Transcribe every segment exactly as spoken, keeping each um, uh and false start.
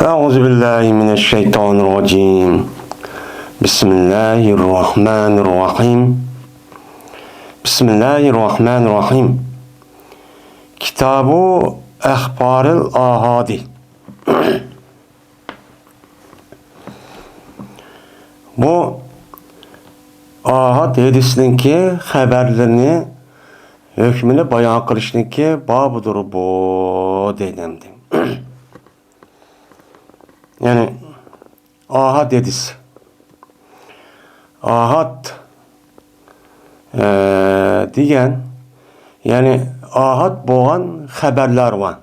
أعوذ بالله من الشيطان الرجيم. بسم الله الرحمن الرحيم. بسم الله الرحمن الرحيم. كتاب أخبار الآحاد. بۇ ئاھاد ھەدىسنىڭكى خەۋەرلىرىنى ھۆكمىنى بايان قىلىشنىڭكى بابىدۇر بۇ، دەيدۇ ئەمدى. يەنى ئاھاد ھەدىس. ئاھاد، ئە، دېگەن، يەنى ئاھاد بولغان خەۋەرلەر بار.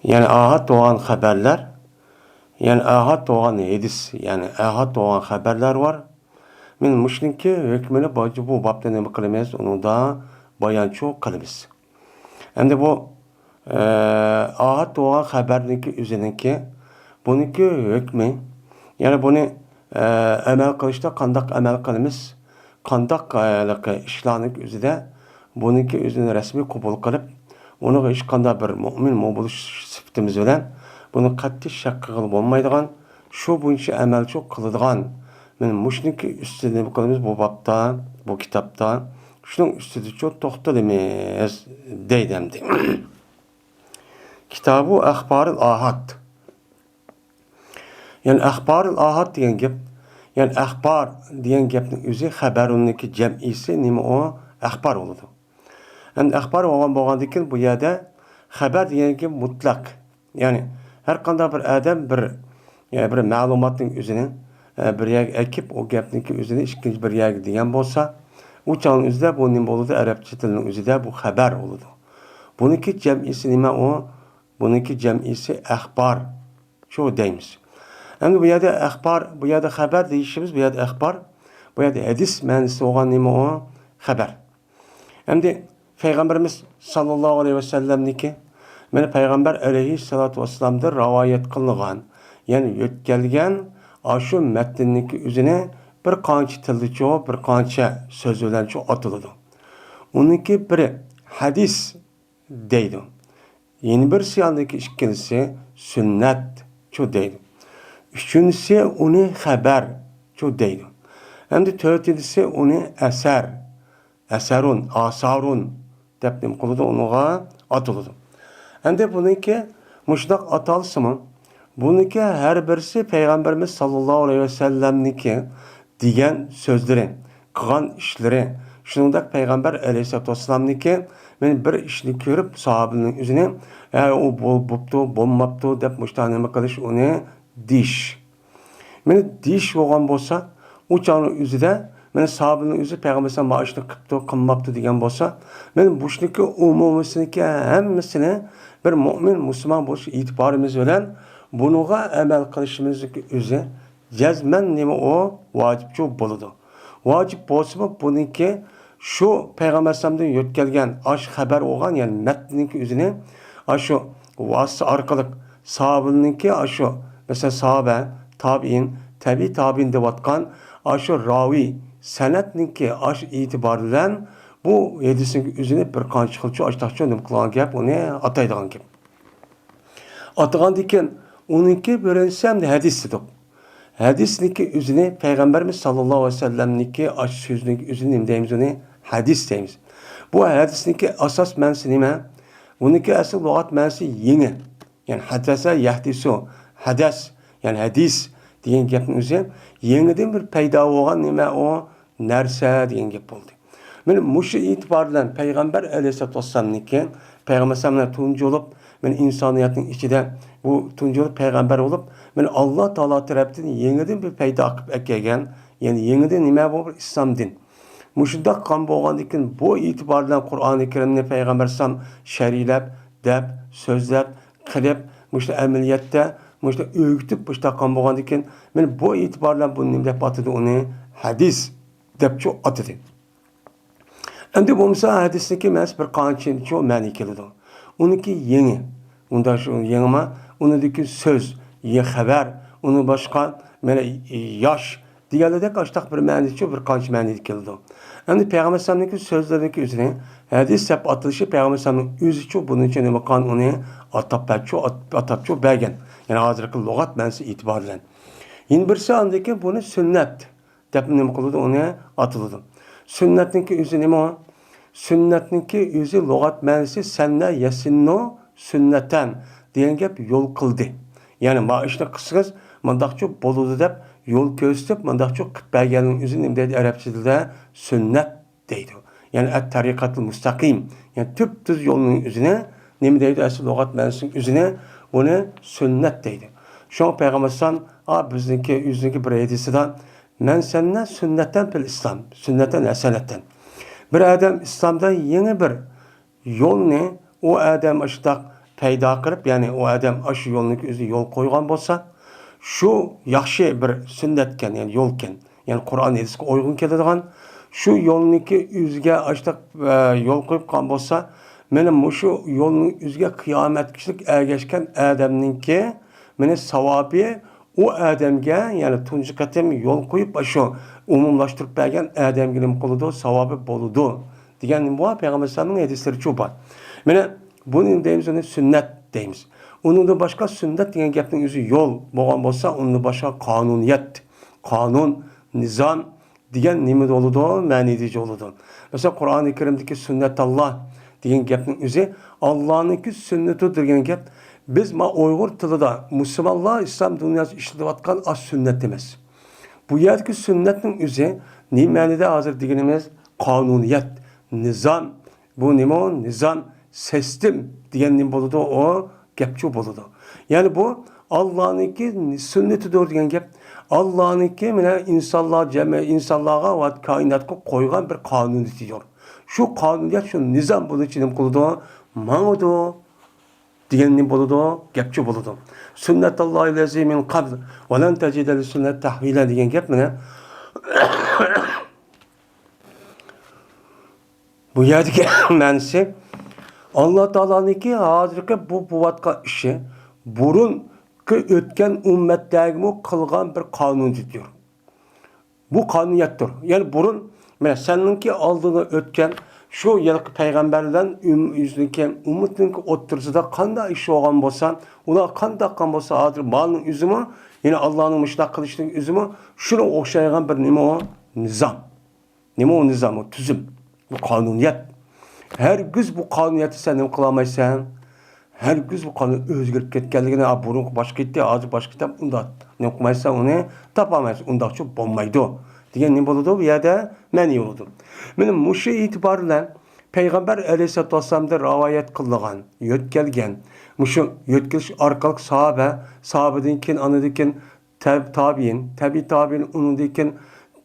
يەنى ئاھاد بولغان خەۋەرلەر، يەنى ئاھاد بولغان ھەدىس، يەنى ئاھاد بولغان خەۋەرلەر بار. مەن مۇشۇنىڭكى ھۆكمىنى بويىچە بۇ بابتا نېمە قىلىمىز، ئۇنىڭدا بايانچۇ قىلىمىز. ئەمدى بۇ، ئە، ئاھاد بولغان خەۋەرنىڭكى ئۆزىنىڭكى، بۇنىڭكى ھۆكمى، يەنى بۇنى، ئە، ئەمەل قىلىشتا قانداق ئەمەل قىلىمىز، قانداق، ئە، ھېلىقى ئىشلارنىڭكى ئۆزىدە بۇنىڭكى ئۆزىنى رەسمىي قوبۇل قىلىپ، ئۇنىڭغا ھېچقانداق بىر مۆمىن، مۆمىن بولۇش سۈپىتىمىز بىلەن بۇنى قەتئىي شەك قىلغىلى بولمايدىغان، شۇ بويىچە ئەمەلچۇ قىلىدىغان، مەن مۇشۇنىڭكى ئۈستىدە نېمە قىلىمىز بۇ بابتا، بۇ كىتابتا، شۇنىڭ ئۈستىدىچۇ توختىلىمىز، دەيدۇ ئەمدى. كىتابۇ ئەخبارىل ئاھاد. يەنى ئەخبارىل ئاھاد دېگەن گەپ، يەنى ئەخبار دېگەن گەپنىڭ ئۆزى خەبەرۇننىڭكى جەمئىسى نېمە ئۇ؟ ئەخبار بولىدۇ. ئەمدى ئەخبار بولغان، بولغاندىن كېيىن بۇ يەردە خەبەر دېگەن گەپ مۇتلەق. يەنى ھەر قانداق بىر ئادەم بىر، يەنى بىر مەلۇماتنىڭ ئۆزىنى، ئە، بىر يەرگە ئەكىپ، ئۇ گەپنىڭكى ئۆزىنى ئىككىنچى بىر يەرگە دېگەن بولسا، ئۇ چاغنىڭ ئۆزىدە بۇ نېمە بولىدۇ؟ ئەرەبچە تىلنىڭ ئۆزىدە بۇ خەبەر بولىدۇ. بۇنىڭكى جەمئىسى نېمە ئۇ؟ بۇنىڭكى جەمئىسى ئەخبار. شۇ دەيمىز. ئەمدى بۇ يەردە ئەخبار، بۇ يەردە خەبەر دېيىشىمىز، بۇ يەردە ئەخبار، بۇ يەردە ھەدىس مەنىسى بولغان نېمە ئۇ؟ خەبەر. ئەمدى پەيغەمبىرىمىز ساللاللاھۇ ئەلەيھى ۋەسەللەمنىڭكى، مانا پەيغەمبەر ئەلەيھىسسالاتۇ ۋەسسالامدىن رىۋايەت قىلىنغان، يەنى يۆتكەلگەن ئاشۇ مەتننىڭكى ئۆزىنى بىر قانچە تىلدىچۇ، بىر قانچە سۆز بىلەنچۇ ئاتىلىدۇ. ئۇنىڭكى بىرى ھەدىس دەيدۇ. يەنە بىرسى، ئاندىكى ئىككىنچىسى سۈننەتچۇ دەيدۇ. ئۈچىنچىسى ئۇنى خەبەرچۇ دەيدۇ. ئەمدى تۆتىنچىسى ئۇنى ئەسەر، ئەسەرۇن، ئاسارۇن دەپ نېمە قىلىدۇ، ئۇنىڭغا ئاتىلىدۇ. ئەمدى بۇنىڭكى مۇشۇنداق ئاتالسىمۇ، بۇنىڭكى ھەر بىرسى پەيغەمبىرىمىز ساللاللاھۇ ئەلەيھى ۋەسەللەمنىڭكى دېگەن سۆزلىرى، قىلغان ئىشلىرى، شۇنىڭدەك پەيغەمبەر ئەلەيھىسسالاتۇ ۋەسسالامنىڭكى، مەن بىر ئىشنى كۆرۈپ، ساھابىنىڭ ئۆزىنى، ھە، ئۇ بول-، بوپتۇ، بولماپتۇ دەپ مۇشۇنداق نېمە قىلىش، ئۇنى دېيىش. مانا دېيىش بولغان بولسا، ئۇ چاغنىڭ ئۆزىدە، مانا ساھابىنىڭ ئۆزى پەيغەمبەر ئەلەيھىسسالام مانا ئىشنى قىپتۇ، قىلماپتۇ دېگەن بولسا، مانا مۇشۇنىڭكى ئومۇمىيسىنىڭكى ھەممىسىنى بىر مۆمىن، مۇسۇلمان بولۇش ئېتىبارىمىز بىلەن بۇنىڭغا ئەمەل قىلىشىمىزنىڭكى ئۆزى جەزمەن نېمە ئۇ؟ ۋاجىپچۇ بولىدۇ. ۋاجىپ بولسىمۇ، بۇنىڭكى شۇ پەيغەمبەر ئەلەيھىسسالامدىن يۆتكەلگەن ئاشۇ خەۋەر بولغان، يەنى مەتننىڭكى ئۆزىنى ئاشۇ ۋاسىتە ئارقىلىق ساھابىنىڭكى ئاشۇ، مەسىلەن، ساھابە، تابىئىن، تەبىئىي تابىئىن دەۋاتقان ئاشۇ راۋى سەنەدنىڭكى ئاشۇ ئېتىبارى بىلەن بۇ ھەدىسنىڭكى ئۆزىنى بىر قانچە خىلچۇ، ئاشتاقچۇ نېمە قىلغان گەپ، ئۇنى ئاتايدىغان گەپ. ئاتىغاندىن كېيىن ئۇنىڭكى بىرىنچىسى ئەمدى ھەدىس دېدۇق. ھەدىسنىڭكى ئۆزىنى پەيغەمبىرىمىز ساللاللاھۇ ئەلەيھى ۋەسەللەمنىڭكى ئاشۇ سۆزىنىڭكى ئۆزىنى نېمە دەيمىز ئۇنى؟ ھەدىس دەيمىز. بۇ ھەدىسنىڭكى ئاساس مەنىسى نېمە؟ بۇنىڭكى ئەسلى لۇغەت مەنىسى يېڭى. يەنى ھەدەسە يەھدىسۇ، ھەدەس، يەنى ھەدىس دېگەن گەپنىڭ ئۆزى يېڭىدىن بىر پەيدا بولغان نېمە ئۇ؟ نەرسە دېگەن گەپ بولدى. مانا مۇشۇ ئېتىبار بىلەن پەيغەمبەر ئەلەيھىسسالاتۇ ۋەسسالامنىڭكى، پەيغەمبەر ئەلەيھىسسالام تۇنجى بولۇپ، مانا ئىنسانىيەتنىڭ ئىچىدە بۇ تۇنجى بولۇپ پەيغەمبەر بولۇپ، مانا ئاللا تائالا تەرەپتىن يېڭىدىن بىر پەيدا قىلىپ ئەكەلگەن، يەنى يېڭىدىن نېمە بۇ؟ بىر ئىسلام دىن. مۇشۇنداق قىلغان بولغاندىن كېيىن بۇ ئېتىبار بىلەن قۇرئانى كەرىمنى پەيغەمبەر ئەلەيھىسسالام شەرھلەپ، دەپ، سۆزلەپ، قىلىپ، مۇشۇ ئەمەلىيەتتە، مۇشۇ ئۆگىتىپ، مۇشۇنداق قىلغان بولغاندىن كېيىن، مانا بۇ ئېتىبار بىلەن بۇنى نېمە دەپ ئاتىدى ئۇنى؟ ھەدىس دەپچۇ ئاتىدى. ئەمدى بولمىسا ھەدىسنىڭكى مەنىسى بىر قانچىچۇ مەنىگە كېلىدۇ. ئۇنىڭكى يېڭى. ئۇندا شۇ يېڭىما، ئۇنىڭدىكى سۆز، يېڭى خەۋەر، ئۇنى باشقا، مانا ياش دېگەنلىدەك ئاشتاق بىر مەنىچۇ، بىر قانچە مەنىدە كېلىدۇ. ئەمدى پەيغەمبەر ئەلەيھىسسالامنىڭكى سۆزلىرىنىڭكى ئۆزىنى ھەدىس دەپ ئاتىلىشى پەيغەمبەر ئەلەيھىسسالامنىڭ ئۆزىچۇ بۇنىڭ ئۈچۈن نېمە قىلغان ئۇنى ئاتاپ بەرچۇ، ئات-، ئاتاپچۇ بەرگەن. يەنى ھازىرقى لۇغەت مەنىسى ئېتىبارى بىلەن. يەنە بىرسى ئاندىن كېيىن بۇنى سۈننەت دەپ نېمە قىلىدۇ، ئۇنى ئاتىلىدۇ. سۈننەتنىڭكى ئۆزى نېمە ئۇ؟ سۈننەتنىڭكى ئۆزى لۇغەت مەنىسى سەننە يەسىننۇ سۈننەتەن دېگەن گەپ يول قىلدى. يەنى ما ئىشنى قىلسىڭىز مۇنداقچۇ بولىدۇ دەپ يول كۆرسىتىپ مۇنداقچۇ قىلىپ بەرگەننىڭ ئۆزىنى نېمە دەيدۇ ئەرەب تىلىدا؟ سۈننەت دەيدۇ. يەنى ئەت تەرىقەتۇل مۇستەقىم. يەنى تۈپتۈز يولنىڭ ئۆزىنى نېمە دەيدۇ؟ ئەسلى لۇغەت مەنىسىنىڭ ئۆزىنى بۇنى سۈننەت دەيدۇ. شۇڭا پەيغەمبەر ئەلەيھىسسالام، ئا، بىزنىڭكى، ئۆزىنىڭكى بىر ھەدىسىدا، مەن سەننە سۈننەتەن پىل ئىسلام، سۈننەتەن ھەسەنەتەن. بىر ئادەم ئىسلامدا يېڭى بىر يولنى ئۇ ئادەم ئاشۇنداق پەيدا قىلىپ، يەنى ئۇ ئادەم ئاشۇ يولنىڭكى ئۆزى يول قويغان بولسا، شۇ ياخشى بىر سۈننەتكەن، يەنى يولكەن. يەنى قۇرئان ھەدىسكە ئۇيغۇن كېلىدىغان شۇ يولنىڭكى ئۆزىگە ئاشۇنداق، ئە، يول قويۇپ قالغان بولسا، مانا مۇشۇ يولنىڭ ئۆزىگە قىيامەتكىچىلىك ئەگەشكەن ئادەمنىڭكى مانا ساۋابى ئۇ ئادەمگە، يەنى تۇنجى قېتىم يول قويۇپ، ئاشۇ ئومۇملاشتۇرۇپ بەرگەن ئادەمگە نېمە قىلىدۇ؟ ساۋابى بولىدۇ. دېگەن نېمە بار؟ پەيغەمبەر ئەلەيھىسسالامنىڭ ھەدىسلىرىچۇ بار. مانا بۇنى نېمە دەيمىز؟ ئۇنى سۈننەت دەيمىز. ئۇنىڭدىن باشقا سۈننەت دېگەن گەپنىڭ ئۆزى يول بولغان بولسا، ئۇنىڭدىن باشقا قانۇنىيەت، قانۇن، نىزام دېگەن نېمە بولىدۇ؟ مەنىدىچە بولىدۇ. مەسىلەن، قۇرئانى كەرىمدىكى سۈننەتاللا دېگەن گەپنىڭ ئۆزى ئاللانىڭكى سۈننىتى دېگەن گەپ. بىز ما ئۇيغۇر تىلىدا مۇسۇلمانلار ئىسلام دۇنياسى ئىشلىتىۋاتقان ئاش سۈننەت ئەمەس. بۇ يەردىكى سۈننەتنىڭ ئۆزى نېمە مەنىدە ھازىر دېگىنىمىز؟ قانۇنىيەت، نىزام. بۇ نېمە ئۇ؟ نىزام، سىستېم دېگەن نېمە بولىدۇ؟ ئۇ گەپچۇ بولىدۇ. يەنى بۇ ئاللانىڭكى سۈننىتىدۇر دېگەن گەپ. ئاللانىڭكى مانا ئىنسانلار جەمئىي، ئىنسانلارغا ۋە كائىناتقا قويغان بىر قانۇنىيىتىدۇر. شۇ قانۇنىيەت، شۇ نىزام بۇنىڭ ئىچىدە نېمە قىلىدۇ؟ ماڭىدۇ. دېگەن نېمە بولىدۇ؟ گەپچۇ بولىدۇ. سۈننەتاللاھىللەزى مىن قەبل ۋە لەن تەجىدە لىسۈننەتى تەھۋىلە دېگەن گەپ مانا. بۇ يەردىكى مەنىسى، ئاللا تائالانىڭكى ھازىرقى بۇ بولۇۋاتقان ئىشى بۇرۇنقى ئۆتكەن ئۈممەتلەرگىمۇ قىلغان بىر قانۇنىيىتىدۇر. بۇ قانۇنىيەتتۇر. يەنى بۇرۇن، مەن سەننىڭكى ئالدىدا ئۆتكەن شۇ ھېلىقى پەيغەمبەرلەر ئۈم-، يۈزىدىكى ئۈممىتىنىڭكى ئوتتۇرىسىدا قانداق ئىش بولغان بولسا، ئۇلار قانداق قىلغان بولسا، ھازىر مالنىڭ ئۆزىمۇ، يەنى ئاللانىڭ مۇشۇنداق قىلىشىنىڭ ئۆزىمۇ شۇنىڭغا ئوخشايدىغان بىر نېمە ئۇ؟ نىزام. نېمە ئۇ نىزام؟ ئۇ تۈزۈم. بۇ قانۇنىيەت. ھەرگىز بۇ قانۇنىيەتنى سەن نېمە قىلالمايسەن؟ ھەرگىز بۇ قانۇن ئۆزگىرىپ كەتكەنلىكىنى، ئا، بۇرۇنقى باشقا ئىدى، ھازىر باشقا ئىدى دەپ ئۇنداق نېمە قىلمايسەن، ئۇنى تاپالمايسەن. ئۇنداقچە بولمايدۇ دېگەن نېمە بولىدۇ؟ بۇ يەردە مەنئى بولىدۇ. مانا مۇشۇ ئېتىبار بىلەن پەيغەمبەر ئەلەيھىسسالاتۇ ۋەسسالامدىن رىۋايەت قىلىنغان، يۆتكەلگەن، مۇشۇ يۆتكىلىش ئارقىلىق ساھابە، ساھابىدىن كېيىن، ئاندىن كېيىن تەب-، تابىئىن، تەبىئىي تابىئىن، ئۇنىڭدىن كېيىن،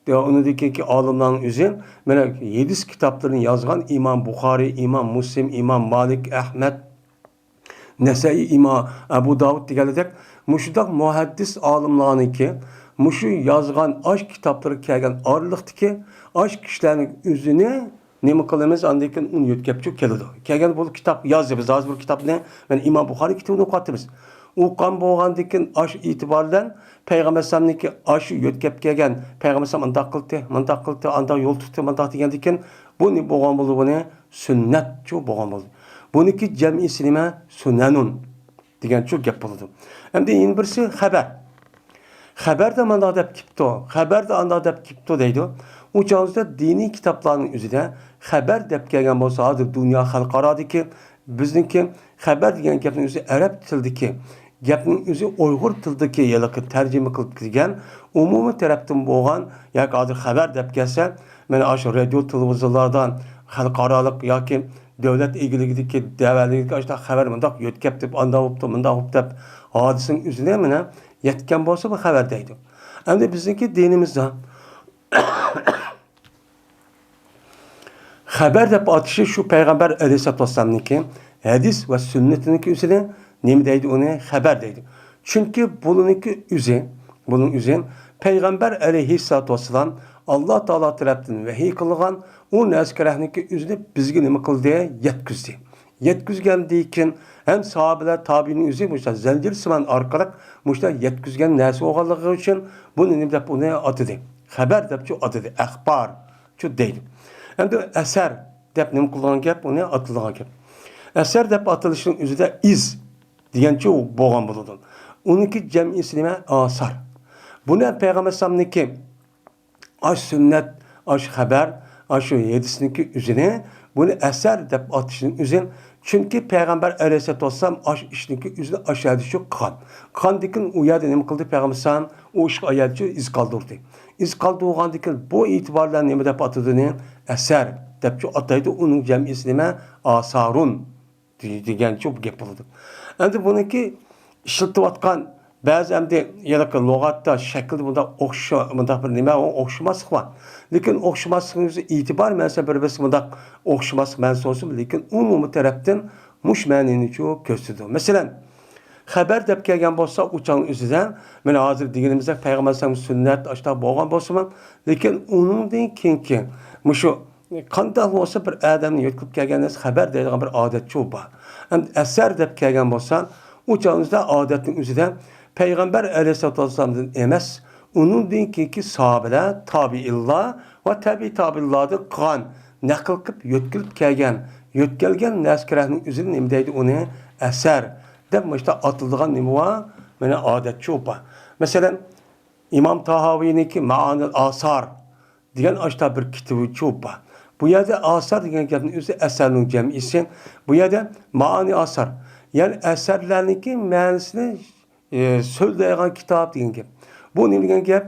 ئۇنىڭدىن كېيىنكى ئالىملارنىڭ ئۆزى، مانا ھەدىس كىتابلىرىنى يازغان ئىمام بۇخارىي، ئىمام مۇسلىم، ئىمام مالىك، ئەھمەد، نەسەئىي، ئىمام ئەبۇ داۋۇد دېگەنلىدەك مۇشۇنداق مۇھەددىس ئالىملارنىڭكى مۇشۇ يازغان ئاش كىتابلىرى كەلگەن ئارىلىقتىكى ئاش كىشىلەرنىڭ ئۆزىنى نېمە قىلىمىز؟ ئاندىن كېيىن ئۇنى يۆتكەپچۇ كېلىدۇ. كەلگەن بۇ كىتاب يازدى. بىز ھازىر بۇ كىتابنى، مەن ئىمام بۇخارىي كىتابىنى ئوقۇۋاتىمىز. ئوقۇغان بولغاندىن كېيىن ئاشۇ ئېتىبار بىلەن پەيغەمبەر ئەلەيھىسسالامنىڭكى ئاشۇ يۆتكەپ كەلگەن، پەيغەمبەر ئەلەيھىسسالام ئۇنداق قىلدى، مۇنداق قىلدى، ئانداق يول تۇتتى، مۇنداق دېگەندىن كېيىن بۇ نېمە بولغان بولىدۇ؟ بۇنى سۈننەتچۇ بولغان بولىدۇ. بۇنىڭكى جەمئىسى نېمە؟ سۇنەنۇن دېگەنچۇ گەپ بولىدۇ. ئەمدى يەنە بىرسى خەبەر. خەبەردە مۇنداق دەپ كېپتۇ، خەبەردە ئانداق دەپ كېپتۇ دەيدۇ. ئۇ چاغدا دىنىي كىتابلارنىڭ ئۆزىدە خەبەر دەپ كەلگەن بولسا، ھازىر دۇنيا خەلقئارادىكى بىزنىڭكى خەبەر دېگەن گەپنىڭ ئۆزى ئەرەب تىلىدىكى، گەپنىڭ ئۆزى ئۇيغۇر تىلىدىكى ھېلىقى تەرجىمە قىلىپ كىرگەن ئومۇمىي تەرەپتىن بولغان، ياكى ھازىر خەبەر دەپ كەلسە، مانا ئاشۇ رادىيو، تېلېۋىزورلاردا خەلقئارالىق ياكى دۆلەت ئىگىلىكىدىكى، دەۋەلىكىدىكى ئاشۇنداق خەۋەر مۇنداق يۆتكەپ دەپ، ئانداق بوپتۇ، مۇنداق بوپتۇ دەپ، ھادىسىنىڭ ئۆزىنى مانا يەتكەن بولسا، بۇ خەۋەر دەيدۇ. ئەمدى بىزنىڭكى دىنىمىزدا خەۋەر دەپ ئاتىشى شۇ پەيغەمبەر ئەلەيھىسسالاتۇ ۋەسسالامنىڭكى ھەدىس ۋە سۈننىتىنىڭكى ئۆزىنى نېمە دەيدۇ؟ ئۇنى خەۋەر دەيدۇ. چۈنكى بۇنىڭكى ئۆزى، بۇنىڭ ئۆزى پەيغەمبەر ئەلەيھىسسالاتۇ ۋەسسالام ئاللا تائالا تەرەپتىن ۋەھىي قىلغان ئۇ نەرسە كېرەكنىڭكى ئۆزىنى بىزگە نېمە قىلدى؟ يەتكۈزدى. يەتكۈزگەندىن كېيىن ھەم ساھابىلەر، تابىئىننىڭ ئۆزى مۇشۇ زەنجىر سىمان ئارقىلىق مۇشۇ يەتكۈزگەن نەرسە بولغانلىقى ئۈچۈن بۇنى نېمە دەپ ئۇنى ئاتىدى؟ خەۋەر دەپچۇ ئاتىدى، ئەخبارچۇ دەيدۇ. ئەمدى ئەسەر دەپ نېمە قىلىدىغان گەپ، ئۇنى ئاتىلىدىغان گەپ. ئەسەر دەپ ئاتىلىشنىڭ ئۆزىدە ئىز دېگەنچۇ بولغان بولىدۇ. ئۇنىڭكى جەمئىيسى نېمە؟ ئاسار. بۇنى پەيغەمبەر ئەلەيھىسسالامنىڭكى ئاش سۈننەت، ئاش خەۋەر، ئاشۇ ھەدىسنىڭكى ئۆزىنى، بۇنى ئەسەر دەپ ئاتىشىنىڭ ئۆزى. چۈنكى پەيغەمبەر ئەلەيھىسسالاتۇ ۋەسسالام ئاش ئىشنىڭكى ئۆزىنى ئاش ھەدىسى قىلغان. قىلغاندىكىن ئۇ يەردە نېمە قىلدى پەيغەمبەر ئەلەيھىسسالام؟ ئۇ ئىشقا ئايەتچۇ ئىز قالدۇردى. ئىز قالدۇرغاندىكىن بۇ ئېتىبار بىلەن نېمە دەپ ئاتىدۇ؟ ئەسەر دەپچۇ ئاتايدۇ. ئۇنىڭ جەمئىيسى نېمە؟ ئاسارۇن دېگەنچۇ گەپ بولىدۇ. ئەمدى بۇنىڭكى ئىشلىتىۋاتقان بەزى ئەمدى ھېلىقى لۇغەتتە شەكىلدە بۇنداق ئوخشا-، بۇنداق بىر نېمە، ئوخشىماسلىق بار. لېكىن ئوخشىماسلىقنىڭ ئۆزى ئېتىبار مەنىسى بىر-، بىرسى بۇنداق ئوخشىماسلىق مەنىسى بولسىمۇ، لېكىن ئومۇمىي تەرەپتىن مۇشۇ مەنىنىچۇ كۆرسىتىدۇ. مەسىلەن، خەۋەر دەپ كەلگەن بولسا، ئۇ چاغنىڭ ئۆزىدە، مانا ھازىر دېگىنىمىزدەك پەيغەمبەر ئەلەيھىسسالام سۈننەت ئاشۇنداق بولغان بولسىمۇ، لېكىن ئۇنىڭدىن كېيىنكى مۇشۇ قانداق بولسا بىر ئادەمنى يۆتكىلىپ كەلگەن نەرسە خەۋەر دەيدىغان بىر ئادەتچۇ بار. ئەمدى ئەسەر دەپ كەلگەن بولسا، ئۇ چاغىمىزدا ئادەتنىڭ ئۆزىدە پەيغەمبەر ئەلەيھىسسالاتۇ ۋەسسالامدىن ئەمەس، ئۇنىڭدىن كېيىنكى ساھابىلەر، تابىئىنلار ۋە تەبىئىي تابىئىنلاردىن قىلغان، نەقىل قىلىپ يۆتكىلىپ كەلگەن، يۆتكەلگەن نەرسە كېرەكنىڭ ئۆزىنى نېمە دەيدۇ؟ ئۇنى ئەسەر دەپ مۇشۇنداق ئاتىلىدىغان نېمە بار؟ مانا ئادەتچۇ بار. مەسىلەن، ئىمام تاھاۋىنىڭكى مائانىل ئاسار دېگەن ئاشتا بىر كىتابىچۇ بار. بۇ يەردە ئاسار دېگەن گەپنىڭ ئۆزى ئەسەرنىڭ جەمئىسى. بۇ يەردە مائانى ئاسار، يەنى ئەسەرلەرنىڭكى مەنىسىنى، ئى، سۆزلەيدىغان كىتاب دېگەن گەپ. بۇ نېمە دېگەن گەپ؟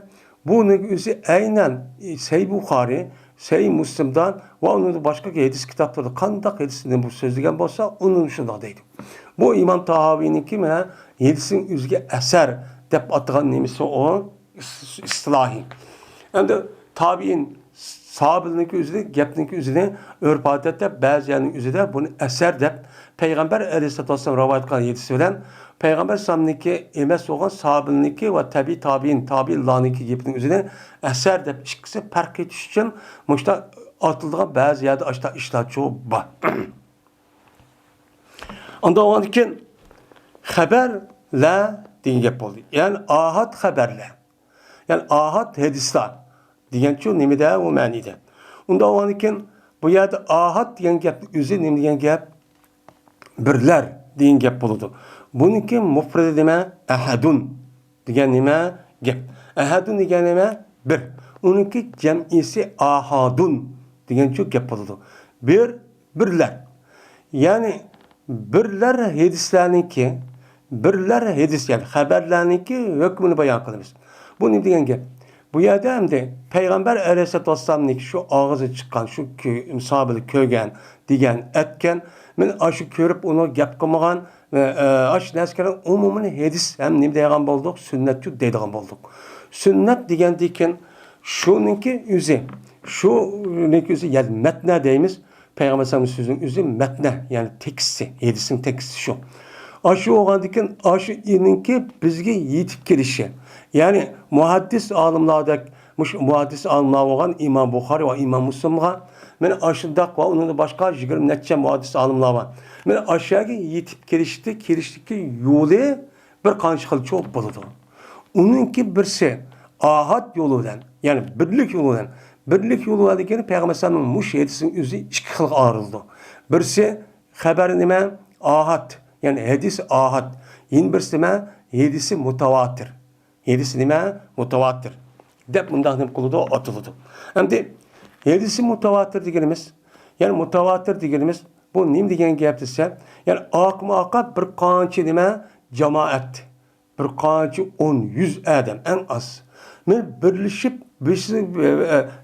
بۇنىڭ ئۆزى ئەينەن، ئى، سەھىھ بۇخارى، سەھىھ مۇسلىمدا ۋە ئۇنىڭدىن باشقا ھەدىس كىتابلىرىدا قانداق ھەدىسنى بۇ سۆزلىگەن بولسا، ئۇنى شۇنداق دەيدۇ. بۇ ئىمام تاھاۋىنىڭكى مانا ھەدىسنىڭ ئۆزىگە ئەسەر دەپ ئاتىغان نېمىسى ئۇ؟ ئىس-، ئىستىلاھى. ئەمدى تابىئىن، ساھابىلەرنىڭكى ئۆزىنى، گەپنىڭكى ئۆزىنى، ئۆرپ-ئادەتتە بەزى يەرنىڭ ئۆزىدە بۇنى ئەسەر دەپ، پەيغەمبەر ئەلەيھىسسالاتۇ ۋەسسالام رىۋايەت قىلغان ھەدىسى بىلەن پەيغەمبەر ئەلەيھىسسالامنىڭكى ئەمەس بولغان ساھابىلەرنىڭكى ۋە تەبىئىي تابىئىن، تابىئىنلارنىڭكى گېپىنىڭ ئۆزىنى ئەسەر دەپ ئىككىسى پەرق ئېتىش ئۈچۈن مۇشۇنداق ئاتىلىدىغان بەزى يەردە ئاشۇنداق ئىشلارچۇ بار. ئاندىن ئاندىن كېيىن خەۋەرلەر دېگەن گەپ بولدى. يەنى ئاھاد خەۋەرلەر. يەنى ئاھاد ھەدىسلەر دېگەنچۇ نېمىدە ئۇ مەنىدە. ئۇنداق بولغاندىن كېيىن بۇ يەردە ئاھاد دېگەن گەپنىڭ ئۆزى نېمە دېگەن گەپ؟ بىرلەر دېگەن گەپ بولىدۇ. بۇنىڭكى مۇپرىدى نېمە؟ ئەھەدۇن دېگەن نېمە؟ گەپ. ئەھەدۇن دېگەن نېمە؟ بىر. ئۇنىڭكى جەمئىسى ئاھادۇن دېگەنچۇ گەپ بولىدۇ. بىر، بىرلەر. يەنى بىرلەر ھەدىسلەرنىڭكى، بىرلەر ھەدىس، يەنى خەۋەرلەرنىڭكى ھۆكمىنى بايان قىلىمىز. بۇ نېمە دېگەن گەپ؟ بۇ يەردە ئەمدى پەيغەمبەر ئەلەيھىسسالاتۇ ۋەسسالامنىڭكى شۇ ئاغزى چىققان، شۇ كۆ-، ساھابىلەر كۆرگەن دېگەن، ئەتكەن، مەن ئاشۇ كۆرۈپ ئۇنىڭ گەپ قىلمىغان، ئە، ئە، ئاشۇ نەرسىلەرنىڭ ئومۇمىنى ھەدىس ھەم نېمە دەيدىغان بولدۇق؟ سۈننەتچۇ دەيدىغان بولدۇق. سۈننەت دېگەندىكىن شۇنىڭكى ئۆزى، شۇنىڭكى ئۆزى، يەنى مەتنە دەيمىز. پەيغەمبەر ئەلەيھىسسالامنىڭ سۆزىنىڭ ئۆزى مەتنە، يەنى تېكىستى، ھەدىسنىڭ تېكىستى شۇ. ئاشۇ بولغاندىكىن ئاشۇ ئىنىڭكى بىزگە يېتىپ كېلىشى، يەنى مۇھەددىس ئالىملاردەك، مۇشۇ مۇھەددىس ئالىملار بولغان ئىمام بۇخارى ۋە ئىمام مۇسلىمغا، مانا ئاشۇنداق ۋە ئۇنىڭدىن باشقا يىگىرمە نەچچە مۇھەددىس ئالىملار بار. مانا ئاشۇ يەرگە يېتىپ كېلىشتە، كېلىشتىكى يولى بىر قانچە خىلچە بولىدۇ. ئۇنىڭكى بىرسى ئاھاد يولى بىلەن، يەنى بىرلىك يولى بىلەن. بىرلىك يولى بىلەن دېگىنى پەيغەمبەر ئەلەيھىسسالامنىڭ مۇشۇ ھەدىسىنىڭ ئۆزى ئىككى خىلغا ئايرىلىدۇ. بىرسى خەۋەر نېمە؟ ئاھاد، يەنى ھەدىس ئاھاد. يەنە بىرسى نېمە؟ ھەدىسى مۇتەۋاتىر. ھەدىس نېمە؟ مۇتەۋاتىر دەپ مۇنداق نېمە قىلىدۇ؟ ئاتىلىدۇ. ئەمدى ھەدىسى مۇتەۋاتىر دېگىنىمىز، يەنى مۇتەۋاتىر دېگىنىمىز بۇ نېمە دېگەن گەپ دېسە، يەنى ئارقىمۇ ئارقا بىر قانچە نېمە؟ جامائەت، بىر قانچە ئون، يۈز ئادەم ئەڭ ئاز. مانا بىرلىشىپ، بىرسى،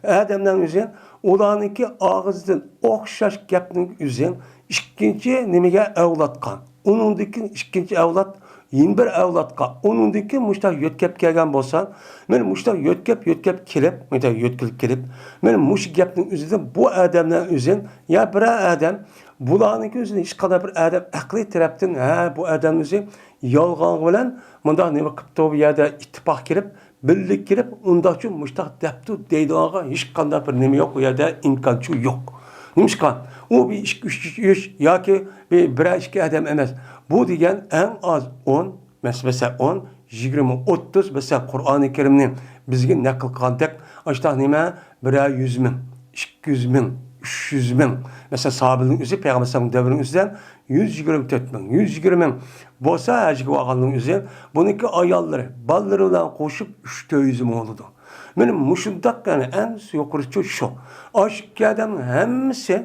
ئادەملەرنىڭ ئۆزى، ئۇلارنىڭكى ئاغزىدىن ئوخشاش گەپنىڭ ئۆزى ئىككىنچى نېمىگە ئەۋلادقا، ئۇنىڭدىن كېيىن ئىككىنچى ئەۋلاد، يەنە بىر ئەۋلادقا، ئۇنىڭدىن كېيىن مۇشۇنداق يۆتكەپ كەلگەن بولسا، مانا مۇشۇنداق يۆتكەپ، يۆتكەپ كېلىپ، مۇشۇنداق يۆتكىلىپ كېلىپ، مانا مۇشۇ گەپنىڭ ئۆزىدىن بۇ ئادەملەر ئۆزى، يا بىرەر ئادەم، بۇلارنىڭكى ئۆزىنى ھېچقانداق بىر ئادەم ئەقلىي تەرەپتىن، ھە، بۇ ئادەم ئۆزى يالغان بىلەن مۇنداق نېمە قىپتۇ، بۇ يەردە ئىتتىپاق كېلىپ، بىللە كېلىپ، ئۇنداقچۇ، مۇشتاق دەپتۇ دەيدىغانغا ھېچقانداق بىر نېمە يوق، ئۇ يەردە ئىمكانچۇ يوق. نېمىشقا؟ ئۇ بىر ئىككى، ئۈچ، ئۈچ، ئۈچ ياكى بىر، بىرەر ئىككى ئادەم ئەمەس. بۇ دېگەن ئەڭ ئاز ئون، مەسىلەن، مەسىلەن، ئون، يىگىرمە، ئوتتۇز، مەسىلەن، قۇرئانى كەرىمنى بىزگە نەقىل قىلغاندەك، ئاشۇنداق نېمە، بىرەر يۈز مىڭ، ئىككى يۈز مىڭ، ئۈچ يۈز مىڭ، مەسىلەن، ساھابىلىرىنىڭ ئۆزى پەيغەمبەر ئەلەيھىسسالام دەۋرىنىڭ ئۆزىدە يۈز يىگىرمە تۆت مىڭ، يۈز يىگىرمە مىڭ بولسا، ھەجگە بارغانلىرىنىڭ ئۆزى، بۇنىڭكى ئاياللىرى، بالىلىرى بىلەن قوشۇپ ئۈچ تۆت يۈز مىڭ بولىدۇ. مانا مۇشۇنداق، يەنى ئەڭ يۇقىرىسى شۇ. ئاشۇ ئىككى ئادەمنىڭ ھەممىسى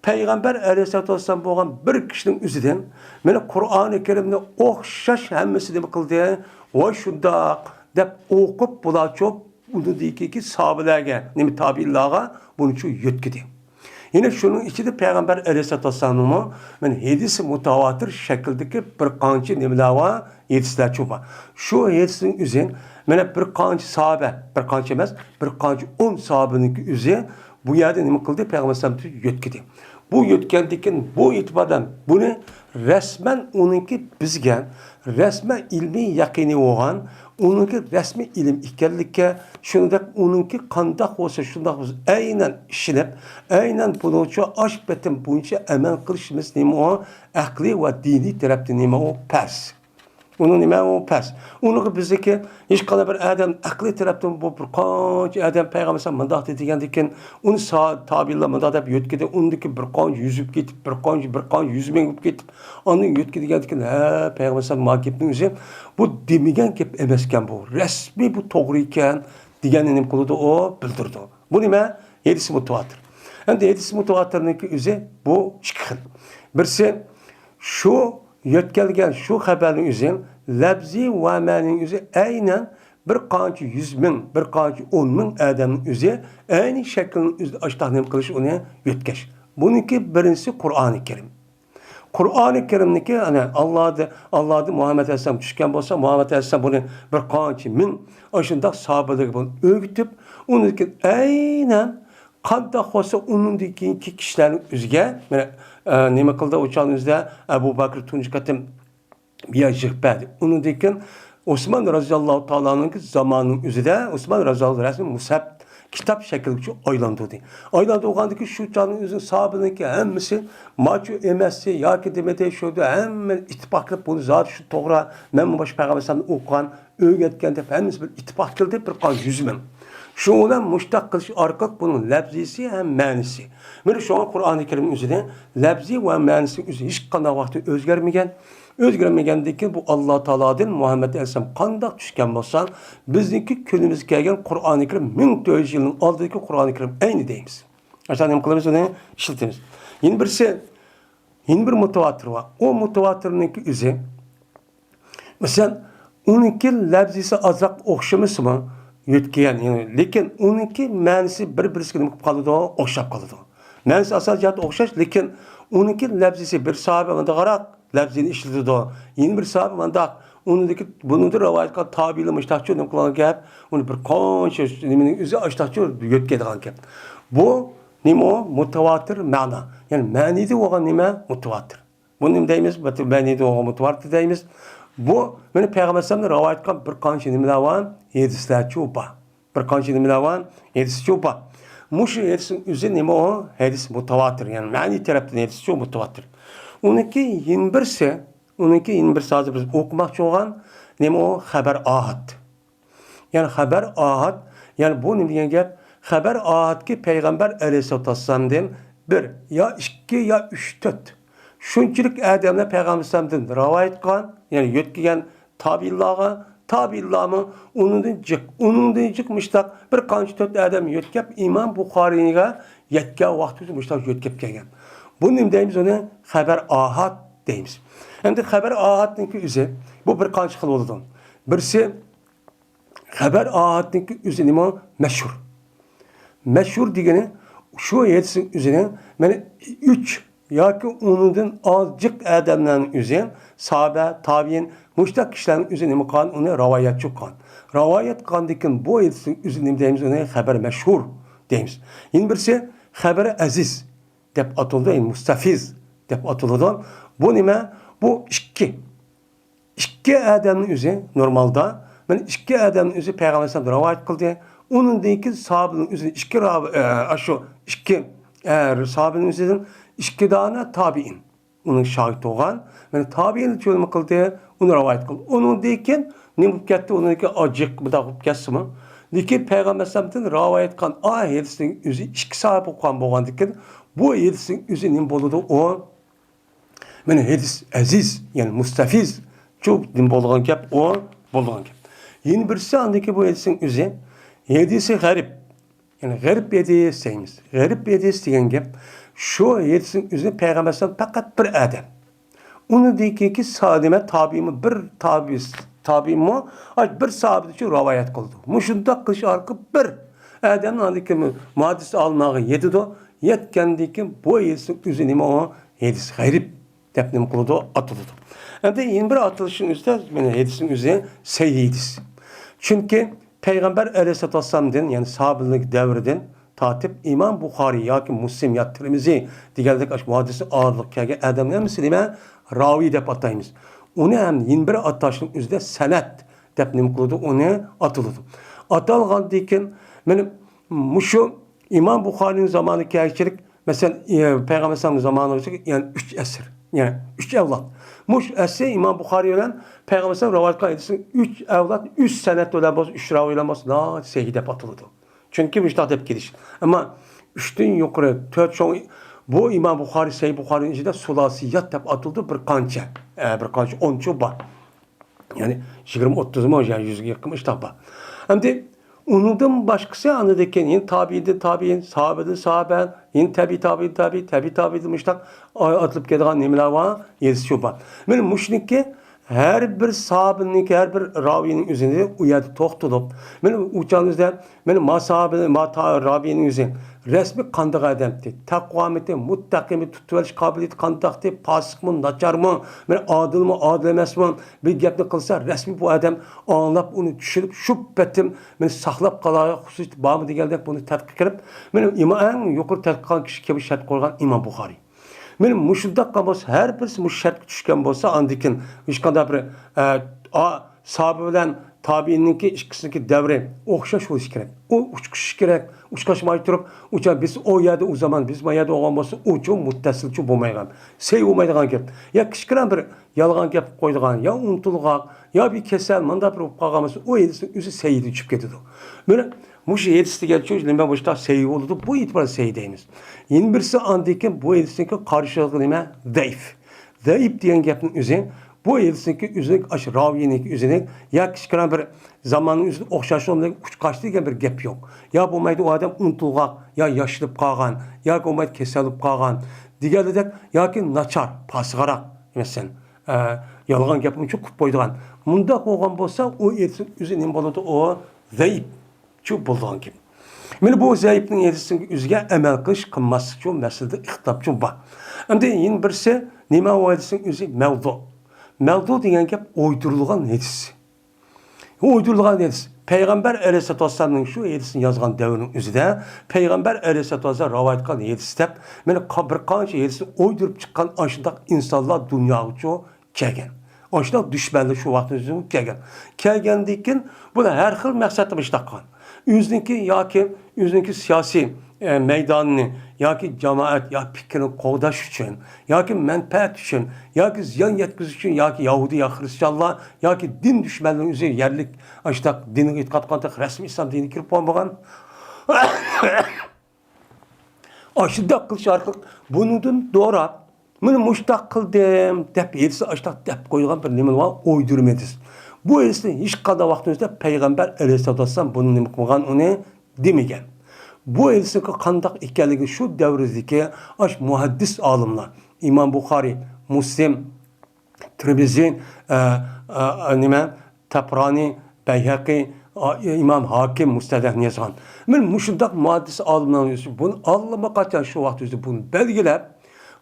پەيغەمبەر ئەلەيھىسسالاتۇ ۋەسسالام بولغان بىر كىشىنىڭ ئۆزىدىن، مانا قۇرئانى كەرىمنى ئوخشاش ھەممىسى نېمە قىلدى؟ ۋاي شۇنداق دەپ ئوقۇپ، بۇلارچۇ ئۇنىڭدىن كېيىنكى ساھابىلەرگە، نېمە، تابىئىنلارغا بۇنىچۇ يۆتكىدى. يەنە شۇنىڭ ئىچىدە پەيغەمبەر ئەلەيھىسسالاتۇ ۋەسسالامنىڭمۇ، مانا، ھەدىسى مۇتاۋاتىر شەكىلدىكى بىر قانچە نېمىلەر بار، ھەدىسلەرچۇ بار. شۇ ھەدىسنىڭ ئۆزى، مانا، بىر قانچە ساھابە، بىر قانچە ئەمەس، بىر قانچە ئون ساھابىنىڭكى ئۆزى بۇ يەردە نېمە قىلدى؟ پەيغەمبەر ئەلەيھىسسالام يۆتكىدى. بۇ يۆتكەندىن كېيىن بۇ ئېتىباردىن بۇنى رەسمەن ئۇنىڭكى بىزگە رەسمەن ئىلمىي يەقىنى بولغان، ئۇنىڭكى رەسمىي ئىلىم ئىكەنلىككە، شۇنىڭدەك ئۇنىڭكى قانداق بولسا شۇنداق بىز ئەينەن ئىشىنىپ، ئەينەن بۇنىڭچە ئاش پېتىم بويىچە ئەمەل قىلىشىمىز نېمە ئۇ؟ ئەقلىي ۋە دىنىي تەرەپتىن نېمە ئۇ؟ پەس. ئۇنىڭ نېمە ئۇ؟ پەس. ئۇنىڭغا بىزدىكى ھېچقانداق بىر ئادەم ئەقلىي تەرەپتىن بۇ بىر قانچە ئادەم پەيغەمبەر ئەلەيھىسسالام مۇنداق دېدى دېگەندىكىن، ئۇنى سا-، تابىئىنلار مۇنداق دەپ يۆتكىدى، ئۇندىكى بىر قانچە يۈز بولۇپ كېتىپ، بىر قانچە، بىر قانچە يۈز مىڭ بولۇپ كېتىپ، ئاندىن يۆتكىدى دېگەندىكىن، ھە، پەيغەمبەر ئەلەيھىسسالام ما گېپنىڭ ئۆزى بۇ دېمىگەن گەپ ئەمەسكەن بۇ. رەسمىي بۇ توغرا ئىكەن دېگەننى نېمە قىلىدۇ ئۇ؟ بىلدۈرىدۇ. بۇ نېمە؟ ھەدىسى مۇتىۋاتىر. ئەمدى ھەدىسى مۇتىۋاتىرنىڭكى ئۆزى بۇ ئىككى خىل. بىرسى شۇ يۆتكەلگەن شۇ خەۋەرنىڭ ئۆزى، لەپزى ۋە مەنىنىڭ ئۆزى ئەينەن بىر قانچە يۈز مىڭ، بىر قانچە ئون مىڭ ئادەمنىڭ ئۆزى ئەينى شەكىلنىڭ ئۆزىدە ئاشتاق نېمە قىلىش، ئۇنى يۆتكەش. بۇنىڭكى بىرىنچىسى قۇرئانى كەرىم. قۇرئانى كەرىمنىڭكى، يەنى ئاللادىن، ئاللادىن مۇھەممەد ئەلەيھىسسالام چۈشكەن بولسا، مۇھەممەد ئەلەيھىسسالام بۇنى بىر قانچە مىڭ ئاشۇنداق ساھابىلەرگە بۇنى ئۆگىتىپ، ئۇنىڭدىن كېيىن ئەينەن قانداق بولسا ئۇنىڭدىن كېيىنكى كىشىلەرنىڭ ئۆزىگە، مانا، ئە، نېمە قىلدى ئۇ چاغنىڭ ئۆزىدە؟ ئەبۇ بەكرى تۇنجى قېتىم بىيا يىغىپ بەردى. ئۇنىڭدىن كېيىن ئوسمان رەزىياللاھۇ تائالانىڭكى زامانىنىڭ ئۆزىدە، ئوسمان رەزىياللاھۇ رەسمىي مۇسھەپ كىتاب شەكلىگىچە ئايلاندۇردى. ئايلاندۇرغاندىن كېيىن شۇ چاغنىڭ ئۆزىنىڭ ساھابىنىڭكى ھەممىسى ماچۇ ئەمەسسى ياكى دېمىدى شۇ ھەممە ئىتتىپاق قىلىپ بۇنى زادى شۇ توغرا، مەن باشقا پەيغەمبەر ئەلەيھىسسالامدىن ئوقۇغان، ئۆگەتكەن دەپ ھەممىسى بىر ئىتتىپاق قىلدى، بىر قانچە يۈز مىڭ. شۇ بىلەن مۇشتاق قىلىش ئارقىلىق بۇنىڭ لەپزىسى ھەم مەنىسى. مانا شۇڭا قۇرئانى كەرىم ئۆزىدە لەپزى ۋە مەنىسى ئۆزى ھېچقانداق ۋاقىتتا ئۆزگەرمىگەن. ئۆزگەرمىگەندىن كېيىن بۇ ئاللا تائالادىن مۇھەممەد ئەلەيھىسسالام قانداق چۈشكەن بولسا، بىزنىڭكى كۈنىمىزگە كەلگەن قۇرئانى كەرىم مىڭ تۆت يۈز يىلنىڭ ئالدىدىكى قۇرئانى كەرىم ئەينى دەيمىز. ئاشۇنداق نېمە قىلىمىز، ئۇنى ئىشلىتىمىز. يەنە بىرسى، يەنە بىر مۇتەۋاتىر بار. ئۇ مۇتەۋاتىرنىڭكى ئۆزى مەسىلەن، ئۇنىڭكى لەپزىسى ئازراق ئوخشىمىسىمۇ يۆتكىگەن، يەنى، لېكىن ئۇنىڭكى مەنىسى بىر-بىرسىگە نېمە قىلىپ قالىدۇ؟ ئوخشاپ قالىدۇ. مەنىسى ئاساسىي جەھەتتە ئوخشاش، لېكىن ئۇنىڭكى لەپزىسى بىر ساھابە مۇنداقراق لەپزىنى ئىشلىتىدۇ. يەنە بىر ساھابە مۇنداق. ئۇنىڭدىكى، بۇنىڭدىن رىۋايەت قىلغان تابىئىلەر مۇشتاقچۇ نېمە قىلغان گەپ، ئۇنى بىر قانچە نېمىنىڭ ئۆزى ئاشتاقچۇ يۆتكەيدىغان گەپ. بۇ نېمە ئۇ؟ مۇتەۋاتىر مەنا. يەنى مەنىدە بولغان نېمە؟ مۇتەۋاتىر. بۇنى نېمە دەيمىز؟ مەنىدە بولغان مۇتەۋاتىر دەيمىز. بۇ، مانا، پەيغەمبەر ئەلەيھىسسالامدىن رىۋايەت قىلغان بىر قانچە نېمىلەر بار؟ ھەدىسلەرچۇ بار. بىر قانچە نېمىلەر بار؟ ھەدىسچۇ بار. مۇشۇ ھەدىسنىڭ ئۆزى نېمە ئۇ؟ ھەدىس مۇتەۋاتىر. يەنى مەنىي تەرەپتىن ھەدىسچۇ مۇتەۋاتىر. ئۇنىڭكى يەنە بىرسى، ئۇنىڭكى يەنە بىرسى ھازىر بىز ئوقۇماقچى بولغان نېمە ئۇ؟ خەبەر ئاھاد. يەنى خەبەر ئاھاد، يەنى بۇ نېمە دېگەن گەپ؟ خەبەر ئاھادكى پەيغەمبەر ئەلەيھىسسالاتۇ ۋەسسالامدىن بىر يا ئىككى يا ئۈچ، تۆت. شۇنچىلىك ئادەملەر پەيغەمبەر ئەلەيھىسسالامدىن رىۋايەت قىلغان، يەنى يۆتكىگەن تابىئىنلارغا، تابىئىنلارمۇ ئۇنىڭدىن جىق، ئۇنىڭدىن جىق مۇشتاق بىر قانچە تۆت ئادەم يۆتكەپ، ئىمام بۇخارىيغا يەتكەن ۋاقتىمىزدا مۇشتاق يۆتكەپ كەلگەن. بۇ نېمە دەيمىز ئۇنى؟ خەبەر ئاھاد دەيمىز. ئەمدى خەبەر ئاھادنىڭكى ئۆزى، بۇ بىر قانچە خىل بولىدۇ. بىرسى، خەبەر ئاھادنىڭكى ئۆزى نېمە؟ مەشھۇر. مەشھۇر دېگىنى شۇ ھەدىسنىڭ ئۆزىنى، مانا، ئۈچ ياكى ئۇنىڭدىن ئاز جىق ئادەملەرنىڭ ئۆزى، ساھابە، تابىئىن، مۇشۇنداق كىشىلەرنىڭ ئۆزى نېمە قىلغان؟ ئۇنى رىۋايەتچى قىلغان. رىۋايەت قىلغاندىن كېيىن بۇ ھەدىسنىڭ ئۆزىنى نېمە دەيمىز؟ ئۇنى خەبەر مەشھۇر دەيمىز. يەنە بىرسى خەبەر ئەزىز دەپ ئاتىلىدۇ، يەنى مۇستەفىز دەپ ئاتىلىدۇ. بۇ نېمە؟ بۇ ئىككى. ئىككى ئادەمنىڭ ئۆزى نورمالدا، مانا ئىككى ئادەمنىڭ ئۆزى پەيغەمبەر ئەلەيھىسسالام رىۋايەت قىلدى. ئۇنىڭدىن كېيىن ساھابىنىڭ ئۆزى ئىككى راۋى-، ئە، ئاشۇ ئىككى، ئە، ساھابىنىڭ ئۆزىدىن ئىككى دانە تابىئىن. ئۇنىڭ شاھىتى بولغان. مانا تابىئىنچۇ نېمە قىلدى؟ ئۇنى رىۋايەت قىلدى. ئۇنىڭدىن كېيىن نېمە بولۇپ كەتتى؟ ئۇنىڭكى ئازجىق مۇنداق بولۇپ كەتسىمۇ، لېكىن پەيغەمبەر ئەلەيھىسسالامدىن رىۋايەت قىلغان ئا ھەدىسنىڭ ئۆزى ئىككى ساھابە قىلغان بولغاندىكىن، بۇ ھەدىسنىڭ ئۆزى نېمە بولىدۇ؟ ئۇ مانا ھەدىس ئەزىز، يەنى مۇستەفىز، شۇ نېمە بولىدىغان گەپ، ئۇ بولىدىغان گەپ. يەنە بىرسى، ئاندىكى بۇ ھەدىسنىڭ ئۆزى ھەدىسى غەرىب. يەنى غەرىب ھەدىس دەيمىز. غەرىب ھەدىس دېگەن گەپ، شۇ ھەدىسنىڭ ئۆزىنى پەيغەمبەر ئەلەيھىسسالام پەقەت بىر ئادەم. ئۇنىڭدىن كېيىنكى سا-، نېمە، تابىئىمۇ بىر تابىئىس-، تابىئىمۇ، ئاي، بىر ساھابىدىن شۇ رىۋايەت قىلىدۇ. مۇشۇنداق قىلىش ئارقىلىق بىر ئادەمنىڭ ئاندىن كېيىن مۇھەددىس ئالىملارغا يېتىدۇ. يەتكەندىن كېيىن بۇ ھەدىسنىڭ ئۆزى نېمە ئۇ؟ ھەدىس غەرىب دەپ نېمە قىلىدۇ؟ ئاتىلىدۇ. ئەمدى يەنە بىر ئاتىلىشنىڭ ئۆزىدە، مانا ھەدىسنىڭ ئۆزى سەھىھ ھەدىس. چۈنكى پەيغەمبەر ئەلەيھىسسالاتۇ ۋەسسالامدىن، يەنى ساھابىلىك دەۋرىدىن تارتىپ ئىمام بۇخارىي ياكى مۇسلىم يا تىرمىزى دېگەندەك ئاشۇ مۇھەددىسنىڭ ئارىلىقىغا كەلگەن ئادەمنى ھەممىسى نېمە؟ راۋىي دەپ ئاتايمىز. ئۇنى ھەم يەنە بىر ئاتاشنىڭ ئۆزىدە سەنەد دەپ نېمە قىلىدۇ؟ ئۇنى ئاتىلىدۇ. ئاتالغاندىن كېيىن، مانا مۇشۇ ئىمام بۇخارىينىڭ زامانىغا كەلگۈچىلىك، مەسىلەن، ئى، پەيغەمبەر ئەلەيھىسسالامنىڭ زامانىغىچە، يەنى ئۈچ ئەسىر، يەنى ئۈچ ئەۋلاد. مۇشۇ ئەسىر ئىمام بۇخارىي بىلەن پەيغەمبەر ئەلەيھىسسالام رىۋايەت قىلغان ھەدىسنىڭ ئۈچ ئەۋلاد، ئۈچ سەنەد بىلەن بولسا، ئۈچ راۋىي بىلەن بولسا، ناھايىتى سەھىھ دەپ ئاتىلىدۇ. چۈنكى مۇشۇنداق دەپ كېلىش. ئەمما ئۈچتىن يۇقىرى، تۆت چوڭ، بۇ ئىمام بۇخارىي، سەھىھ بۇخارىينىڭ ئىچىدە سۇلاسىيات دەپ ئاتىلىدۇ، بىر قانچە، ئە، بىر قانچە ئونچۇ بار. يەنى يىگىرمە، ئوتتۇزمۇ، يا يۈزگە يېقىن ئىشتاق بار. ئەمدى ئۇنىڭدىن باشقىسى، ئاندىن كېيىن يەنە تابىئىندىن تابىئىن، ساھابىدىن ساھابە، يەنە تەبىئىي تابىئىن تابىئىي، تەبىئىي تابىئىندىن مۇشتاق ئاتىلىپ كېلىدىغان نېمىلەر بار؟ ھەدىس شۇ بار. مانا مۇشۇنىڭكى ھەر بىر ساھابىنىڭكى، ھەر بىر راۋىينىڭ ئۆزىنى ئۇ يەردە توختىلىپ، مانا ئۇ چاغىمىزدا مانا ما ساھابە، ما تا-، راۋىينىڭ ئۆزى رەسمىي قانداق ئادەمتى، تەقۋامىتى، مۇتتەقىمى، تۇتۇۋېلىش قابىلىيىتى قانداقتى، پاسىقمۇ، ناچارمۇ، مانا ئادىلمۇ، ئادىل ئەمەسمۇ، بىر گەپنى قىلسا رەسمىي بۇ ئادەم ئاڭلاپ، ئۇنى چۈشىنىپ، شۇ پېتىم مانا ساقلاپ قالايىق خۇسۇسىيىتى بارمۇ دېگەندەك بۇنى تەتقىق قىلىپ، مانا ئىما-، ئەڭ يۇقىرى تەتقىق قىلغان كىشى كىم شەرت قويغان؟ ئىمام بۇخارىي. مانا مۇشۇنداق قىلغان بولسا، ھەر بىرسى مۇشۇ شەرتكە چۈشكەن بولسا، ئاندىن كېيىن ھېچقانداق بىر، ئە، ئا-، ساھابە بىلەن تابىئىننىڭكى ئىككىسىنىڭكى دەۋرى ئوخشاش بولۇشى كېرەك. ئۇ ئۇچقۇشى كېرەك. ئۇچقاشماي تۇرۇپ، ئۇچا بىز ئۇ يەردە، ئۇ زامان بىز ما يەردە بولغان بولسا، ئۇچۇ مۇتتەسىلچۇ بولمايدىغان، سەھىھ بولمايدىغان گەپ. يا كىچىككىنە بىر يالغان گەپ قويىدىغان، يا ئۇنتۇلغاق، يا بىر كېسەل، مۇنداق بىر بولۇپ قالغان بولسا، ئۇ ھەدىسنىڭ ئۆزى سەھىھتىن چۈشۈپ كېتىدۇ. مانا مۇشۇ ھەدىس دېگەن شۇ نېمە بولۇشتا سەھىھ بولىدۇ، بۇ ئېتىباردا سەھىھ دەيمىز. يەنە بىرسى، ئاندىن كېيىن بۇ ھەدىسنىڭكى قارشىلىقى نېمە؟ زەئىپ. زەئىپ دېگەن گەپنىڭ ئۆزى، بۇ ھەدىسنىڭكى ئۆزىنىڭ ئاشۇ راۋىينىڭكى ئۆزىنىڭ يا كىچىككىنە بىر زاماننىڭ ئۆزىدە ئوخشاشلىقى بىلەن ئۇچقاچتى دېگەن بىر گەپ يوق. يا بولمايدۇ ئۇ ئادەم ئۇنتۇلغاق، يا ياشىنىپ قالغان، ياكى بولمايدۇ كېسەل بولۇپ قالغان دېگەندەك، ياكى ناچار، پاسىقراق، مەسىلەن، ئە، يالغان گەپ ئۇنچە قىلىپ قويىدىغان. مۇنداق بولغان بولسا، ئۇ ھەدىسنىڭ ئۆزى نېمە بولىدۇ؟ ئۇ زەئىپ. شۇ بولىدىغان گەپ. مانا بۇ زەئىپنىڭ ھەدىسىنىڭ ئۆزىگە ئەمەل قىلىش، قىلماسلىق شۇ مەسىلىدە ئىختىلاپ شۇ بار. ئەمدى يەنە بىرسى، نېمە ئۇ ھەدىسنىڭ ئۆزى؟ مەۋزۇ. مەۋزۇ دېگەن گەپ ئويدۇرۇلغان ھەدىس. ئويدۇرۇلغان ھەدىس. پەيغەمبەر ئەلەيھىسسالاتۇ ۋەسسالامنىڭ شۇ ھەدىسنى يازغان دەۋرىنىڭ ئۆزىدە پەيغەمبەر ئەلەيھىسسالاتۇ ۋەسسالام رىۋايەت قىلغان ھەدىس دەپ، مانا قا-، بىر قانچە ھەدىسنى ئويدۇرۇپ چىققان ئاشۇنداق ئىنسانلار دۇنياغىچۇ كەلگەن. ئاشۇنداق دۈشمەنلەر شۇ ۋاقىتتا يۈزىگە كەلگەن. كەلگەندىن كېيىن بۇلار ھەر خىل مەقسەتتە مۇشۇنداق قىلغان. ئۆزىنىڭكى ياكى ئۆزىنىڭكى سىياسىي، ئە، مەيدانىنى ياكى جامائەت يا پىكرىنى قوغداش ئۈچۈن، ياكى مەنپەئەت ئۈچۈن، ياكى زىيان يەتكۈزۈش ئۈچۈن، ياكى يەھۇدىي يا خرىستىيانلار، ياكى دىن دۈشمەنلىرىنىڭ ئۆزى يەرلىك ئاشۇنداق دىنغا ئېتىقاد قىلغان رەسمىي ئىسلام دىنىغا كىرىپ بولمىغان. ئاشۇنداق قىلىش ئارقىلىق بۇنىڭدىن دوراپ، مانا مۇشتاق قىلدىم دەپ ھەدىسنى ئاشۇنداق دەپ قويغان بىر نېمە بار، ئويدۇرما ھەدىس. بۇ ھەدىسنى ھېچقانداق ۋاقىتىمىزدا پەيغەمبەر ئەلەيھىسسالاتۇ ۋەسسالام بۇنى نېمە قىلغان، ئۇنى دېمىگەن. بۇ ھەدىسنىڭ قانداق ئىكەنلىكى شۇ دەۋردىكى ئاش مۇھەددىس ئالىملار، ئىمام بۇخارىي، مۇسلىم، تىرمىزى، ئە، ئە، نېمە، تەبرانى، بەيھەقى، ئا، ئىمام ھاكىم مۇستەدرەكنى يازغان. مانا مۇشۇنداق مۇھەددىس ئالىملارنىڭ ئۆزى بۇنى ئاللىماقاچان شۇ ۋاقىت ئۆزى بۇنى بەلگىلەپ،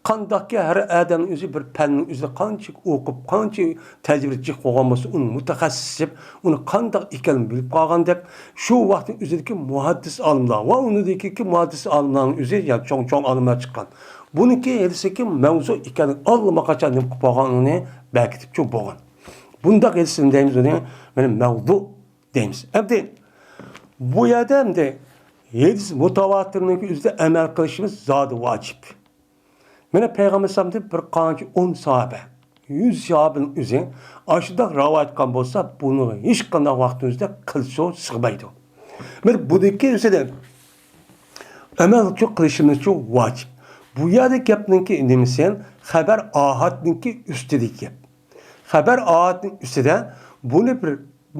قانداقكى ھەر ئادەمنىڭ ئۆزى بىر پەننىڭ ئۆزىدە قانچە ئوقۇپ، قانچە تەجرىبىسى جىق بولغان بولسا، ئۇنى مۇتەخەسسىس دەپ، ئۇنى قانداق ئىكەنلىكىنى بىلىپ قالغان دەپ، شۇ ۋاقىتنىڭ ئۆزىدىكى مۇھەددىس ئالىملار ۋە ئۇنىڭدىكى مۇھەددىس ئالىملارنىڭ ئۆزى، يا چوڭ-چوڭ ئالىملار چىققان. بۇنىڭكى ھەدىسىكى مەۋزۇ ئىكەنلىكى ئاللىماقاچان نېمە قىلىپ بولغان، ئۇنى بەركىتىپ چۈشۈرۈپ بولغان. بۇنداق ھەدىس نېمە دەيمىز ئۇنى؟ مانا مەۋزۇ دەيمىز. ئەمدى بۇ يەردە ئەمدى ھەدىس مۇتەۋاتىرنىڭ ئۆزىدە ئەمەل قىلىشىمىز زادى ۋاجىپ. مانا پەيغەمبەر ئەلەيھىسسالامدىن بىر قانچە ئون ساھابە، يۈز ساھابىنىڭ ئۆزى ئاشۇنداق راۋايەت قىلغان بولسا، بۇنىڭغا ھېچقانداق ۋاقتىمىزدا قىلچە سىغمايدۇ. مانا بۇنىڭكى ئۈستىدە ئەمەلچۇ قىلىشىمىزچۇ ۋاجىپ. بۇ يەردە گەپنىڭكى نېمىسى؟ خەبەر ئاھادنىڭكى ئۈستىدىكى گەپ. خەبەر ئاھادنىڭ ئۈستىدە بۇنى بىر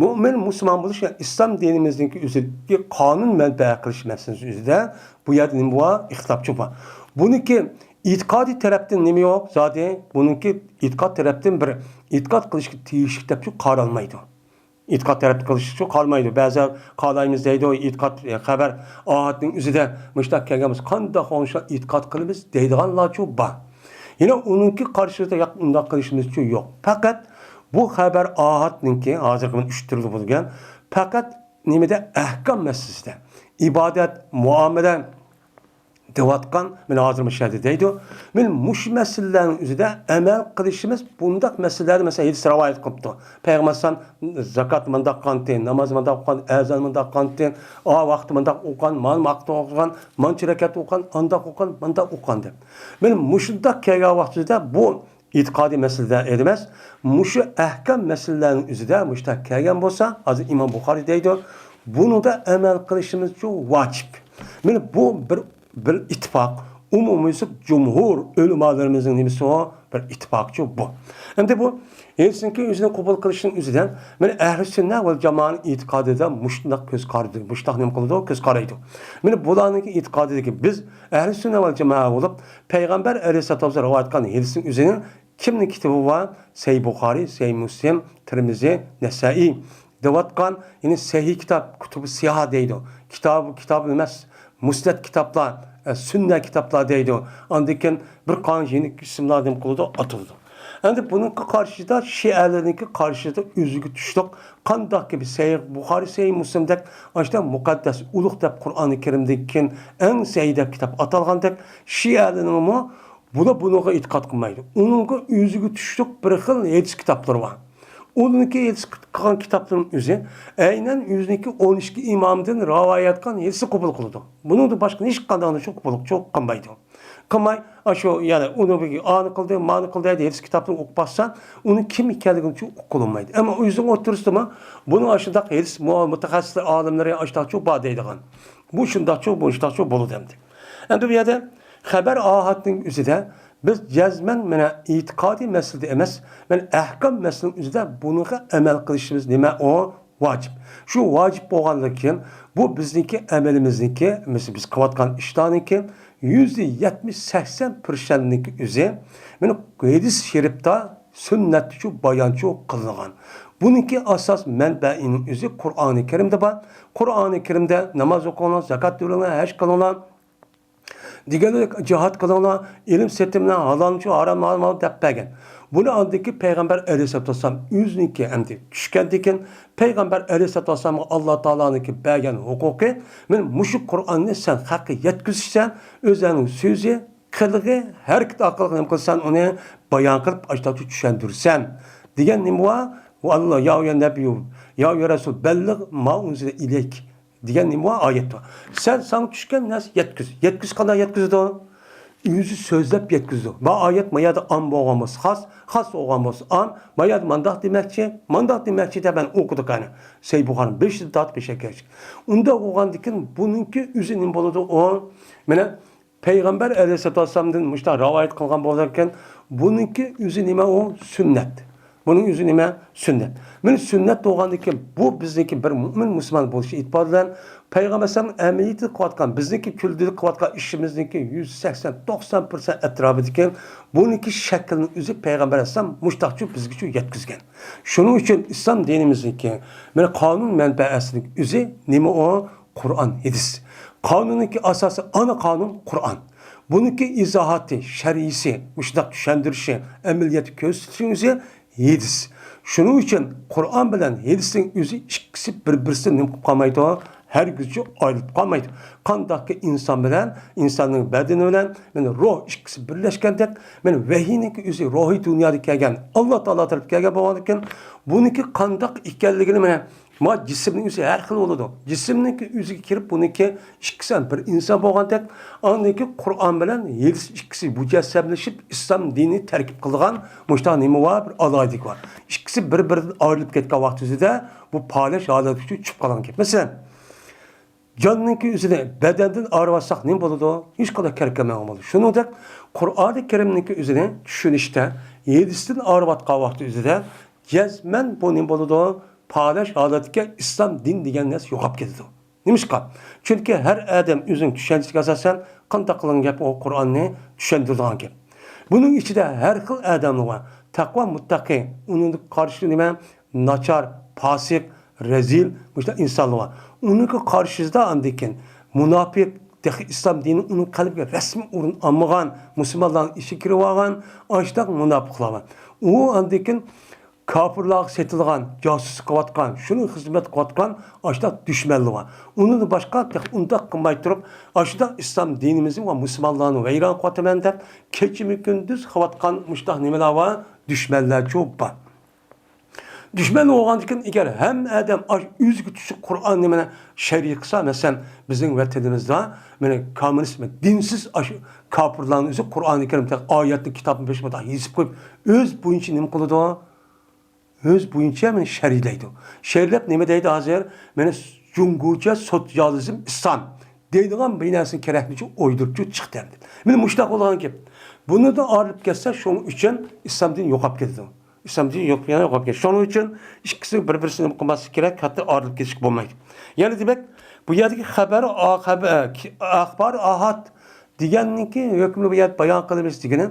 مۆمىن مۇسۇلمان بولۇش، يەنى ئىسلام دىنىمىزنىڭكى ئۆزىدىكى قانۇن مەنبە قىلىش مەسىلىسى ئۈستىدە بۇ يەردە نېمە بار؟ ئىختىلاپچۇ بار. بۇنىڭكى ئېتىقادىي تەرەپتىن نېمە يوق؟ زادى بۇنىڭكى ئېتىقاد تەرەپتىن بىر ئېتىقاد قىلىشقا تېگىشلىك دەپچۇ قارالمايدۇ. ئېتىقاد تەرەپتە قىلىشقىچۇ قارىمايدۇ. بەزىلەر قالايمىز دەيدۇ، ئېتىقاد، خەبەر ئاھادنىڭ ئۆزىدە مۇشۇنداق كەلگەن بولسا، قانداق ئوڭشا ئېتىقاد قىلىمىز دەيدىغانلارچۇ بار. يەنە ئۇنىڭكى قارشىسىدا ياق، ئۇنداق قىلىشىمىزچۇ يوق. پەقەت بۇ خەبەر ئاھادنىڭكى، ھازىرقى مەن ئۈچ تۈرلۈك بولغان، پەقەت نېمىدە؟ ئەھكام مەسىلىسىدە، ئىبادەت، مۇئامىلە، دەۋاتقان، مانا ھازىر مۇشۇ يەردە دەيدۇ. مانا مۇشۇ مەسىلىلەرنىڭ ئۆزىدە ئەمەل قىلىشىمىز، بۇنداق مەسىلىلەردە، مەسىلەن، ھەدىس رىۋايەت قىلىپتۇ. پەيغەمبەر ئەلەيھىسسالام زاكات مۇنداق قىلغانتى، ناماز مۇنداق قىلغان، ئەزان مۇنداق قىلغانتى، ئا ۋاقىتتا مۇنداق ئوقۇغان، مانا ۋاقىتتا ئوقۇغان، مانچە رەكەت ئوقۇغان، ئانداق ئوقۇغان، مانداق ئوقۇغان دەپ. مانا مۇشۇنداق كەلگەن ۋاقتىدا بۇ ئېتىقادىي مەسىلىدە ئەمەس، مۇشۇ ئەھكام مەسىلىلەرنىڭ ئۆزىدە مۇشۇنداق كەلگەن بولسا، ھازىر ئىمام بۇخارىي دەيدۇ، بۇنىڭدا ئەمەل قىلىشىمىزچۇ ۋاجىپ. مانا بۇ بىر، بىر ئىتتىپاق، ئومۇميۈزلۈك جۇمھۇر ئۆلىمالىرىمىزنىڭ نېمىسى ئۇ؟ بىر ئىتتىپاقچۇ بۇ. ئەمدى بۇ ھەدىسنىڭكى ئۆزىنى قوبۇل قىلىشنىڭ ئۆزىدە، مانا ئەھلى سۈننە ۋەل جامائەنىڭ ئېتىقادىدا مۇشۇنداق كۆز قارىدى، مۇشۇنداق نېمە قىلىدۇ؟ كۆز قارايدۇ. مانا بۇلارنىڭكى ئېتىقادىدىكى بىز ئەھلى سۈننە ۋەل جامائە بولۇپ، پەيغەمبەر ئەلەيھىسسالاتۇ ۋەسسالام رىۋايەت قىلغان ھەدىسنىڭ ئۆزىنىڭ كىمنىڭ كىتابى بار؟ سەھىھ بۇخارىي، سەھىھ مۇسلىم، تىرمىزى، نەسائىي دەۋاتقان، يەنى سەھىھ كىتاب، كۇتۇبۇ سىھاھ دەيدۇ. كىتاب، كىتاب ئەمەس، مۇسنەد كىتابلار، ئە، سۈننە كىتابلار دەيدۇ. ئاندىن كېيىن بىر قانچە يېنىك ئىسىملار نېمە قىلىدۇ؟ ئاتىلىدۇ. ئەمدى بۇنىڭكى قارشىسىدا، شىئەلەرنىڭكى قارشىسىدا ئۆزىگە تۇشلۇق، قانداقكى بىر سەھىھ بۇخارىي، سەھىھ مۇسلىمدەك، ئاشۇنداق مۇقەددەس، ئۇلۇغ دەپ قۇرئانى كەرىمدىن كېيىن ئەڭ سەھىھ دەپ كىتاب ئاتالغاندەك، شىئەلەرنىڭمۇ بۇلار بۇنىڭغا ئېتىقاد قىلمايدۇ. ئۇنىڭغا ئۆزىگە تۇشلۇق بىر خىل ھەدىس كىتابلىرى بار. ئۇنىڭكى ھەدىس قىلغان كىتابلىرىنىڭ ئۆزى ئەينەن ئۆزىنىڭكى ئون ئىككى ئىمامدىن رىۋايەت قىلغان ھەدىسنى قوبۇل قىلىدۇ. بۇنىڭدىن باشقا ھېچقانداق ئىشنى قوبۇل قىلمايدۇ. قىلماي، ئاشۇ يەنە ئۇنى ئانى قىلدى، مانى قىلدى دەيدۇ، ھەدىس كىتابلىرىنى ئوقۇپ باقسا، ئۇنىڭ كىم ئىكەنلىكىنى ئۇقۇپ بولمايدۇ. ئەمما ئۆزىنىڭ ئوتتۇرىسىدىمۇ بۇنىڭ ئاشۇنداق ھەدىس مۇ-، مۇتەخەسسىسلەر، ئالىملىرى ئاشۇنداقچۇ بار دەيدىغان. بۇ شۇنداقچۇ، بۇ شۇنداقچۇ بولىدۇ ئەمدى. ئەمدى بۇ يەردە خەبەر ئاھادنىڭ ئۆزىدە بىز جەزمەن مانا ئېتىقادىي مەسىلىدە ئەمەس، مانا ئەھكام مەسىلىنىڭ ئۆزىدە بۇنىڭغا ئەمەل قىلىشىمىز نېمە ئۇ؟ ۋاجىپ. شۇ ۋاجىپ بولغاندىن كېيىن، بۇ بىزنىڭكى ئەمىلىمىزنىڭكى، مىسال، بىز قىلىۋاتقان ئىشلارنىڭكى يۈزدە يەتمىش سەكسەن پىرسەنتنىڭكى ئۆزى، مانا ھەدىس شېرىپتا، سۈننەتتىچۇ، بايانچۇ قىلىنغان. بۇنىڭكى ئاساس مەنبەئىنىڭ ئۆزى قۇرئانى كەرىمدە بار. قۇرئانى كەرىمدە ناماز ئوقۇڭلار، زاكات بېرىڭلار، ھەج قىلىڭلار، دېگەندەك جىھاد قىلىڭلار، ئىلىم سېتىڭلار، ھالالچۇ، ھارام، ھارام دەپ بەرگەن. بۇنى ئاندىكى پەيغەمبەر ئەلەيھىسسالاتۇ ۋەسسالام ئۆزىنىڭكى ئەمدى چۈشكەندىن كېيىن، پەيغەمبەر ئەلەيھىسسالاتۇ ۋەسسالامغا ئاللا تائالانىڭكى بەرگەن ھوقۇقى، مانا مۇشۇ قۇرئاننى سەن خەققە يەتكۈزۈشسەن، ئۆزۈڭنىڭ سۆزى، قىلىقى، ھەرىكىتى ئارقىلىق نېمە قىلسان، ئۇنى بايان قىلىپ، ئاشۇنداقچە چۈشەندۈرسەن دېگەن نېمە بار؟ ۋە ئاللا، يا ئەييۇھەن نەبىييۇ، يا ئەييۇھەر رەسۇل، بەللىغ ما ئۇنزىلە ئىلەيك دېگەن نېمە بار؟ ئايەت بار. سەن ساڭا چۈشكەن نەرسە يەتكۈز. يەتكۈز قانداق يەتكۈزىدۇ؟ ئۆزى سۆزلەپ يەتكۈزىدۇ. ما ئايەت ما يەردە ئام بولغان بولسا خاس، خاس بولغان بولسا ئام، ما يەردە مانداق دېمەكچى، مانداق دېمەكچى دەپ مەن ئوقۇدۇق قېنى. سەھىھ بۇخارىنىڭ بېشىدىن تارتىپ بېشىغا كەلگۈچە. ئۇنداق بولغاندىكىن بۇنىڭكى ئۆزى نېمە بولىدۇ ئۇ؟ مانا پەيغەمبەر ئەلەيھىسسالاتۇ ۋەسسالامدىن مۇشۇنداق رىۋايەت قىلغان بولىدىكەن، بۇنىڭكى ئۆزى نېمە ئۇ؟ سۈننەت. بۇنىڭ ئۆزى نېمە؟ سۈننەت. مانا سۈننەت بولغاندىكىن، بۇ بىزنىڭكى بىر مۆمىن مۇسۇلمان بولۇش ئېتىبارى بىلەن پەيغەمبەر ئەلەيھىسسالام ئەمەلىيىتىدە قىلىۋاتقان، بىزنىڭكى كۈندىلىك قىلىۋاتقان ئىشىمىزنىڭكى يۈزدە سەكسەن، توقسان پىرسەنت ئەتراپىدىكەن، بۇنىڭكى شەكلىنىڭ ئۆزى پەيغەمبەر ئەلەيھىسسالام مۇشۇنداقچۇ بىزگىچۇ يەتكۈزگەن. شۇنىڭ ئۈچۈن ئىسلام دىنىمىزنىڭكى مانا قانۇن مەنبەسىنىڭ ئۆزى نېمە ئۇ؟ قۇرئان، ھەدىس. قانۇننىڭكى ئاساسى ئانا قانۇن قۇرئان. بۇنىڭكى ئىزاھاتى، شەرھىسى، مۇشۇنداق چۈشەندۈرۈشى، ئەمەلىيەتتە كۆرسىتىشى ئۆزى ھەدىس. شۇنىڭ ئۈچۈن قۇرئان بىلەن ھەدىسنىڭ ئۆزى ئىككىسى بىر-بىرسىدىن نېمە قىلىپ قالمايدۇ؟ ھەرگىزچە ئايرىلىپ قالمايدۇ. قانداقكى ئىنسان بىلەن، ئىنساننىڭ بەدىنى بىلەن، مانا، روھ ئىككىسى بىرلەشكەندەك، مانا، ۋەھىينىڭكى ئۆزى روھىي دۇنيادىن كەلگەن، ئاللا تائالا تەرىپىدىن كەلگەن بولغاندىكىن، بۇنىڭكى قانداق ئىكەنلىكىنى، مانا، ما جىسىمنىڭ ئۆزى ھەر خىل بولىدۇ. جىسىمنىڭكى ئۆزىگە كىرىپ، بۇنىڭكى ئىككىسى ھەم بىر ئىنسان بولغاندەك، ئاندىن كېيىن قۇرئان بىلەن ھەدىس ئىككىسى مۇجەسسەملىشىپ، ئىسلام دىنى تەركىب قىلىدىغان مۇشۇنداق نېمە بار، بىر ئالاھىدىلىك بار. ئىككىسى بىر-بىرىدىن ئايرىلىپ كەتكەن ۋاقتى ئۆزىدە بۇ پالەچ ھالەتكە چۈشۈپ قالغان گەپ. مەسىلەن، جاننىڭكى ئۆزىنى بەدەندىن ئايرىۋالساق نېمە بولىدۇ؟ ھېچقانداق كەرەك قىلمايدىغان بولىدۇ. شۇنىڭدەك قۇرئانى كەرىمنىڭكى ئۆزىنى چۈشىنىشتە، ھەدىستىن ئايرىۋاتقان ۋاقتى ئۆزىدە جەزمەن بۇ نېمە بولىدۇ؟ پالەچ ھالەتكە ئىسلام دىن دېگەن نەرسە يوقاپ كېتىدۇ. نېمىشقا؟ چۈنكى ھەر ئادەم ئۆزىنىڭ چۈشەنچىسىگە ئاساسەن قانداق قىلغان گەپ ئۇ قۇرئاننى چۈشەندۈرىدىغان گەپ. بۇنىڭ ئىچىدە ھەر خىل ئادەملەر بار. تەقۋا مۇتتەقى، ئۇنىڭغا قارشى نېمە؟ ناچار، پاسىق، رەزىل، مۇشۇنداق ئىنسانلار بار. ئۇنىڭغا قارشىسىدا ئاندىن كېيىن مۇناپىق، تېخى ئىسلام دىنى ئۇنىڭ قەلبىگە رەسمىي ئورۇن ئالمىغان، مۇسۇلمانلارنىڭ ئىچىگە كىرىۋالغان، ئاشۇنداق مۇناپىقلار بار. ئۇ ئاندىن كېيىن كاپىرلارغا سېتىلغان، جاسۇسلۇق قىلىۋاتقان، شۇنىڭ خىزمەت قىلىۋاتقان ئاشۇنداق دۈشمەنلىرى بار. ئۇنىڭدىن باشقا تېخى ئۇنداق قىلماي تۇرۇپ، ئاشۇنداق ئىسلام دىنىمىزنى ۋە مۇسۇلمانلارنى ۋەيران قىلىۋاتىمەن دەپ، كېچىمۇ كۈندۈز قىلىۋاتقان مۇشۇنداق نېمىلەر بار، دۈشمەنلەر چوپ بار. دۈشمەن بولغاندىكىن، ئەگەر ھەممە ئادەم ئاش ئۆزىگە تۇشلۇق قۇرئان نېمىنى شەرھ قىلسا، مەسىلەن، بىزنىڭ ۋەتىنىمىزدا، مانا، كوممۇنىست، دىنسىز ئاشۇ كاپىرلارنىڭ ئۆزى قۇرئانى كەرىم، ئايەتنى، كىتابنى بېشىدا يېزىپ قويۇپ، ئۆز بويىچە نېمە قىلىدۇ؟ ئۆز بويىچە مانا شەرھلەيدۇ. شەرھلەپ نېمە دەيدۇ ھازىر؟ مانا جۇڭگوچە سوتسىيالىزم ئىسلام دەيدىغان بىر نەرسىنى كېرەكلىكىچە ئويدۇرۇپچۇ چىقتى ئەمدى. مانا مۇشۇنداق بولغان گەپ. بۇنىڭدىن ئايرىلىپ كەتسە، شۇنىڭ ئۈچۈن ئىسلام دىنى يوقاپ كېتىدۇ. ئىسلام دىنى يوق، يەنە يوقاپ كېتىدۇ. شۇنىڭ ئۈچۈن ئىككىسى بىر-بىرسىنى قىلماسلىق كېرەك، ھەتتا ئايرىلىپ كېتىشكە بولمايدۇ. يەنە دېمەك، بۇ يەردىكى خەبەر، ئا-، خەبە-، ئە، كى-، ئەخبار ئاھاد دېگەننىڭكى ھۆكمىنى بۇ يەردە بايان قىلىمىز دېگىنى،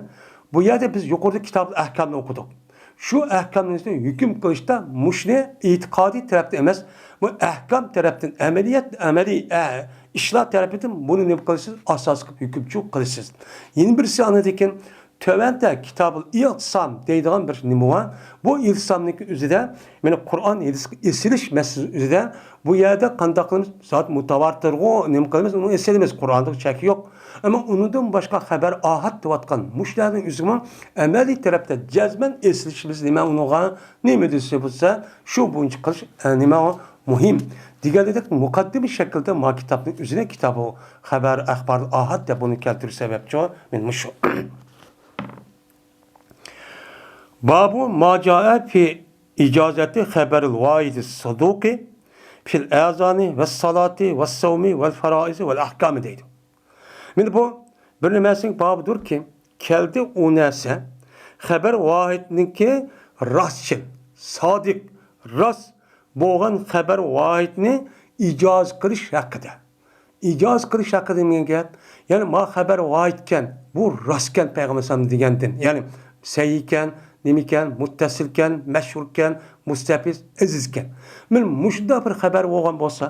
بۇ يەردە بىز يۇقىرىدا كىتابۇل ئەھكامنى ئوقۇدۇق. شۇ ئەھكامنىڭ ئۈستىدە ھۆكۈم قىلىشتا مۇشۇنى ئېتىقادىي تەرەپتىن ئەمەس، بۇ ئەھكام تەرەپتىن، ئەمەلىيەت، ئەمەلىي، ئە، ئىشلار تەرىپىدىن بۇنى نېمە قىلىسىز؟ ئاساس قىلىپ ھۆكۈمچى قىلىسىز. يەنە بىرسى ئاندىن كېيىن تۆۋەندە كىتابۇل ئىئتىسام دەيدىغان بىر نېمە بار. بۇ ئىئتىسامنىڭكى ئۆزىدە، مانا قۇرئان ھەدىسكە ئېسىلىش مەسىلىسى ئۆزىدە بۇ يەردە قانداق قىلىمىز؟ زات مۇتاۋاتىرغۇ، نېمە قىلىمىز؟ ئۇنى ئېسىلىمىز. قۇرئاندا چەك يوق. ئەمما ئۇنىڭدىن باشقا خەبەر ئاھاد دەۋاتقان مۇشۇلارنىڭ ئۆزىمۇ ئەمەلىي تەرەپتە جەزمەن ئېسىلىشىمىز نېمە ئۇنىڭغا؟ نېمە دېسە بولسا، شۇ بويىچە قىلىش، ئە، نېمە ئۇ؟ مۇھىم. دېگەنلىكتە، مۇقەددىمە شەكىلدە ما كىتابنىڭ ئۆزىنى كىتابۇ خەبەر، ئەخبار، ئاھاد دەپ بۇنى كەلتۈرۈش سەۋەبچۇ، مېنى مۇشۇ. بابۇ ما جائە في ئىجازەتى خەبەرىل ۋاھىدى سۇدۇقى فىل ئەزانى ۋەس سالاتى ۋەس سەۋمى ۋەل فەرائىزى ۋەل ئەھكامى دەيدۇ. مانا بۇ بىر نېمىسىنىڭ بابىدۇركى، كەلدى ئۇ نەرسە، خەبەر ۋاھىدنىڭكى راستچىل، سادىق، راست بولغان خەبەر ۋاھىدنى ئىجازە قىلىش ھەققىدە. ئىجازە قىلىش ھەققىدە دېگەن گەپ، يەنى ما خەبەر ۋاھىدكەن، بۇ راستكەن پەيغەمبەر ئەلەيھىسسالام دېگەندىن، يەنى سەھىھكەن، نېمىكەن، مۇتتەسىلكەن، مەشھۇركەن، مۇستەپىز، ئەزىزكەن. مانا مۇشۇنداق بىر خەبەر بولغان بولسا،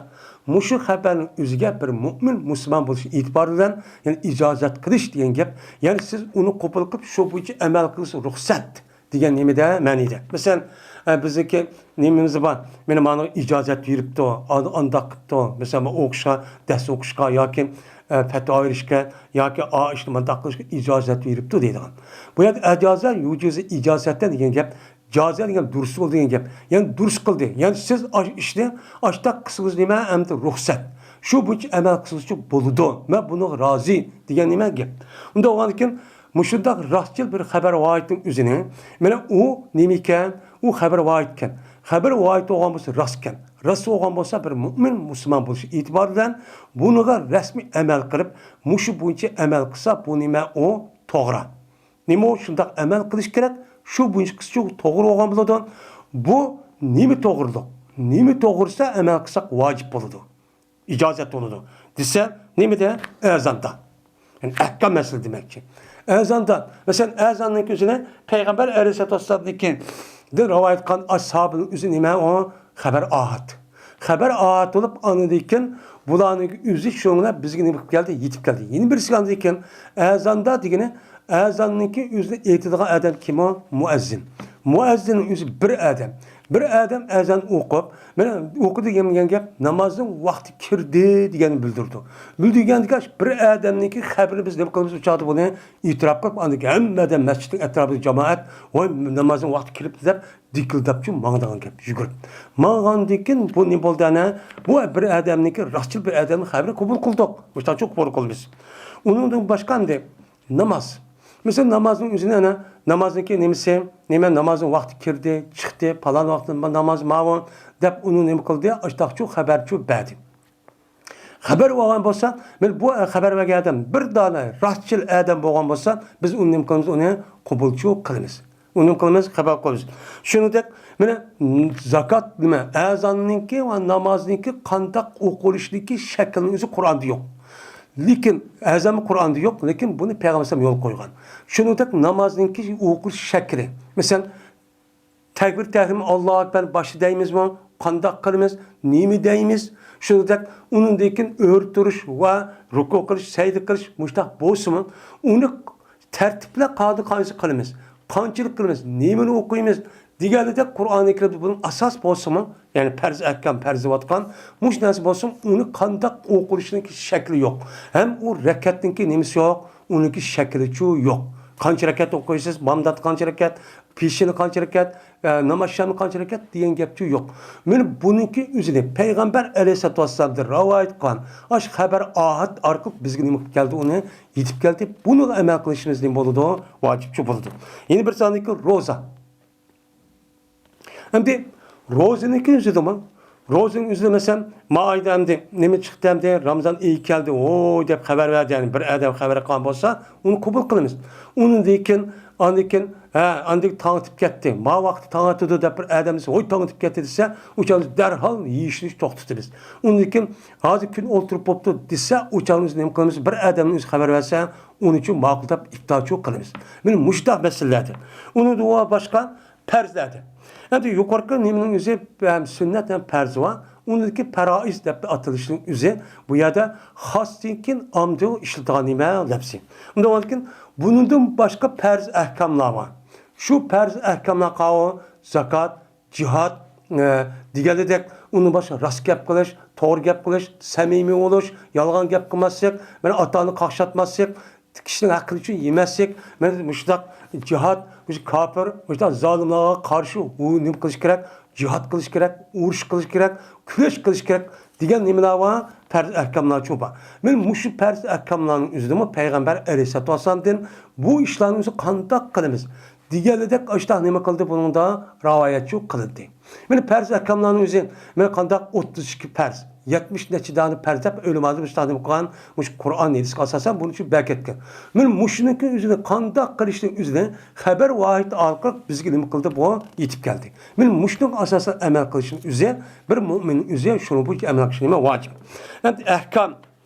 مۇشۇ خەبەرنىڭ ئۆزىگە بىر مۆمىن مۇسۇلمان بولۇش ئېتىبارى بىلەن، يەنى ئىجازەت قىلىش دېگەن گەپ، يەنى سىز ئۇنى قوبۇل قىلىپ، شۇ بويىچە ئەمەل قىلىش رۇخسەت دېگەن نېمىدە، مەنىدە. مەسىلەن، ئە، بىزنىڭكى نېمىمىز بار؟ مانا ماڭا ئىجازەت بېرىپتۇ، ئان-، ئانداق قىپتۇ. مەسىلەن، ئوقۇشقا، دەرس ئوقۇشقا ياكى، ئە، پەتىۋا بېرىشكە ياكى ئا ئىشنى مانداق قىلىشقا ئىجازەت بېرىپتۇ دەيدىغان. بۇ يەردە ئەجازە يۇجىزۇ ئىجازەتەن دېگەن گەپ، جازە دېگەن دۇرۇس بولدى دېگەن گەپ. يەنى دۇرۇس قىلدى. يەنى سىز ئاش-، ئىشنى ئاشتاق قىلسىڭىز نېمە؟ ئەمدى رۇخسەت. شۇ بويىچە ئەمەل قىلسىڭىزچۇ بولىدۇ. مەن بۇنىڭغا رازى دېگەن نېمە گەپ. ئۇنداق بولغاندىكىن، مۇشۇنداق راستچىل بىر خەبەر ۋاھىدنىڭ ئۆزىنى، مانا ئۇ نېمىكەن، ئۇ خەبەر ۋاھىدكەن. خەبەر ۋاھىد بولغان بولسا راستكەن. راست بولغان بولسا بىر مۆمىن مۇسۇلمان بولۇش ئېتىبارى بىلەن بۇنىڭغا رەسمىي ئەمەل قىلىپ، مۇشۇ بويىچە ئەمەل قىلسا، بۇ نېمە ئۇ؟ توغرا. نېمە ئۇ؟ شۇنداق ئەمەل قىلىش كېرەك. شۇ بويىچە قىلسا توغرا بولغان بولىدۇ. بۇ نېمە توغرىلىق؟ نېمە توغرىسىدا ئەمەل قىلساق ۋاجىپ بولىدۇ؟ ئىجازەت بولىدۇ دېسە، نېمىدە؟ ئەزاندا. يەنى ئەھكام مەسىلە دېمەكچى. ئەزاندا، مەسىلەن، ئەزاننىڭكى ئۆزىنى پەيغەمبەر ئەلەيھىسسالاتۇ ۋەسسالامدىن رىۋايەت قىلغان ئاشابىنىڭ ئۆزى نېمە ئۇ؟ خەبەر ئاھاد. خەبەر ئاھاد بولۇپ، ئاندىن كېيىن بۇلارنىڭ ئۆزى شۇنىڭ بىلەن بىزگە نېمە قىلىپ كەلدى؟ يېتىپ كەلدى. يەنە بىرسى ئاندىن كېيىن ئەزاندا دېگىنى، ئەزاننىڭكى ئۆزىنى ئېيتىدىغان ئادەم كىم ئۇ؟ مۇئەززىن. مۇئەززىننىڭ ئۆزى بىر ئادەم. بىر ئادەم ئەزان ئوقۇپ، مانا ئوقۇدى دېگەن گەپ نامازنىڭ ۋاقتى كىردى دېگەننى بىلدۈرىدۇ. بىلدۈرگەندىكىن بىر ئادەمنىڭكى خەۋىرىنى بىز نېمە قىلىمىز؟ ئۇ چاغدا بۇنى ئېتىراپ قىلىپ، ئاندىن كېيىن ھەممە ئادەم مەسچىتنىڭ ئەتراپىدا جامائەت، ۋاي، نامازنىڭ ۋاقتى كىرىپتۇ دەپ دىكىلداپچۇ ماڭىدىغان گەپ، يۈگۈرۈپ. ماڭغاندىن كېيىن بۇ نېمە بولدى ئەنە؟ بۇ بىر ئادەمنىڭكى، راستچىل بىر ئادەمنىڭ خەۋىرىنى قوبۇل قىلدۇق. مۇشۇنداقچۇ قوبۇل قىلىمىز. ئۇنىڭدىن باشقا ئەمدى ناماز. مىسال، نامازنىڭ ئۆزىنى ئەنە، نامازنىڭكى نېمىسى، نېمە، نامازنىڭ ۋاقتى كىردى، چىقتى، پالان ۋاقىتتا ناماز ماۋۇ دەپ ئۇنى نېمە قىلدى؟ ئاشتاقچۇ خەۋەرچۇ بەردى. خەۋەر بولغان بولسا، مانا بۇ خەۋەر بەرگەن ئادەم بىر دانە راستچىل ئادەم بولغان بولسا، بىز ئۇنى نېمە قىلىمىز؟ ئۇنى قوبۇلچۇ قىلىمىز. ئۇنى نېمە قىلىمىز؟ قوبۇل قىلىمىز. شۇنىڭدەك، مانا، زاكات نېمە؟ ئەزاننىڭكى ۋە نامازنىڭكى قانداق ئوقۇلۇشىدىكى شەكلىنىڭ ئۆزى قۇرئاندا يوق. لېكىن، ئەزانمۇ قۇرئاندا يوق، لېكىن بۇنى پەيغەمبەر ئەلەيھىسسالام يول قويغان. شۇنىڭدەك نامازنىڭكى ئوقۇلۇش شەكلى. مىسال، تەكبىر تەھرىم، ئاللاھۇ ئەكبەر، باشتا دەيمىزمۇ؟ قانداق قىلىمىز؟ نېمە دەيمىز؟ شۇنىڭدەك ئۇنىڭدىن كېيىن ئۆرە تۇرۇش ۋە رۇكۇ قىلىش، سەجدە قىلىش مۇشۇنداق بولسىمۇ، ئۇنى تەرتىپلەپ قانداق قانچە قىلىمىز؟ قانچىلىك قىلىمىز؟ نېمىنى ئوقۇيمىز؟ دېگەندەك قۇرئانى كەرىمدە بۇنىڭ ئاساس بولسىمۇ، يەنى پەرز ئەھكام، پەرز دەۋاتقان مۇشۇ نەرسە بولسىمۇ، ئۇنى قانداق ئوقۇلۇشىنىڭكى شەكلى يوق. ھەم ئۇ رەكەتنىڭكى نېمىسى يوق؟ ئۇنىڭكى شەكلىچۇ يوق. قانچە رەكەت ئوقۇيسىز؟ بامداتتا قانچە رەكەت؟ پېشىنى قانچە رەكەت؟ ئە، ناماز شامى قانچە رەكەت دېگەن گەپچۇ يوق. مانا بۇنىڭكى ئۆزىنى پەيغەمبەر ئەلەيھىسسالاتۇ ۋەسسالامدىن رىۋايەت قىلغان ئاشۇ خەۋەر ئاھاد ئارقىلىق بىزگە نېمە قىلىپ كەلدى؟ ئۇنى يېتىپ كەلدى. بۇنىڭغا ئەمەل قىلىشىمىز نېمە بولىدۇ؟ ۋاجىپچۇ بولىدۇ. يەنە بىر ساندىكى روزا. ئەمدى روزىنىڭكى ئۆزىدىمۇ، روزىنىڭ ئۆزىدە مەسىلەن، ما ئايدا ئەمدى نېمە چىقتى، ئەمدى رامىزان ئېيى كەلدى، ۋوي دەپ خەۋەر بەردى، يەنى بىر ئادەم خەۋەر قىلغان بولسا، ئۇنى قوبۇل قىلىمىز. ئۇنىڭدىن كېيىن، ئاندىن كېيىن، ھە، ئاندىن تاڭ ئېتىپ كەتتى، ما ۋاقتى تاڭ ئاتىدۇ دەپ بىر ئادەم دېسە، ۋوي، تاڭ ئېتىپ كەتتى دېسە، ئۇ چاغدا دەرھال يېيىشنى توختىتىمىز. ئۇنىڭدىن كېيىن، ھازىر كۈن ئولتۇرۇپ بوپتۇ دېسە، ئۇ چاغدا بىز نېمە قىلىمىز؟ بىر ئادەمنىڭ ئۆزى خەۋەر بەرسە، ئۇنىچۇ ماقۇل دەپ ئىپتارچۇ قىلىمىز. مانا مۇشۇنداق مەسىلىلەردە. ئۇنىڭدىن باشقا پەرزلەردە. ئەمدى يۇقىرىقى نېمىنىڭ ئۆزى ھەم سۈننەت ھەم پەرز بار. ئۇنىڭدىكى پەرائىز دەپ ئاتىلىشىنىڭ ئۆزى بۇ يەردە خاستىن كېيىن ئامدىغا ئىشلىتىدىغان نېمە لەپزى. ئۇنداق بولغاندىكىن بۇنىڭدىن باشقا پەرز ئەھكاملار بار. شۇ پەرز ئەھكاملار قاۋۇ، زاكات، جىھاد، ئە، دېگەندەك ئۇنى باشقا راست گەپ قىلىش، توغرا گەپ قىلىش، سەمىمىي بولۇش، يالغان گەپ قىلماسلىق، مانا ئاتا-ئانىنى قاقشاتماسلىق، كىشىنىڭ ھەققىنى ئۈچۈن يېمەسلىك، مانا مۇشۇنداق جىھاد، مۇشۇ كاپىر، مۇشۇنداق زالىملارغا قارشى ئۇ نېمە قىلىش كېرەك؟ جىھاد قىلىش كېرەك، ئۇرۇش قىلىش كېرەك، كۈرەش قىلىش كېرەك دېگەن نېمىلەر بار؟ پەرز ئەھكاملارچۇ بار. مانا مۇشۇ پەرز ئەھكاملارنىڭ ئۆزىدىمۇ پەيغەمبەر ئەلەيھىسسالاتۇ ۋەسسالامدىن بۇ ئىشلارنىڭ ئۆزى قانداق قىلىمىز دېگەنلىدەك ئاشۇنداق نېمە قىلدى، بۇنىڭدا راۋايەتچۇ قىلىندى. مانا پەرز ئەھكاملارنىڭ ئۆزى، مانا قانداق ئوتتۇز ئىككى پەرز، يەتمىش نەچچە دانە پەرز دەپ ئۆلىمالار مۇشۇنداق نېمە قىلغان، مۇشۇ قۇرئان ھەدىسكە ئاساسەن بۇنى شۇ بەرىكەتكەن. مانا مۇشۇنىڭكى ئۆزىنى قانداق قىلىشنىڭ ئۆزىنى خەۋەر ۋاھىد ئارقىلىق بىزگە نېمە قىلدى، بۇ يېتىپ كەلدى. مانا مۇشۇنىڭغا ئاساسەن ئەمەل قىلىشنىڭ ئۆزى بىر مۆمىننىڭ ئۆزى شۇنىڭ بويىچە ئەمەل قىلىشى نېمە ۋاجىپ. ئەمدى ئەھكام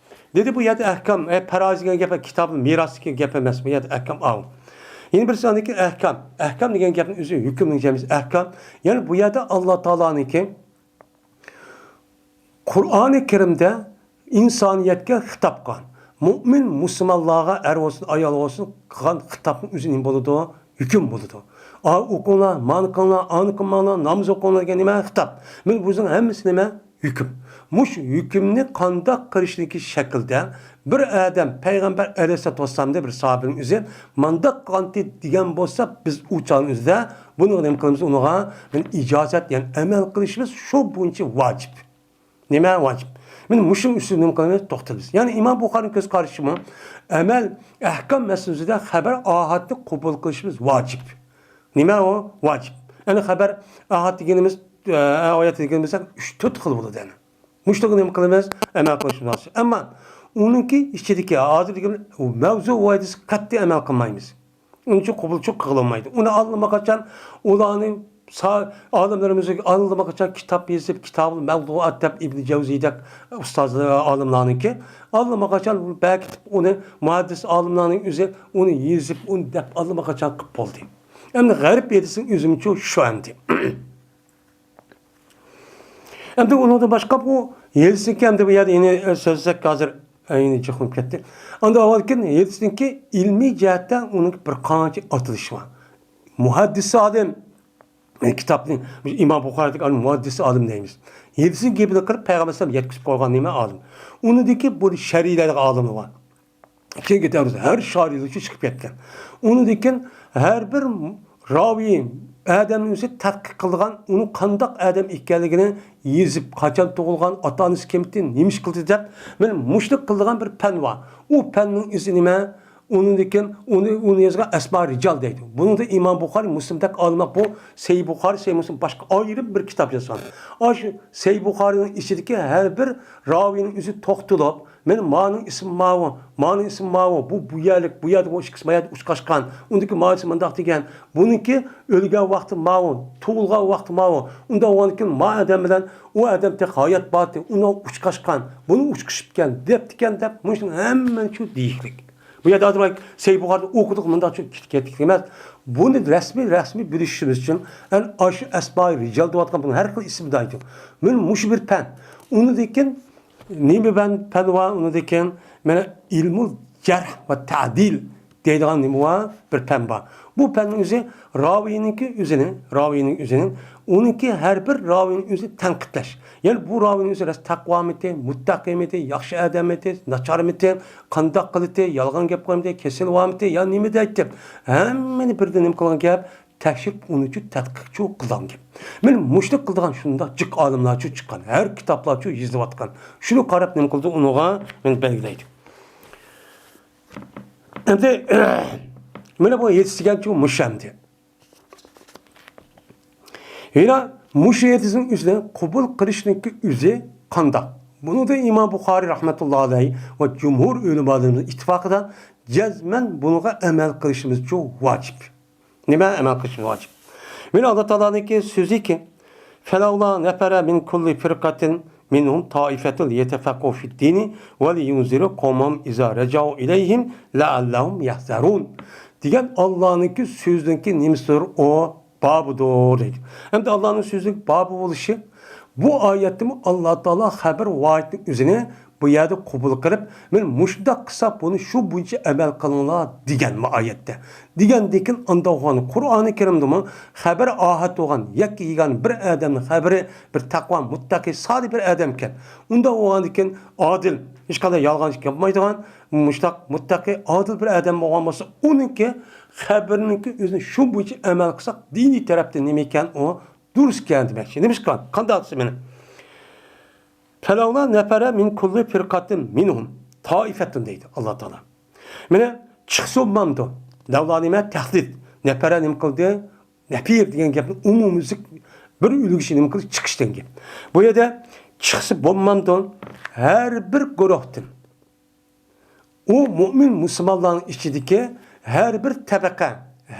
دېدى، بۇ يەردە ئەھكام، ئە، پەرائىز دېگەن گەپ، كىتابىل مىراس دېگەن گەپ ئەمەس، بۇ يەردە ئەھكام ئاۋۇ. يەنە بىرسى ئاندىكى ئەھكام. ئەھكام دېگەن گەپنىڭ ئۆزى ھۆكۈمنىڭ جەمئىسى ئەھكام. يەنى بۇ يەردە ئاللا تائالانىڭكى قۇرئانى كەرىمدە ئىنسانىيەتكە خىتاب قىلغان، مۆمىن مۇسۇلمانلارغا، ئەر بولسۇن، ئايال بولسۇن، قىلغان خىتابنىڭ ئۆزى نېمە بولىدۇ؟ ھۆكۈم بولىدۇ. ئا، ئوقۇڭلار، مانى قىلىڭلار، ئانى قىلماڭلار، ناماز ئوقۇڭلار دېگەن نېمە؟ خىتاب. مانا بۇنىڭ ھەممىسى نېمە؟ ھۆكۈم. مۇشۇ ھۆكۈمنى قانداق قىلىشنىكى شەكىلدە بىر ئادەم پەيغەمبەر ئەلەيھىسسالاتۇ ۋەسسالامدىن بىر ساھابىنىڭ ئۆزى مانداق قىلغانتى دېگەن بولسا، بىز ئۇ چاغنىڭ ئۆزىدە بۇنىڭغا نېمە قىلىمىز؟ ئۇنىڭغا ئىجازەت، يەنى ئەمەل قىلىشىمىز شۇ بويىچە ۋاجىپ. نېمە ۋاجىپ؟ مانا مۇشۇنىڭ ئۈستىدە نېمە قىلىمىز؟ توختىلىمىز. يەنى ئىمام بۇخارىنىڭ كۆز قارىشىمۇ ئەمەل، ئەھكام مەسىلىسىدە خەبەر ئاھادنى قوبۇل قىلىشىمىز ۋاجىپ. نېمە ئۇ؟ ۋاجىپ. يەنى خەبەر ئاھاد دېگىنىمىز، ئە، ئايەت دېگىنىمىز ھەم ئۈچ، تۆت خىل بولىدۇ يەنى. مۇشۇنىڭغا نېمە قىلىمىز؟ ئەمەل قىلىشىمىز لازىم. ئەمما ئۇنىڭكى ئىچىدىكى ھازىر دېگەن مەۋزۇ ۋاھىدىسىگە قەتئىي ئەمەل قىلمايمىز. ئۇنىڭ ئۈچۈن قوبۇلچۇلۇق قىلىنمايدۇ. ئۇنى ئاللىماقاچان ئۇلارنى سا-، ئالىملىرىمىز ئاللىماقاچان كىتاب يېزىپ، كىتابۇل مەۋزۇئات دەپ ئىبن جەۋزىدەك ئۇستازلار، ئالىملارنىڭكى ئاللىماقاچان بەركىتىپ ئۇنى مۇھەددىس ئالىملارنىڭ ئۆزى ئۇنى يېزىپ، ئۇنى دەپ ئاللىماقاچان قىلىپ بولدى. ئەمدى غەرب ھەدىسىنىڭ ئۆزىمۇچۇ شۇ ئەمدى. ئەمدى ئۇنىڭدىن باشقا بۇ ھەدىسنىڭكى ئەمدى بۇ يەردە يەنە، ئە، سۆزلىسەك ھازىر، ئە، يەنە جىقلىنىپ كەتتى. ئاندىن ئاۋۋالكىن ھەدىسنىڭكى ئىلمىي جەھەتتە ئۇنىڭ بىر قانچە ئاتىلىشى بار. مۇھەددىس ئالىم، كىتابنى ئىمام بۇخارىدىكى مۇھەددىس ئالىم دەيمىز. ھەدىسنىڭ گېپىنى قىلىپ، پەيغەمبەر ئەلەيھىسسالام يەتكۈزۈپ قويغان نېمە ئالىم. ئۇنىڭدىكى بۇ شەرھلەرگە ئالىم بار. كېيىنكى دەۋردە ھەر شارىلىشىپ چىقىپ كەتكەن. ئۇنىڭدىن كېيىن ھەر بىر راۋى ئادەمنىڭ ئۆزى تەتقىق قىلىدىغان، ئۇنىڭ قانداق ئادەم ئىكەنلىكىنى يېزىپ، قاچان تۇغۇلغان، ئاتا-ئانىسى كىمتى، نېمە ئىش قىلدى دەپ، مانا مۇشۇنداق قىلىدىغان بىر پەن بار. ئۇ پەننىڭ ئىزى نېمە؟ ئۇنىڭدىن كېيىن ئۇنى، ئۇنى يازغان ئەسما رىجال دەيدۇ. بۇنىڭدا ئىمام بۇخارى، مۇسلىمدەك ئالىملار بۇ سەھىھ بۇخارى، سەھىھ مۇسلىم باشقا ئايرىم بىر كىتاب يازغان. ئاشۇ سەھىھ بۇخارىنىڭ ئىچىدىكى ھەر بىر راۋىنىڭ ئۆزى توختىلىپ، مانا مانىڭ ئىسمى ماۋۇ، مانىڭ ئىسمى ماۋۇ، بۇ، بۇ يەرلىك، بۇ يەردە بۇ ئىككىسى ما يەردە ئۇچراشقان، ئۇنىڭدىكى مانىسى مۇنداق دېگەن، بۇنىڭكى ئۆلگەن ۋاقتى ماۋۇ، تۇغۇلغان ۋاقتى ماۋۇ، ئۇنداق بولغاندىن كېيىن ما ئادەم بىلەن ئۇ ئادەم تېخى ھايات بارتى، ئۇنىڭ ئۇچراشقان، بۇنى ئۇچرىشىپتىكەن، دەپتىكەن دەپ، مۇشۇنىڭ ھەممىنى شۇ دېيىشلىك. بۇ يەردە ھازىر سەھىھ بۇخارىدا ئوقۇدۇق، مۇنداق چۈشۈپ كەتتۇق ئەمەس. بۇنى رەسمىي، رەسمىي بىلىشىمىز ئۈچۈن، يەنى ئاشۇ ئەسمائى رىجال دەۋاتقان بۇنىڭ ھەر خىل ئىسمى دەيدۇ. مانا مۇشۇ بىر پەن. ئۇنىڭدىن كېيىن نېمە پەن، پەن بار؟ ئۇنىڭدىن كېيىن مانا ئىلمۇل جەرھ ۋە تەدىل دەيدىغان نېمە بار؟ بىر پەن بار. بۇ پەننىڭ ئۆزى راۋىينىڭكى ئۆزىنى، راۋىينىڭ ئۆزىنى، ئۇنىڭكى ھەر بىر راۋىينىڭ ئۆزىنى تەنقىدلەش. يەنى بۇ راۋىينىڭ ئۆزى راست تەقۋامىتى، مۇتتەقىمىتى، ياخشى ئادەممىتى، ناچارمىتى، قانداق قىلىتى، يالغان گەپ قىلمىتى، كېسىلى بارمىتى، يا نېمە دەيتتى؟ ھەممىنى بىردىن نېمە قىلغان گەپ؟ تەكشۈرۈپ ئۇنىڭچۇ تەتقىقچۇ قىلغان گەپ. مانا مۇشۇنداق قىلىدىغان شۇنداق جىق ئالىملارچۇ چىققان، ھەر كىتابلارچۇ يېزىلىۋاتقان. شۇنى قاراپ نېمە قىلىدۇ؟ ئۇنىڭغا مانا بەلگىلەيدۇ. ئەمدى مانا بۇ ھەدىس دېگەنچۇ مۇشۇ ئەمدى. يەنە مۇشۇ ھەدىسنىڭ ئۆزىنى قوبۇل قىلىشنىڭكى ئۆزى قانداق؟ بۇنىڭدا ئىمام بۇخارىي رەھمەتۇللاھى ئەلەيھى ۋە جۇمھۇر ئۆلىمالىرىمىز ئىتتىپاقىدا جەزمەن بۇنىڭغا ئەمەل قىلىشىمىزچۇ ۋاجىپ. نېمە ئەمەل قىلىشىمىز ۋاجىپ؟ مانا ئاللا تائالانىڭكى سۆزىكى، فەلەۋلا نەفەرە مىن كۇللى فىرقەتىن مىنھۇم تائىفەتۇن لىيەتەفەققەھۇ فىددىنى ۋە لىيۇنزىرۇ قەۋمەھۇم ئىزا رەجەئۇ ئىلەيھىم لەئەللەھۇم يەھزەرۇن دېگەن ئاللانىڭكى سۆزىنىڭكى نېمىسىدۇر؟ ئۇ بابىدۇر دەيدۇ. ئەمدى ئاللانىڭ سۆزىنىڭ بابى بولۇشى، بۇ ئايەتتىمۇ ئاللا تائالا خەبەر ۋاھىدنىڭ ئۆزىنى بۇ يەردە قوبۇل قىلىپ، مانا مۇشۇنداق قىلساق بۇنى شۇ بويىچە ئەمەل قىلىڭلار دېگەن ما ئايەتتە. دېگەندىن كېيىن ئانداق بولغان قۇرئانى كەرىمدىمۇ خەبەر ئاھەت بولغان يەككە يېگانە بىر ئادەمنىڭ خەبىرى بىر تەقۋا، مۇتتەقى، سالىھ بىر ئادەمكەن. ئۇنداق بولغاندىن كېيىن ئادىل، ھېچقانداق يالغانچىلىق ياپمايدىغان، مۇشتاق مۇتتەقى، ئادىل بىر ئادەم بولغان بولسا، ئۇنىڭكى خەبىرىنىڭكى ئۆزىنى شۇ بويىچە ئەمەل قىلساق، دىنىي تەرەپتىن نېمە ئىكەن ئۇ دۇرۇس ئىكەن دېمەكچى. نېمىشقا؟ قانداق دېسە مېنى؟ فەلەۋلا نەفەرە مىن كۇللى فىرقەتىن مىنھۇم تائىفەتۇن دەيدۇ ئاللا تائالا. مانا چىقسا بولمامدۇ؟ لەۋلا نېمە؟ تەھدىد. نەفەرە نېمە قىلدى؟ نەپىر دېگەن گەپنى ئومۇميۈزلۈك بىر ئۈلگىسى نېمە قىلدى؟ چىقىش دېگەن گەپ. بۇ يەردە چىقسا بولمامدۇ؟ ھەر بىر گۇرۇھتىن. ئۇ مۇئمىن مۇسۇلمانلارنىڭ ئىچىدىكى ھەر بىر تەبەقە،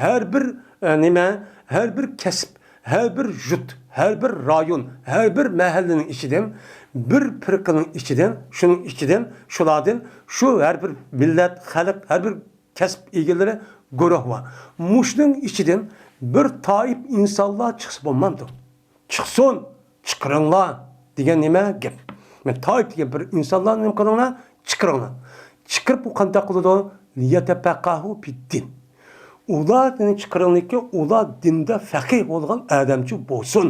ھەر بىر، ئە، نېمە، ھەر بىر كەسىپ، ھەر بىر يۇرت، ھەر بىر رايون، ھەر بىر مەھەللىنىڭ ئىچىدىن، بىر پىرقىنىڭ ئىچىدىن، شۇنىڭ ئىچىدىن، شۇلاردىن، شۇ ھەر بىر مىللەت، خەلق، ھەر بىر كەسىپ ئىگىلىرى گۇرۇھ بار. مۇشۇنىڭ ئىچىدىن بىر تائىپ ئىنسانلار چىقسا بولمامدۇ؟ چىقسۇن، چىقىرىڭلار دېگەن نېمە گەپ؟ مەن تائىپ دېگەن بىر ئىنسانلارنى نېمە قىلىڭلار؟ چىقىرىڭلار. چىقىرىپ ئۇ قانداق قىلىدۇ؟ لىيەتەپەققەھۇ فىددىن. ئۇلارنى چىقىرىڭلاركى، ئۇلار دىندا فەقىھ بولغان ئادەمچۇ بولسۇن.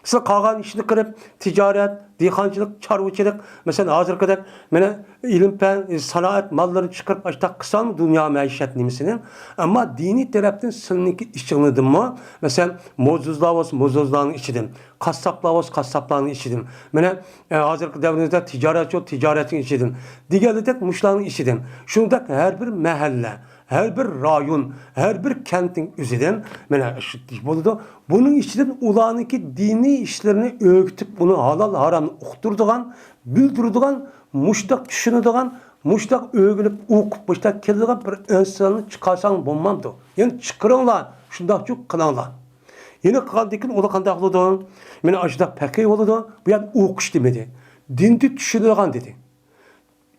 سىز قالغان ئىشنى قىلىپ، تىجارەت، دېھقانچىلىق، چارۋىچىلىق، مەسىلەن، ھازىرقىدەك مانا ئىلىم-پەن، سانائەت ماللىرىنى چىقىرىپ، ئاشتاق قىلساڭ دۇنيا مەئىشەت نېمىسىنى. ئەمما دىنىي تەرەپتىن سىلىنىڭكى ئىشىڭلاردىنمۇ، مەسىلەن، موزدۇزلار بولسا، موزدۇزلارنىڭ ئىچىدىن، قاسساپلار بولسا، قاسساپلارنىڭ ئىچىدىن. مانا، ئە، ھازىرقى دەۋرىمىزدە تىجارەتچى بولسا، تىجارەتچىنىڭ ئىچىدىن. دېگەنلىدەك مۇشۇلارنىڭ ئىچىدىن. شۇنداق ھەر بىر مەھەللە، ھەر بىر رايون، ھەر بىر كەنتنىڭ ئۆزىدىن، مانا، شۇ بولىدۇ. بۇنىڭ ئىچىدىن ئۇلارنىڭكى دىنىي ئىشلىرىنى ئۆگىتىپ، ئۇنى ھالال-ھارامنى ئۇقتۇرىدىغان، بىلدۈرىدىغان، مۇشۇنداق چۈشىنىدىغان، مۇشۇنداق ئۆگىنىپ، ئوقۇپ، مۇشۇنداق كېلىدىغان بىر ئىنساننى چىقارساڭ بولمامدۇ؟ يەنى چىقىرىڭلار، شۇنداقچۇ قىلىڭلار. يەنە قىلغاندىن كېيىن ئۇلار قانداق بولىدۇ؟ مانا ئاشۇنداق پەقىھ بولىدۇ، بۇ يەردە ئوقۇش دېمىدى. دىننى چۈشىنىدىغان دېدى.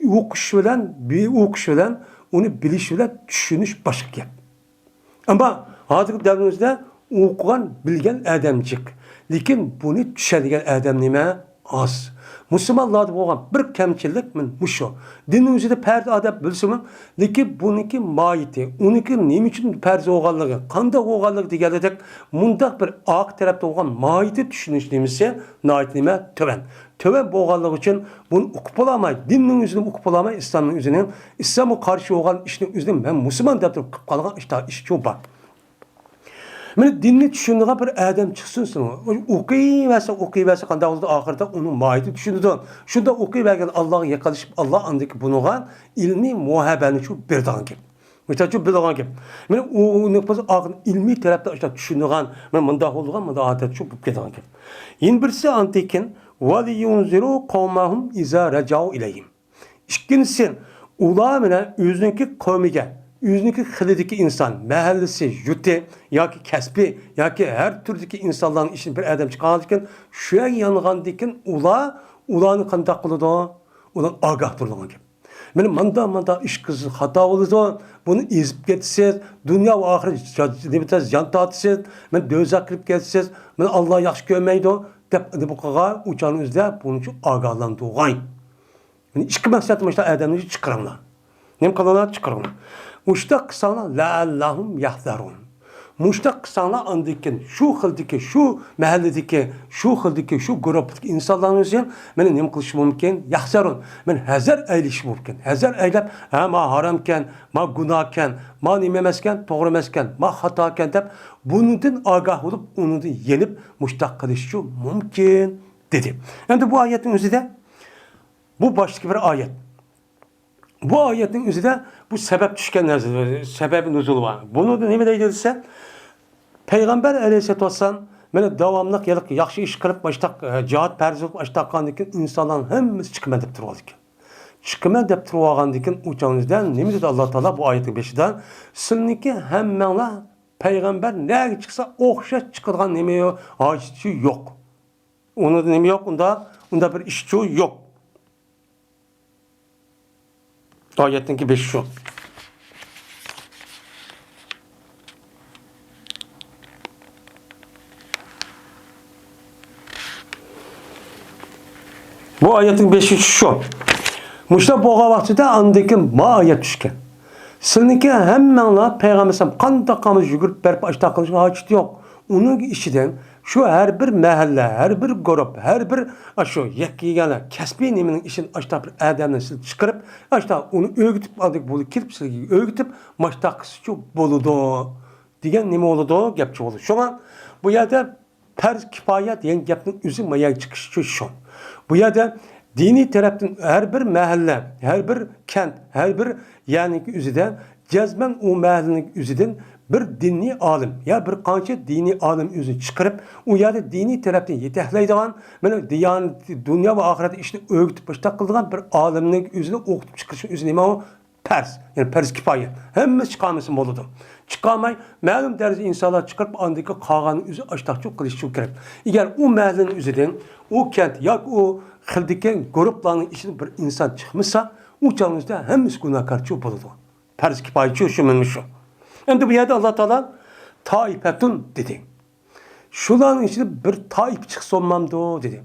ئوقۇش بىلەن، بى-، ئوقۇش بىلەن، ئۇنى بىلىش بىلەن چۈشىنىش باشقا گەپ. ئەمما ھازىرقى دەۋرىمىزدە ئوقۇغان، بىلگەن ئادەم جىق. لېكىن بۇنى چۈشەنگەن ئادەم نېمە؟ ئاز. مۇسۇلمانلاردا بولغان بىر كەمچىلىك مەن مۇشۇ. دىننىڭ ئۆزىدە پەرز ئادەپ بىلسىمۇ، لېكىن بۇنىڭكى ماھىيىتى، ئۇنىڭكى نېمە ئۈچۈن پەرز بولغانلىقى، قانداق بولغانلىقى دېگەنلىرىدەك مۇنداق بىر ئارقا تەرەپتە بولغان ماھىيىتى چۈشىنىش نېمىسى ناھايىتى نېمە تۆۋەن. تۆۋەن بولغانلىقى ئۈچۈن بۇنى ئۇقۇپ بولالماي، دىننىڭ ئۆزىنى ئۇقۇپ بولالماي، ئىسلامنىڭ ئۆزىنى، ئىسلامغا قارشى بولغان ئىشنىڭ ئۆزىنى مەن مۇسۇلمان دەپ تۇرۇپ قىلىپ قالغان ئىش، ئىشچۇ بار. مانا دىننى چۈشىنىدىغان بىر ئادەم چىقسۇن، ئوقۇيۋەرسە، ئوقۇيۋەرسە قانداق بولىدۇ؟ ئاخىرىدا ئۇنىڭ ماھىيىتىنى چۈشىنىدۇ. شۇنداق ئوقۇيۋەرگەن ئاللاغا يېقىنلىشىپ، ئاللا ئاندىن كېيىن بۇنىڭغا ئىلمىي مۇھەببەتنى شۇ بەرىدىغان گەپ. مۇشۇنچە بىلىدىغان گەپ. مانا ئۇنى بىز ئاخىرىدا ئىلمىي تەرەپتە ئاشۇنداق چۈشىنىدىغان، مانا مۇنداق بولىدىغان، مۇنداق ئادەت شۇ بولۇپ كېتىدىغان گەپ. يەنە بىرسى ئاندىن كېيىن، ۋەليۇنزىرۇ قەۋمەھۇم ئىزا رەجەئۇ ئىلەيھىم. ئىككىنچىسى، ئۇلار مانا ئۆزىنىڭكى قەۋمىگە، ئۆزىنىڭكى خىلىدىكى ئىنسان، مەھەللىسى، يۇرتى ياكى كەسپى ياكى ھەر تۈردىكى ئىنسانلارنىڭ ئىچىدىن بىر ئادەم چىققاندىكىن، شۇ يەرگە يانغاندىن كېيىن ئۇلار، ئۇلارنى قانداق قىلىدۇ؟ ئۇلار ئاگاھلاندۇرىدىغان گەپ. مانا مانداق، مانداق ئىش قىلسىڭىز خاتا بولىدۇ، بۇنى ئېزىپ كېتىسىز، دۇنيا ۋە ئاخىرەت جا-، نېمە دەيسىز، زىيان تارتىسىز، مانا دوزاخقا كىرىپ كېتىسىز، مانا ئاللا ياخشى كۆرمەيدۇ، دەپ ئۇنى بۇ قىلغان ئۇچارنى ئۆزىدە بۇنىڭ ئۈچۈن ئاگاھلاندۇرغان. مانا ئىككى مەقسەت مۇشۇ ئادەمنى چىقىرىڭلار. نېمە قىلىڭلار؟ چىقىرىڭلار. مۇشتاق قىلساڭلار، لەئەللەھۇم يەھزەرۇن. مۇشتاق قىلساڭلار، ئاندىن كېيىن شۇ خىلدىكى، شۇ مەھەللىدىكى، شۇ خىلدىكى، شۇ گۇرۇپپىدىكى ئىنسانلارنىڭ ئۆزى مانا نېمە قىلىشى مۇمكىن؟ يەھزەرۇن. مانا ھەزەر ئەيلىشى مۇمكىن. ھەزەر ئەيلەپ، ھە، ما ھارامكەن، ما گۇناھكەن، ما نېمە ئەمەسكەن، توغرا ئەمەسكەن، ما خاتاكەن دەپ، بۇنىڭدىن ئاگاھ بولۇپ، ئۇنىڭدىن يېنىپ، مۇشتاق قىلىشى مۇمكىن، دېدى. ئەمدى بۇ ئايەتنىڭ ئۆزىدە، بۇ باشتىكى بىر ئايەت. بۇ ئايەتنىڭ ئۆزىدە بۇ سەۋەب چۈشكەن نەرسە، سەۋەبى نۇزۇل بار. بۇنىڭدا نېمە دەيدۇ دېسە، پەيغەمبەر ئەلەيھىسسالاتۇ ۋەسسالام مانا داۋاملىق ھېلىقى ياخشى ئىش قىلىپ، ماشتاق، ئە، جىھاد پەرز قىلىپ، ماشتاق قىلغاندىن كېيىن ئىنسانلارنىڭ ھەممىسى چىقىمەن دەپ تۇرغانىكەن. چىقىمەن دەپ تۇرۇۋالغاندىن كېيىن ئۇ چاغنىڭدا نېمە دېدى ئاللا تائالا بۇ ئايەتنىڭ بېشىدا؟ سىلىنىڭكى ھەممەڭلار پەيغەمبەر نەگە چىقسا ئوخشاش چىقىدىغان نېمە ھاجىتى يوق. ئۇنىڭدا نېمە يوق؟ ئۇندا، ئۇندا بىر ئىشچۇ يوق. ئايەتنىڭكى بېشى شۇ. بۇ ئايەتنىڭ بېشى شۇ. مۇشۇنداق بولغان ۋاقتىدا ئاندىن كېيىن ما ئايەت چۈشكەن. سىلىنىڭكى ھەممەڭلار پەيغەمبەر ئەلەيھىسسالام قانداق قىلمىسا يۈگۈرۈپ بېرىپ ئاشتاق قىلىشقا ھاجىتى يوق. ئۇنىڭ ئىچىدىن شۇ ھەر بىر مەھەللە، ھەر بىر گۇرۇپ، ھەر بىر ئاشۇ يەككە كەلگەنلەر كەسپىي نېمىنىڭ ئىچىدىن ئاشتاق بىر ئادەمنى سىلى چىقىرىپ، ئاشتاق ئۇنى ئۆگىتىپ، ئاندىن بۇلار كېلىپ سىلىگە ئۆگىتىپ، ماشتاق قىلسىچۇ بولىدۇ دېگەن نېمە بولىدۇ؟ گەپچۇ بولىدۇ. شۇڭا بۇ يەردە پەرز كىپايە دېگەن گەپنىڭ ئۆزى ما يەرگە چىقىشىچۇ شۇ. بۇ يەردە دىنىي تەرەپتىن ھەر بىر مەھەللە، ھەر بىر كەنت، ھەر بىر يەرنىڭكى ئۆزىدە جەزمەن ئۇ مەھەللىنىڭ ئۆزىدىن بىر دىنىي ئالىم يا بىر قانچە دىنىي ئالىم ئۆزىنى چىقىرىپ، ئۇ يەردە دىنىي تەرەپتىن يېتەكلەيدىغان، مانا دىيانەت، دۇنيا ۋە ئاخىرەت ئىشىنى ئۆگىتىپ، مۇشۇنداق قىلىدىغان بىر ئالىمنىڭ ئۆزىنى ئوقۇتۇپ چىقىرىشنىڭ ئۆزى نېمە ئۇ؟ پەرز، يەنى پەرز كىپايە. ھەممىسى چىقالمىسىمۇ بولىدۇ. چىقالماي، مەلۇم دەرىجىدە ئىنسانلار چىقىرىپ، ئاندىن كېيىن قالغاننىڭ ئۆزى ئاشتاقچۇ قىلىشى كېرەك. ئەگەر ئۇ مەھەللىنىڭ ئۆزىدىن، ئۇ كەنت ياكى ئۇ خىلدىكى گۇرۇپپىلارنىڭ ئىچىدىن بىر ئىنسان چىقمىسا، ئۇ چاغنىڭ ئۆزىدە ھەممىسى گۇناھكارچۇ بولىدۇ. پەرز كىپايىچۇ شۇ مەنمۇ شۇ. ئەمدى بۇ يەردە ئاللا تائالا تائىپەتۇن دېدى. شۇلارنىڭ ئىچىدە بىر تائىپە چىقسا بولمامدۇ دېدى.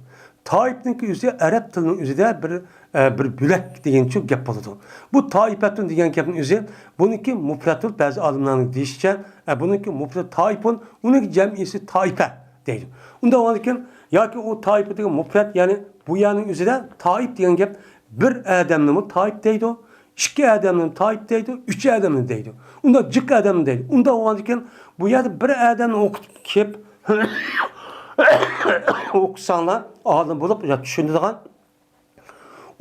تائىپنىڭكى ئۆزى ئەرەب تىلىنىڭ ئۆزىدە بىر، ئە، بىر بۆلەك دېگەنچە گەپ بولىدۇ. بۇ تائىپەتۇن دېگەن گەپنىڭ ئۆزى، بۇنىڭكى مۇپرەتۇل، بەزى ئالىملارنىڭ دېيىشىچە، ئە، بۇنىڭكى مۇپرەت تائىپۇن، ئۇنىڭكى جەمئىيسى تائىپە دەيدۇ. ئۇنداق بولغاندىكىن، ياكى ئۇ تائىپە دېگەن مۇپرەت، يەنى بۇ يەرنىڭ ئۆزىدە تائىپ دېگەن گەپ بىر ئادەمنىمۇ تائىپ دەيدۇ، ئىككى ئادەمنى تائىپ دەيدۇ، ئۈچ ئادەمنى دەيدۇ. ئۇنداق جىق ئادەمنى دەيدۇ. ئۇنداق بولغاندىكىن، بۇ يەردە بىر ئادەمنى ئوقۇتۇپ كېلىپ، ئوقۇساڭلار، ئالىم بولۇپ، يا چۈشىنىدىغان.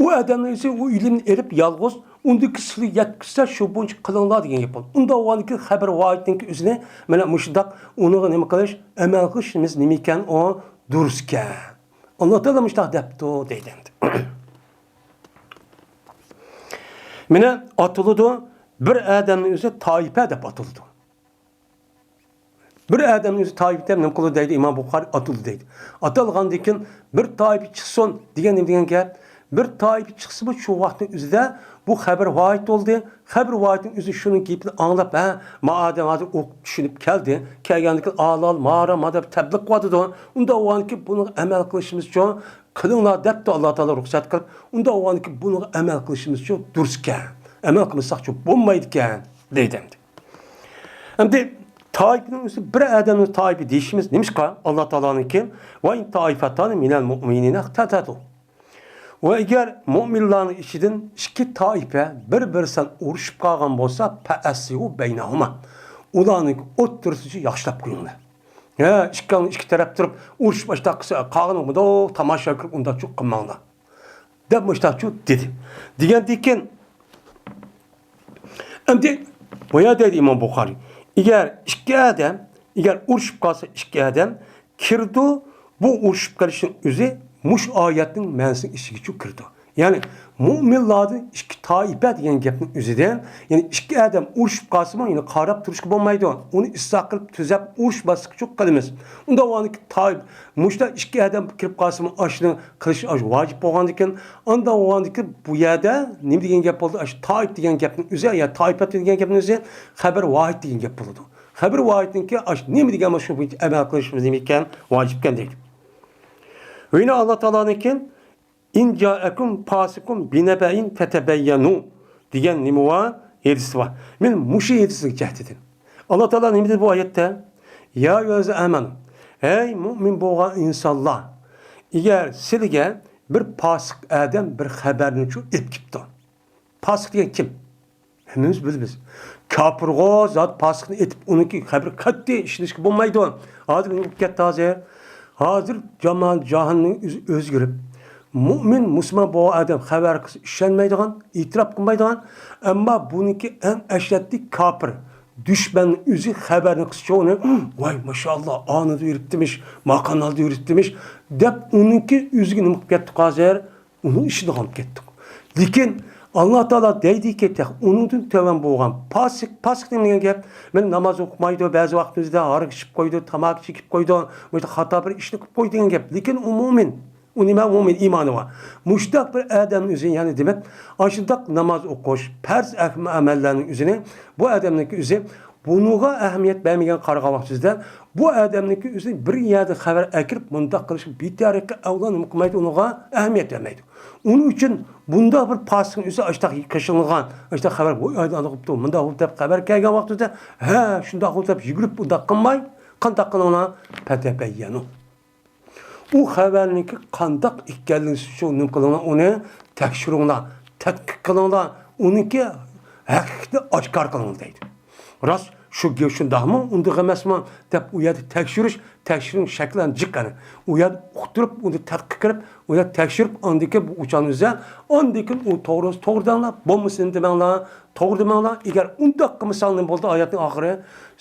ئۇ ئادەمنىڭ ئىسى ئۇ ئىلىمنى ئېلىپ يالغۇز، ئۇندىكى سىلى يەتكۈزسە، شۇ بويىچە قىلىڭلار دېگەن گەپ بولدى. ئۇنداق بولغاندىكىن، خەبەر ۋاھىدنىڭكى ئۆزىنى، مانا مۇشۇنداق ئۇنىڭغا نېمە قىلىش، ئەمەل قىلىشىمىز نېمە ئىكەن، ئۇ دۇرۇس ئىكەن. ئاللا تائالا مۇشۇنداق دەپتۇ دەيدۇ ئەمدى. مانا ئاتىلىدۇ، بىر ئادەمنىڭ ئۆزى تائىپە دەپ ئاتىلىدۇ. بىر ئادەمنىڭ ئۆزى تائىپە دەپ نېمە قىلىدۇ دەيدۇ، ئىمام بۇخارى ئاتىلىدۇ دەيدۇ. ئاتالغاندىن كېيىن بىر تائىپە چىقسۇن دېگەن نېمە دېگەن گەپ؟ بىر تائىپە چىقسىمۇ شۇ ۋاقىتنىڭ ئۆزىدە بۇ خەبەر ۋاھىد بولدى. خەبەر ۋاھىدنىڭ ئۆزى شۇنىڭ گېپىنى ئاڭلاپ، ھە، ما ئادەم ھازىر ئوقۇپ چۈشىنىپ كەلدى. كەلگەندىن كېيىن ھالال، ما ھارام، ما دەپ تەبلىغ قىلىۋاتىدۇ. ئۇنداق بولغاندىن كېيىن بۇنىڭغا ئەمەل قىلىشىمىزچۇ؟ قىلىڭلار دەپتۇ ئاللا تائالا رۇخسەت قىلىپ. ئۇنداق بولغاندىكىن بۇنىڭغا ئەمەل قىلىشىمىزچۇ دۇرۇسكەن. ئەمەل قىلمىساقچۇ بولمايدىكەن دەيدۇ ئەمدى. ئەمدى تائىپىنىڭ ئۆزى بىر ئادەمنىڭ تائىپى دېيىشىمىز نېمىشقا؟ ئاللا تائالانىڭكى، «ۋە ئىن تائىفەتانى مىنەل مۇئمىنىنە ئىقتەتەلۇ.» ۋە ئەگەر مۇئمىنلارنىڭ ئىچىدىن ئىككى تائىپە بىر-بىرسىدىن ئۇرۇشۇپ قالغان بولسا، «فەئەسلىھۇ بەينەھۇما.» ئۇلارنىڭ ئوتتۇرىسىنى ياخشىلاپ قويۇڭلار. ھە، ئىككىڭلار ئىككى تەرەپ تۇرۇپ ئۇرۇشۇپ ئاشتاق قىلسا، قالغىنى مۇنداق تاماشا كۆرۈپ ئۇنداقچۇ قىلماڭلار. دەپ مۇشتاقچۇ دېدى. دېگەندىن كېيىن، ئەمدى بۇ يەردە دەيدۇ ئىمام بۇخارىي، ئەگەر ئىككى ئادەم، ئەگەر ئۇرۇشۇپ قالسا ئىككى ئادەم، كىرىدۇ، بۇ ئۇرۇشۇپ قېلىشنىڭ ئۆزى مۇشۇ ئايەتنىڭ مەنىسىنىڭ ئىچىگىچۇ كىرىدۇ. يەنى مۇئمىنلاردىن ئىككى تائىپە دېگەن گەپنىڭ ئۆزىدىن، يەنى ئىككى ئادەم ئۇرۇشۇپ قالسىمۇ، يەنى قاراپ تۇرۇشقا بولمايدۇ. ئۇنى ئىسلاھ قىلىپ، تۈزەپ، ئۇرۇش باسقۇچۇ قىلىمىز. ئۇنداق بولغاندىكىن تائىپ، مۇشۇنداق ئىككى ئادەم كىرىپ قالسىمۇ، ئاشۇنى قىلىش ئاشۇ ۋاجىپ بولغاندىكىن، ئانداق بولغاندىكىن بۇ يەردە نېمە دېگەن گەپ بولدى؟ ئاشۇ تائىپ دېگەن گەپنىڭ ئۆزى، يا تائىپەت دېگەن گەپنىڭ ئۆزى خەبەر ۋاھىد دېگەن گەپ بولىدۇ. خەبەر ۋاھىدتىن كېيىن ئاشۇ نېمە دېگەن بولسا، شۇ بويىچە ئەمەل قىلىشىمىز نېمە ئىكەن؟ ۋاجىپكەن دەيدۇ. ۋە يەنە ئاللا تائالانىڭكى، «ئىن جائەكۇم فاسىقۇن بىنەبەئىن فەتەبەييەنۇ» دېگەن نېمە بار؟ ھەدىس بار. مەن مۇشۇ ھەدىسنىڭ جەھىتىدىن. ئاللا تائالا نېمە دېدى بۇ ئايەتتە؟ «يا ئەييۇھەللەزىنە ئامەنۇ.» ھەي مۇئمىن بولغان ئىنسانلار، ئەگەر سىلىگە بىر پاسىق ئادەم بىر خەۋەرنى شۇ ئېلىپ كېلىپتۇ. پاسىق دېگەن كىم؟ ھەممىمىز بىلىمىز. كاپىرغۇ زات پاسىقنى ئېتىپ، ئۇنىڭكى خەۋىرى قەتئىي ئىشىنىشكە بولمايدۇ. ھازىر نېمە بولۇپ كەتتى ھازىر؟ ھازىر زامان جاھاننىڭ ئۆزى ئۆزگىرىپ، مۇئمىن، مۇسۇلمان بولغان ئادەم خەۋەر قىلسا ئىشەنمەيدىغان، ئېتىراپ قىلمايدىغان، ئەمما بۇنىڭكى ئەڭ ئەشەددىي كاپىر، دۈشمەننىڭ ئۆزى خەۋەرنى قىلسىچۇ ئۇنى، «ۋاي، ماشائاللا، ئانىدا يۈرۈپتىمىش، ما قانالدا يۈرۈپتىمىش» دەپ ئۇنىڭكى ئۆزىگە نېمە قىلىپ كەتتۇق ھازىر؟ ئۇنىڭ ئىشىدا قالىپ كەتتۇق. لېكىن ئاللا تائالا دەيدىكى، تېخى ئۇنىڭدىن تۆۋەن بولغان پاسىق، پاسىق دېگەن گەپ، مەن ناماز ئوقۇمايدۇ، بەزى ۋاقىتلىرىدا ھاراق ئىچىپ قويىدۇ، تاماكا چېكىپ قويىدۇ، مۇشۇنداق خاتا بىر ئىشنى قىلىپ قويدى دېگەن گەپ. لېكىن ئۇ مۇئمىن، ئۇ نېمە مۇئمىن، ئىمانى بار. مۇشۇنداق بىر ئادەمنىڭ ئۆزى، يەنى دېمەك، ئاشۇنداق ناماز ئوقۇش، پەرز ئەھم-، ئەمەللەرنىڭ ئۆزىنى بۇ ئادەمنىڭكى ئۆزى بۇنىڭغا ئەھمىيەت بەرمىگەن قارىغان ۋاقتىمىزدا، بۇ ئادەمنىڭكى ئۆزى بىر يەردىن خەۋەر ئەكىرىپ، مۇنداق قىلىشقا بىتارىقى ئەۋلا نېمە قىلمايدۇ، ئۇنىڭغا ئەھمىيەت بەرمەيدۇ. ئۇنىڭ ئۈچۈن بۇنداق بىر پاسىقنىڭ ئۆزى ئاشتاق قېشىڭلىغان، ئاشتاق خەۋەر، «ۋوي، ئايدا ئانداق بوپتۇ، مۇنداق بوپتۇ» دەپ خەۋەر كەلگەن ۋاقتىدا، «ھە، شۇنداق بولدى» دەپ يۈگۈرۈپ ئۇنداق قىلماي، قانداق قىلىڭلار؟ «پەتەبەييەنۇ.» ئۇ خەۋەرنىڭكى قانداق ئىكەنلىكىنى شۇ نېمە قىلىڭلار، ئۇنى تەكشۈرۈڭلار، تەتقىق قىلىڭلار، ئۇنىڭكى ھەقىقىتىنى ئاشكارا قىلىڭلار دەيدۇ. راست شۇ گەپ شۇنداقمۇ، ئۇنداق ئەمەسمۇ دەپ ئۇ يەردە تەكشۈرۈش، تەكشۈرۈش شەكلەن جىق ئەنە. ئۇ يەردە ئۇقتۇرۇپ، ئۇنى تەتقىق قىلىپ، ئۇ يەردە تەكشۈرۈپ، ئاندىن كېيىن بۇ ئۇچارنى ئۈزە، ئاندىن كېيىن ئۇ توغرا، توغرا دەڭلار، بولمىسا نېمە دېمەڭلار، توغرا دېمەڭلار. ئەگەر ئۇنداق قىلمىساڭ نېمە بولىدۇ؟ ئايەتنىڭ ئاخىرى،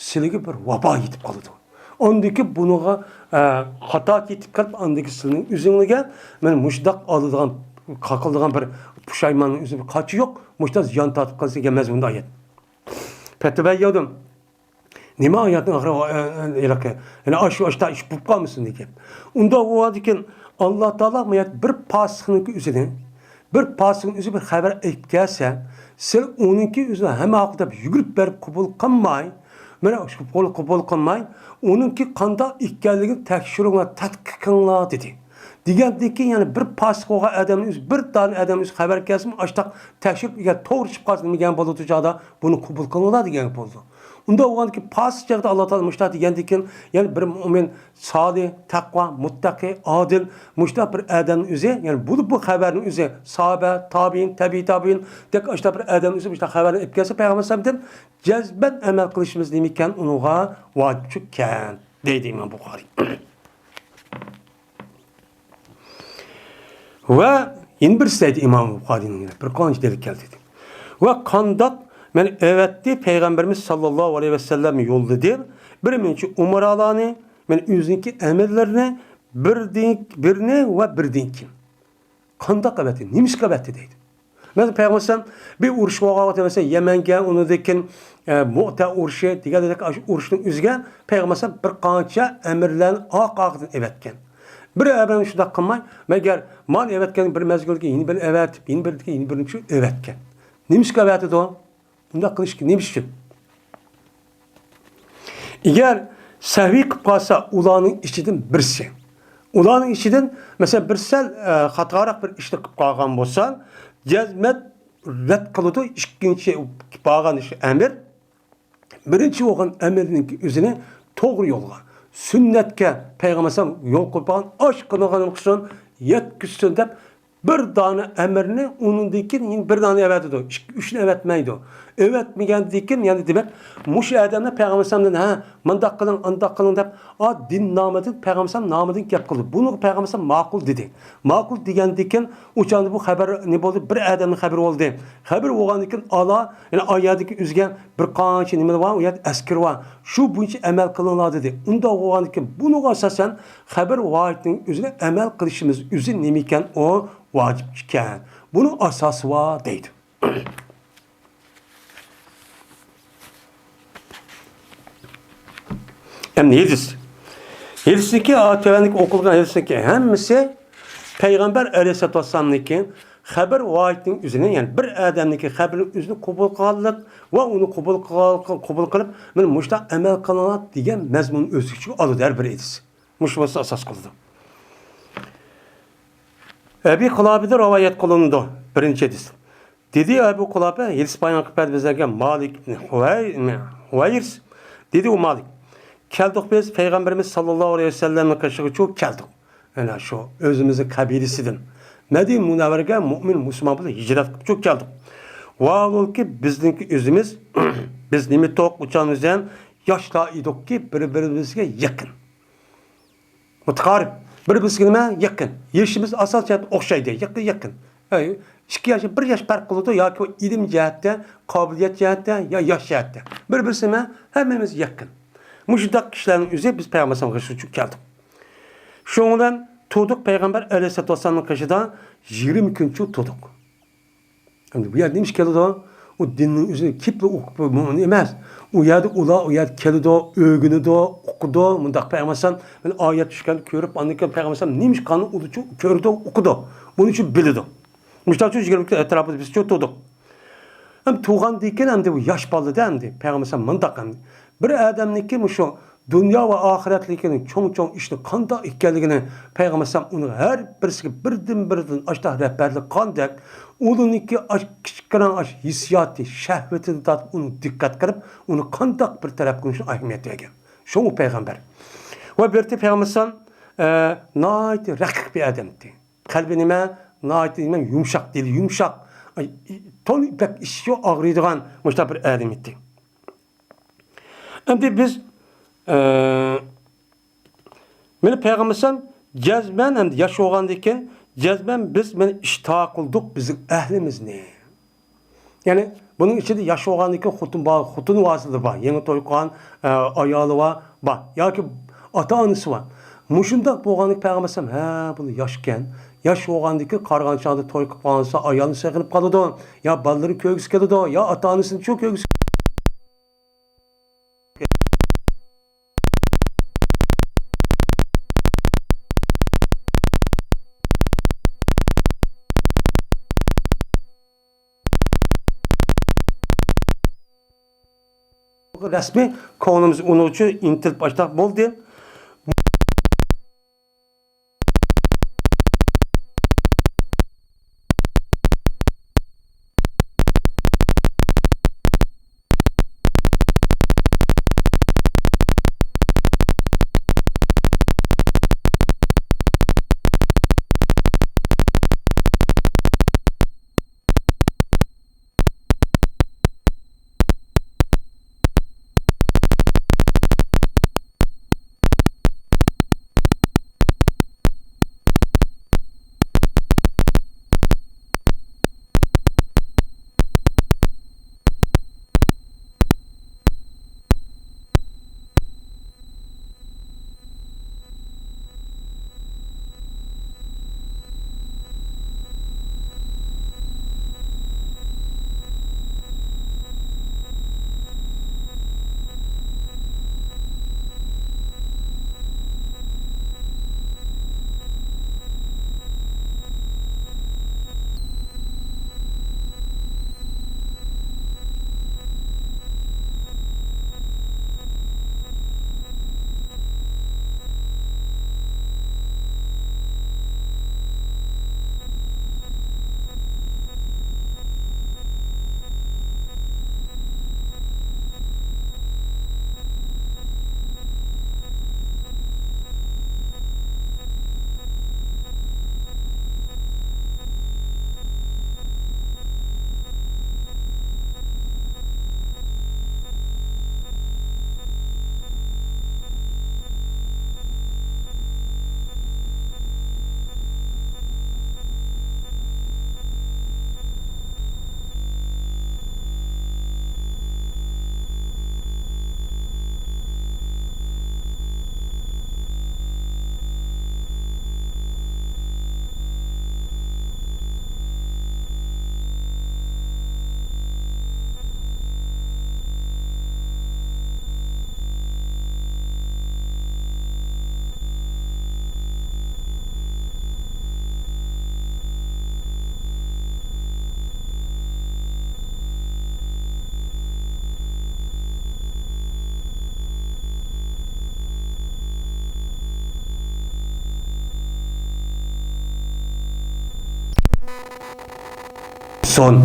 سىلىگە بىر ۋابا يېتىپ قالىدۇ. ئاندىكى بۇنىڭغا، ئە، خاتا كېتىپ قېلىپ، ئاندىكى سىلىنىڭ ئۆزۈڭلارگە مانا مۇشۇنداق ئالىدىغان، قاقىلىدىغان بىر پۇشايماننىڭ ئۆزى بىر قاچا يوق، مۇشۇنداق زىيان تارتىپ قالسا دېگەن مەزمۇندا ئايەت. پەتىۋەييەدۇم. نېمە ئايەتنىڭ ئاخىرى، ئە، ئە، ھېلىقى؟ يەنى ئاشۇ، ئاشتا ئىش بولۇپ قالمىسۇن دېگەن. ئۇنداق بولغاندىكىن، ئاللا تائالا بۇ يەردە بىر پاسىقنىڭكى ئۆزىنى، بىر پاسىقنىڭ ئۆزى بىر خەۋەر ئېيتىپ كەلسە، سىلەر ئۇنىڭكى ئۆزىنى ھەممە ھەققىدە يۈگۈرۈپ بېرىپ قوبۇل قىلماي، مانا شۇ قوبۇل، قوبۇل قىلماي، ئۇنىڭكى قانداق ئىكەنلىكىنى تەكشۈرۈڭلار، تەتقىق قىلىڭلار دېدى. دېگەندىن كېيىن يەنە بىر پاسىق بولغان ئادەمنىڭ ئۆزى، بىر دانە ئادەمنىڭ ئۆزى خەۋەر كەلسىمۇ، ئاشتاق تەكشۈرۈپ، ئەگەر توغرا چىقىپ قالسا نېمە دېگەن بولىدۇ چاغدا، بۇنى قوبۇل قىلىڭلار دېگەن بولىدۇ. ئۇنداق بولغاندىكىن پاسىق چاغدا ئاللا تائالا مۇشۇنداق دېگەندىن كېيىن، يەنە بىر مۇئمىن، سالىھ، تەقۋا، مۇتتەقى، ئادىل، مۇشۇنداق بىر ئادەمنىڭ ئۆزى، يەنى بۇ، بۇ خەۋەرنىڭ ئۆزى، ساھابە، تابىئىن، تەبىئىي تابىئىن، دەك ئاشۇنداق بىر ئادەمنىڭ ئۆزى مۇشۇنداق خەۋەرنى ئېلىپ كەلسە پەيغەمبەر ئەلەيھىسسالامدىن، جەزمەن ئەمەل قىلىشىمىز نېمىكەن، ئۇنىڭغا ۋاجىپچۇكەن، دەيدۇ ئىمام بۇخارىي. ۋە يەنە بىرسى دەيدۇ ئىمام بۇخارىينىڭ يەنە بىر قانچە دەلىل كەلتۈردى. ۋە قانداق مەن ئەۋەتتى پەيغەمبىرىمىز ساللاللاھۇ ئەلەيھى ۋەسەللەم يوللىدى بىر مۇنچە ئۇمرالارنى، مەن ئۆزىنىڭكى ئەمىرلىرىنى بىردىن، بىرنى ۋە بىردىن كېيىن. قانداق ئەۋەتتى؟ نېمىشقا ئەۋەتتى دەيدۇ. مەسىلەن، پەيغەمبەر ئەلەيھىسسالام بىر ئۇرۇش بولغان ۋاقىتتا، مەسىلەن، يەمەنگە، ئۇنىڭدىن كېيىن، ئە، مۇئتە ئۇرۇشى دېگەندەك ئاشۇ ئۇرۇشنىڭ ئۆزىگە پەيغەمبەر ئەلەيھىسسالام بىر قانچە ئەمىرلەرنى ئارقا-ئارقىدىن ئەۋەتكەن. بىر ئەمىرنى شۇنداق قىلماي، مەگەر مانا ئەۋەتكەن بىر مەزگىلدىن كېيىن يەنە بىرنى ئەۋەتىپ، يەنە بىردىن كېيىن يەنە بىرنى شۇ ئەۋەتكەن. نېمىشقا ئەۋەتىدۇ؟ بۇنداق قىلىش نېمە ئۈچۈن؟ ئەگەر سەھۋىي قىلىپ قالسا، ئۇلارنىڭ ئىچىدىن بىرسى، ئۇلارنىڭ ئىچىدىن، مەسىلەن، بىر سەل، ئە، خاتاراق بىر ئىشنى قىلىپ قالغان بولسا، جەزمەن رەت قىلىدۇ. ئىككىنچى بارغان ئىش ئەمىر. بىرىنچى بولغان ئەمىرنىڭكى ئۆزىنى توغرا يولغا، سۈننەتكە، پەيغەمبەر ئەلەيھىسسالام يول قويۇپ قالغان ئاشۇ قىلغىنىغا ئوخشىسۇن يەتكۈزسۇن دەپ، بىر دانە ئەمىرنى ئۇنىڭدىن كېيىن يەنە بىر دانە ئەۋەتىدۇ. ئىككى، ئۈچنى ئەۋەتمەيدۇ. ئەۋەتمىگەندىن كېيىن، يەنى دېمەك، مۇشۇ ئادەمنى پەيغەمبەر ئەلەيھىسسالامدىن، ھە، مۇنداق قىلىڭ، ئانداق قىلىڭ دەپ، ئا، دىن نامىدىن، پەيغەمبەر ئەلەيھىسسالام نامىدىن گەپ قىلدى. بۇنىڭغا پەيغەمبەر ئەلەيھىسسالام ماقۇل دېدى. ماقۇل دېگەندىن كېيىن، ئۇ چاغدا بۇ خەۋەر نېمە بولدى؟ بىر ئادەمنىڭ خەۋىرى بولدى. خەۋەر بولغاندىن كېيىن، ئالا، يەنە ئا يەردىكى ئۆزىگە بىر قانچە نېمىلەر بار، ئۇ يەردە ئەسكىرى بار. شۇ بويىچە ئەمەل قىلىڭلار دېدى. ئۇنداق بولغاندىن كېيىن، بۇنىڭغا ئاساسەن خەۋەر ۋاھىدنىڭ ئۆزىنى ئەمەل قىلىشىمىز ئۆزى نېمە ئىكەن، ئۇ ۋاجىپ ئىكەن. بۇنىڭ ئاساسى بار دەيدۇ. ئەمدى ھەدىس. ھەدىسنىڭكى، تۆۋەندىكى ئوقۇلغان ھەدىسنىڭكى ھەممىسى پەيغەمبەر ئەلەيھىسسالاتۇ ۋەسسالامنىڭكى خەبەر ۋاھىدنىڭ ئۆزىنى، يەنى بىر ئادەمنىڭكى خەبىرىنىڭ ئۆزىنى قوبۇل قىلغانلىق ۋە ئۇنى قوبۇل قىلغان، قوبۇل قىلىپ، مانا مۇشۇنداق ئەمەل قىلىڭلار دېگەن مەزمۇننى ئۆز ئىچىگە ئالىدۇ ھەر بىر ھەدىس. مۇشۇ بولسا ئاساس قىلىدۇ. ئەبى قىلابىدىن رىۋايەت قىلىنىدۇ. بىرىنچى ھەدىس. دېدى ئەبۇ قىلابە، ھەدىس بايان قىلىپ بەردى بىزلەرگە مالىك ئىبن ھۇۋەي-، ھۇۋەيرىس. دېدى ئۇ مالىك، كەلدۇق بىز پەيغەمبىرىمىز ساللاللاھۇ ئەلەيھى ۋەسەللەمنىڭ قېشىغىچۇ كەلدۇق. ئەنە شۇ ئۆزىمىزنىڭ قەبىلىسىدىن. مەدىنە مۇنەۋۋەرىگە مۇئمىن مۇسۇلمان بىلەن ھىجرەت قىلىپچۇ كەلدۇق. ۋاھالۇكى بىزنىڭكى ئۆزىمىز، بىز نېمە توق ئۇچان ئۆزەن ياشلار ئىدۇقكى بىر-بىرىمىزگە يېقىن. مۇتەقارىب. بىر-بىرسىگە نېمە؟ يېقىن. يېشىمىز ئاساسىي جەھەتتە ئوخشايدۇ. يېقىن، يېقىن. ئەي، ئىككى ياش، بىر ياش پەرق قىلىدۇ ياكى ئىلىم جەھەتتە، قابىلىيەت جەھەتتە يا ياش جەھەتتە. بىر-بىرسى نېمە؟ ھەممىمىز يېقىن. مۇشۇنداق كىشىلەرنىڭ ئۆزى بىز پەيغەمبەر ئەلەيھىسسالامغا شۇنچە كەلدۇق. شۇنىڭ بىلەن تۇردۇق پەيغەمبەر ئەلەيھىسسالاتۇ ۋەسسالامنىڭ قېشىدا يىگىرمە كۈنچە تۇردۇق. ئەمدى بۇ يەردە نېمە ئىش كېلىدۇ؟ ئۇ دىننىڭ ئۆزىنى كېپىلا ئوقۇپ بولمىغان ئەمەس. ئۇ يەردە ئۇلار ئۇ يەردە كېلىدۇ، ئۆگىنىدۇ، ئوقۇيدۇ. مۇنداق پەيغەمبەر ئەلەيھىسسالام مانا ئايەت چۈشكەننى كۆرۈپ، ئاندىن كېيىن پەيغەمبەر ئەلەيھىسسالام نېمە ئىش قىلغاننى ئۇلىچۇ كۆرىدۇ، ئوقۇيدۇ. بۇنى شۇ بىلىدۇ. مۇشۇنداق شۇ يىگىرمە كۈن ئەتراپىدا بىز شۇ تۇردۇق. ھەم تۇغاندىن كېيىن ئەمدى بۇ ياش بالىدا ئەمدى پەيغەمبەر ئەلەيھىسسالام مۇنداق ئەمدى. بىر ئادەمنىڭكى مۇشۇ دۇنيا ۋە ئاخىرەتلىكىنىڭ چوڭ-چوڭ ئىشنىڭ قانداق ئىكەنلىكىنى پەيغەمبەر ئەلەيھىسسالام ئۇنىڭ ھەر بىرسىگە بىردىن-بىردىن ئاشۇنداق رەھبەرلىك قىلغاندەك، ئۇلارنىڭكى ئاش-، كىچىككىنە ئاش ھېسسىياتى، شەھۋىتىدىن تارتىپ ئۇنى دىققەت قىلىپ، ئۇنى قانداق بىر تەرەپ قىلىشىنى ئەھمىيەت بەرگەن. شۇڭا پەيغەمبەر. ۋە بىر پەيغەمبەر ئەلەيھىسسالام، ئە، ناھايىتى رەقىق بىر ئادەمدى. قەلبى نېمە؟ ناھايىتى نېمە؟ يۇمشاق، دىلى يۇمشاق. ئاي، تون بەك ئىچى ئاغرىيدىغان مۇشۇنداق بىر ئادەم ئىدى. ئەمدى بىز، ئە، مانا پەيغەمبەر ئەلەيھىسسالام جەزمەن ئەمدى ياش بولغاندىن كېيىن جەزمەن بىز مانا ئىشتىھا قىلدۇق بىزنىڭ ئەھلىمىزنى. يەنى بۇنىڭ ئىچىدە ياش بولغاندىن كېيىن خوتۇن بار، خوتۇن ۋاسىتىدە بار، يېڭى توي قىلغان، ئە، ئايالى بار، بار. ياكى ئاتا-ئانىسى بار. مۇشۇنداق بولغاندىكىن پەيغەمبەر ئەلەيھىسسالام، ھە، بۇ ياشكەن. ياش بولغاندىكىن قارىغان چاغدا توي قىلىپ قالغانسا ئايالنى سېغىنىپ قالىدۇ. يا بالىلىرىنى كۆرگۈسى كېلىدۇ، يا ئاتا-ئانىسىنى شۇ كۆرگۈسى رەسمىي كۆڭلىمىز ئۇنىڭ ئۈچۈن ئىنتىلىپ ئاشتاق بولدى. سون،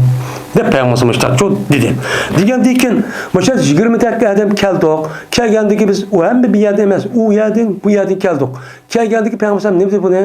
دەپ پەيغەمبەر مۇشتاقچۇ دېدى. دېگەندىن كېيىن، مۇشۇ يىگىرمە دەقىقە ئادەم كەلدۇق. كەلگەندىكى بىز ئۇ ھەممە بۇ يەردە ئەمەس، ئۇ يەردىن، بۇ يەردىن كەلدۇق. كەلگەندىكى پەيغەمبەر نېمە دېدى بۇنى؟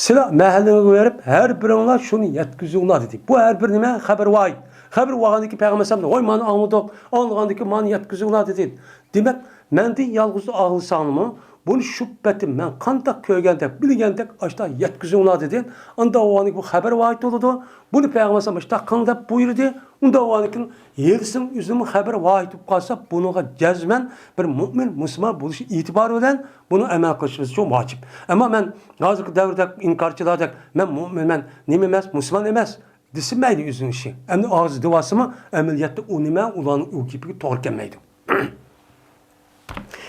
سىلەر مەھەللىگە بېرىپ، ھەر بىرىڭلار شۇنى يەتكۈزۈڭلار دېدى. بۇ ھەر بىر نېمە؟ خەبەر ۋاھىد. خەبەر بولغاندىكى پەيغەمبەر ۋاي، مانا ئاڭلىدۇق، ئاڭلىغاندىكى مانا يەتكۈزۈڭلار دېدى. دېمەك، مەندىن يالغۇز ئاڭلىساڭلارمۇ، بۇنى شۇ پېتى مەن قانداق كۆرگەندەك، بىلگەندەك، ئاشتا يەتكۈزۈڭلار دېدى. ئاندا ئۇنىڭ بۇ خەبەر ۋاھىد بولىدۇ. بۇنى پەيغەمبەر ئاشتا قىلىڭ دەپ بۇيرۇدى. ئۇندا ئۇنىڭ ھېلىسىنىڭ ئۆزىمۇ خەبەر ۋاھىد بولۇپ قالسا، بۇنىڭغا جەزمەن بىر مۆمىن، مۇسۇلمان بولۇش ئېتىبارى بىلەن بۇنى ئەمەل قىلىشىمىز چوڭ ۋاجىپ. ئەمما مەن ھازىرقى دەۋردەك ئىنكارچىلاردەك، مەن مۆمىنمەن، نېمە ئەمەس، مۇسۇلمان ئەمەس، دېسە مەيلى ئۆزىنىڭ ئىشى. ئەمدى ئاغزى دېۋالسىمۇ، ئەمەلىيەتتە ئۇ نېمە، ئۇلارنىڭ ئۇ گېپىگە توغرا كەلمەيدۇ.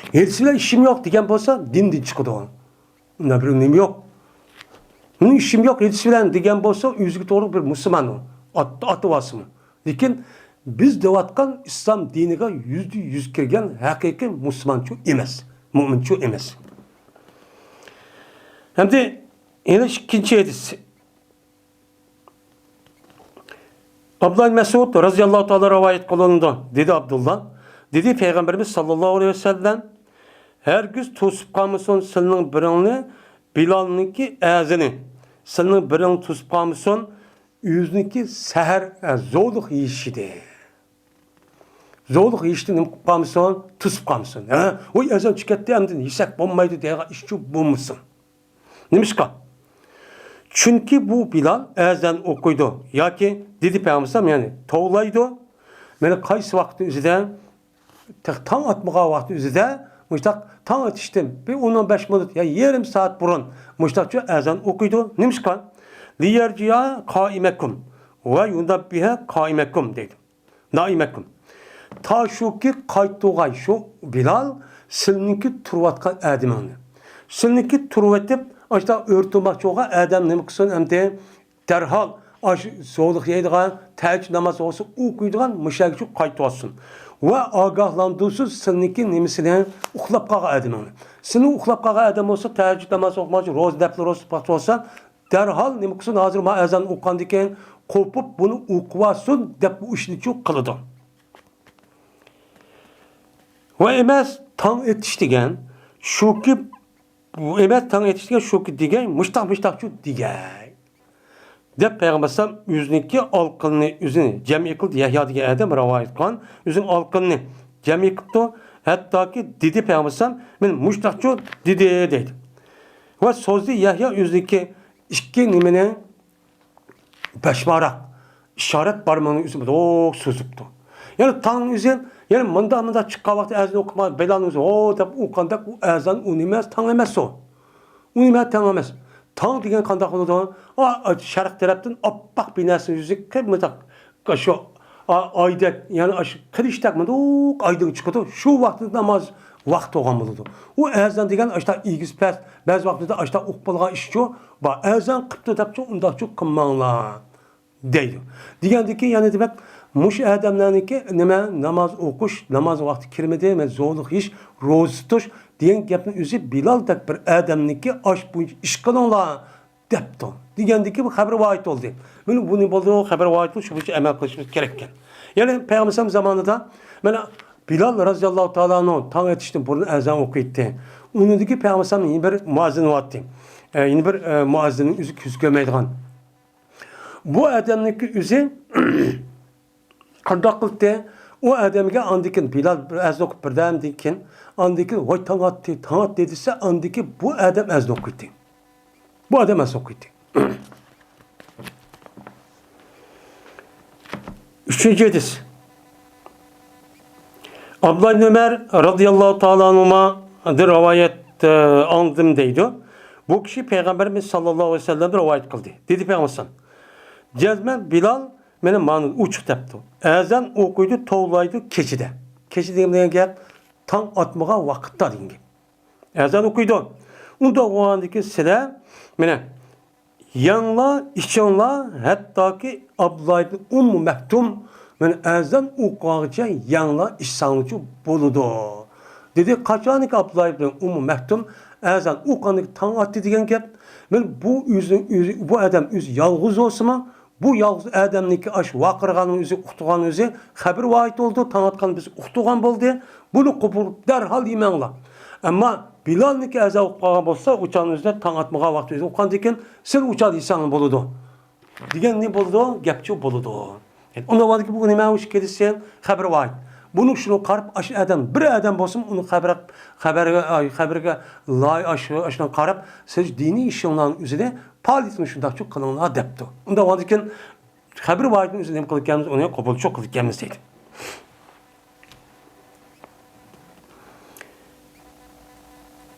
ھېچ بىلەن ئىشىم يوق دېگەن بولسا، دىندىن چىقىدۇ. ئۇنداق بىر نېمە يوق. مېنىڭ ئىشىم يوق ھېچ بىلەن دېگەن بولسا، ئۆزىگە توغرا بىر مۇسۇلمان ئۇ. ئات-، ئاتىۋالسىمۇ. لېكىن بىز دەۋاتقان ئىسلام دىنىغا يۈزدە يۈز كىرگەن ھەقىقىي مۇسۇلمانچۇ ئەمەس. مۆمىنچۇ ئەمەس. ئەمدى يەنە ئىككىنچى ھەدىس. ئابدۇللا ئىبن مەسئۇد رەزىياللاھۇ تائالا رىۋايەت قىلىنىدۇ. دېدى ئابدۇللا، دېدى پەيغەمبىرىمىز ساللاللاھۇ ئەلەيھى ۋەسەللەم، ھەرگىز توسۇپ قالمىسۇن سىلىنىڭ بىرىڭنى بىلالنىڭكى ئەزىنى، سىلىنىڭ بىرىڭ توسۇپ قالمىسۇن ئۆزىنىڭكى سەھەر، ئە، زولۇق يېيىشىدە. زولۇق يېيىشتىن نېمە قىلىپ قالمىسۇن؟ توسۇپ قالمىسۇن. ھە؟ ۋاي، ئەزان چىقىپ كەتتى، ئەمدى يېسەك بولمايدۇ دەيدىغان ئىشچۇ بولمىسۇن. نېمىشقا؟ چۈنكى بۇ بىلال ئەزان ئوقۇيدۇ ياكى دېدى پەيغەمبەر، يەنى توۋلايدۇ. مانا قايسى ۋاقىتنىڭ ئۆزىدە، تېخى تاڭ ئاتمىغان ۋاقىتنىڭ ئۆزىدە، مۇشتاق تاڭ ئېتىشتىن بىر ئون، ئون بەش مىنۇت يا يېرىم سائەت بۇرۇن مۇشتاقچۇ ئەزان ئوقۇيدۇ. نېمىشقا؟ لىيەرجىئا قائىمەكۇم ۋە يۇنەببىھە قائىمەكۇم دەيدۇ. نائىمەكۇم. تا شۇكى قايتۇرغاي شۇ بىلال سىلنىڭكى تۇرۇۋاتقان ئادىمىڭنى. سىلنىڭكى تۇرۇۋېتىپ، ئاشتا ئۆرتىماقچى بولغان ئادەم نېمە قىلسۇن ئەمدى؟ دەرھال ئاشۇ زولۇق يەيدىغان، تەھەججۇد ناماز ئوقۇسا ئوقۇيدىغان مۇشەگىچۇ قايتۇرسۇن. ۋە ئاگاھلاندۇرسۇن سىلنىڭكى نېمىسىنى، ئۇخلاپ قالغان ئادىمىڭنى. سىلنىڭ ئۇخلاپ قالغان ئادەم بولسا، تەھەججۇد ناماز ئوقۇماقچى، روزا دەپلا روزا تۇتماقچى بولسا، دەرھال نېمە قىلسۇن، ھازىر ما ئەزان ئوقۇغاندىن كېيىن قوپۇپ، بۇنى ئوقۇۋالسۇن دەپ بۇ ئىشنىچۇ قىلىدۇ. ۋە ئەمەس، تاڭ ئېتىش دېگەن شۇكى، بۇ ئەمەس، تاڭ ئېتىش دېگەن شۇكى دېگەي، مۇشتاق، مۇشتاقچۇ دېگەي. دەپ پەيغەمبەر ئەلەيھىسسالام ئۆزىنىڭكى ئالقىنىنى ئۆزىنى جەمئىي قىلدى. يەھيا دېگەن ئادەم رىۋايەت قىلغان، ئۆزىنىڭ ئالقىنىنى جەمئىي قىپتۇ. ھەتتاكى دېدى پەيغەمبەر ئەلەيھىسسالام، مەن مۇشتاقچۇ دېدى دەيدۇ. ۋە سوزدى يەھيا ئۆزىنىڭكى ئىككى نېمىنى بەشماراق ئىشارەت بارمىقىنى ئۆزى مۇنداق سوزۇپتۇ. يەنى تاڭنىڭ ئۆزى، يەنى مۇنداق، مۇنداق چىققان ۋاقىتتا ئەزان ئوقۇما بىلالنىڭ ئۆزى ھو دەپ ئوقۇغاندەك، ئۇ ئەزان ئۇ نېمە ئەمەس، تاڭ ئەمەس ئۇ. ئۇ نېمە تاڭ ئەمەس. تاڭ دېگەن قانداق بولىدۇ؟ ئا، ئا، شەرق تەرەپتىن ئاپئاق بىر نەرسىنىڭ يۈزى قىپمىتاق، شۇ، ئا، ئايدەك، يەنى ئاشۇ قىلىچتەك مۇنداق ئايدىڭ چىقىدۇ. شۇ ۋاقىتتا ناماز ۋاقتى بولغان بولىدۇ. ئۇ ئەزان دېگەن ئاشتا ئېگىز پەس، بەزى ۋاقىتتا ئاشتا ئوقۇپ بولغان ئىشچۇ، بار ئەزان قىپتۇ دەپچۇ، ئۇنداقچۇ قىلماڭلار دەيدۇ. دېگەندىكى، يەنى دېمەك، مۇشۇ ئادەملەرنىڭكى نېمە، ناماز ئوقۇش، ناماز ۋاقتى كىرمىدى، مەن زولۇق يېيىش، روزا تۇتۇش دېگەن گەپنىڭ ئۆزى بىلالدەك بىر ئادەمنىڭكى ئاش بويىچە ئىش قىلىڭلار دەپتۇ. دېگەندىكى بۇ خەبەر ۋاھىد بولدى. مانا بۇنى بولدى، خەبەر ۋاھىد بولدى، شۇ بويىچە ئەمەل قىلىشىمىز كېرەككەن. يەنى پەيغەمبەر زامانىدا مانا بىلال رەزىياللاھۇ تائالا ئەنھۇ تاڭ ئېتىشتىن بۇرۇن ئەزان ئوقۇيتتى. ئۇنىڭدىكى پەيغەمبەر يەنە بىر مۇئەززىن بارتتى. ئە، يەنە بىر، ئە، مۇئەززىننىڭ ئۆزى كۆزى كۆرمەيدىغان. بۇ ئادەمنىڭكى ئۆزى قانداق قىلدى؟ ئۇ ئادەمگە ئاندىن كېيىن بىلال بىر ئەزان ئوقۇپ بىردەمدىن كېيىن، ئاندىن كېيىن، ۋاي، تاڭ ئاتتى، تاڭ ئاتتى دېسە، ئاندىن كېيىن بۇ ئادەم ئەزان ئوقۇيتتى. بۇ ئادەم ئەزان ئوقۇيتتى. ئۈچىنچى ھەدىس. ئابدۇللا ئىبن ئۆمەر رەزىياللاھۇ تائالا ئەنھۇمادىن رىۋايەت، ئە، ئاڭلىدىم دەيدۇ. بۇ كىشى پەيغەمبىرىمىز ساللاللاھۇ ئەلەيھى ۋەسەللەمدىن رىۋايەت قىلدى. دېدى پەيغەمبەر ئەلەيھىسسالام، جەزمەن بىلال مانا مانا ئوچۇق دەپتۇ. ئەزان ئوقۇيدۇ، توۋلايدۇ كېچىدە. كېچە دېگەن گەپ تاڭ ئاتمىغان ۋاقىتتا دېگەن گەپ. ئەزان ئوقۇيدۇ. ئۇنداق بولغاندىكىن سىلەر مانا يەڭلار، ئىچىڭلار، ھەتتاكى ئابدۇللا ئىبن ئۇممۇ مەكتۇم مانا ئەزان ئوقۇغانغىچە يەڭلار، ئىچسەڭلارچۇ بولىدۇ، دېدى. قاچانكى ئابدۇللا ئىبن ئۇممۇ مەكتۇم ئەزان ئوقۇغاندىكىن تاڭ ئاتتى دېگەن گەپ. مانا بۇ ئۆزىنىڭ ئۆزى، بۇ ئادەم ئۆزى يالغۇز بولسىمۇ، بۇ يالغۇز ئادەمنىڭكى ئاش ۋارقىرىغاننىڭ ئۆزى، ئۇقتۇرغان ئۆزى خەبىرى ۋاھىد بولىدۇ، تاڭ ئاتقان بىز ئۇقتۇرغان بولدى، بۇنى قوبۇل دەرھال يېمەڭلار. ئەمما بىلالنىڭكى ئەزا ئۇقۇپ قالغان بولسا، ئۇچانىڭ ئۆزىدە تاڭ ئاتمىغان ۋاقىت ئۆزى ئۇققاندىكىن، سىل ئۇچان يېسەڭ بولىدۇ. دېگەن نېمە بولىدۇ؟ گەپچۇ بولىدۇ. ئۇنىڭ ۋاقتىدىكى بۇ نېمە ئىش كېلىشسۇن؟ خەبىرى ۋاھىد. بۇنىڭ شۇنى قاراپ، ئاش ئادەم، بىر ئادەم بولسىمۇ ئۇنىڭ خەبىرى، خەبىرىگە، ئاي، خەبىرىگە لاي ئاش، ئاشنى قاراپ، سىز دىنىي ئىشىڭلارنىڭ ئۆزىدە پائالىيىتىنى شۇنداقچۇ قىلىڭلار دەپتۇ. ئۇنداق بولغاندىكىن خەبىرى ۋاھىدنىڭ ئۆزى نېمە قىلىدىكەنمىز، ئۇنى قوبۇلچۇ قىلىدىكەنمىز دەيدۇ.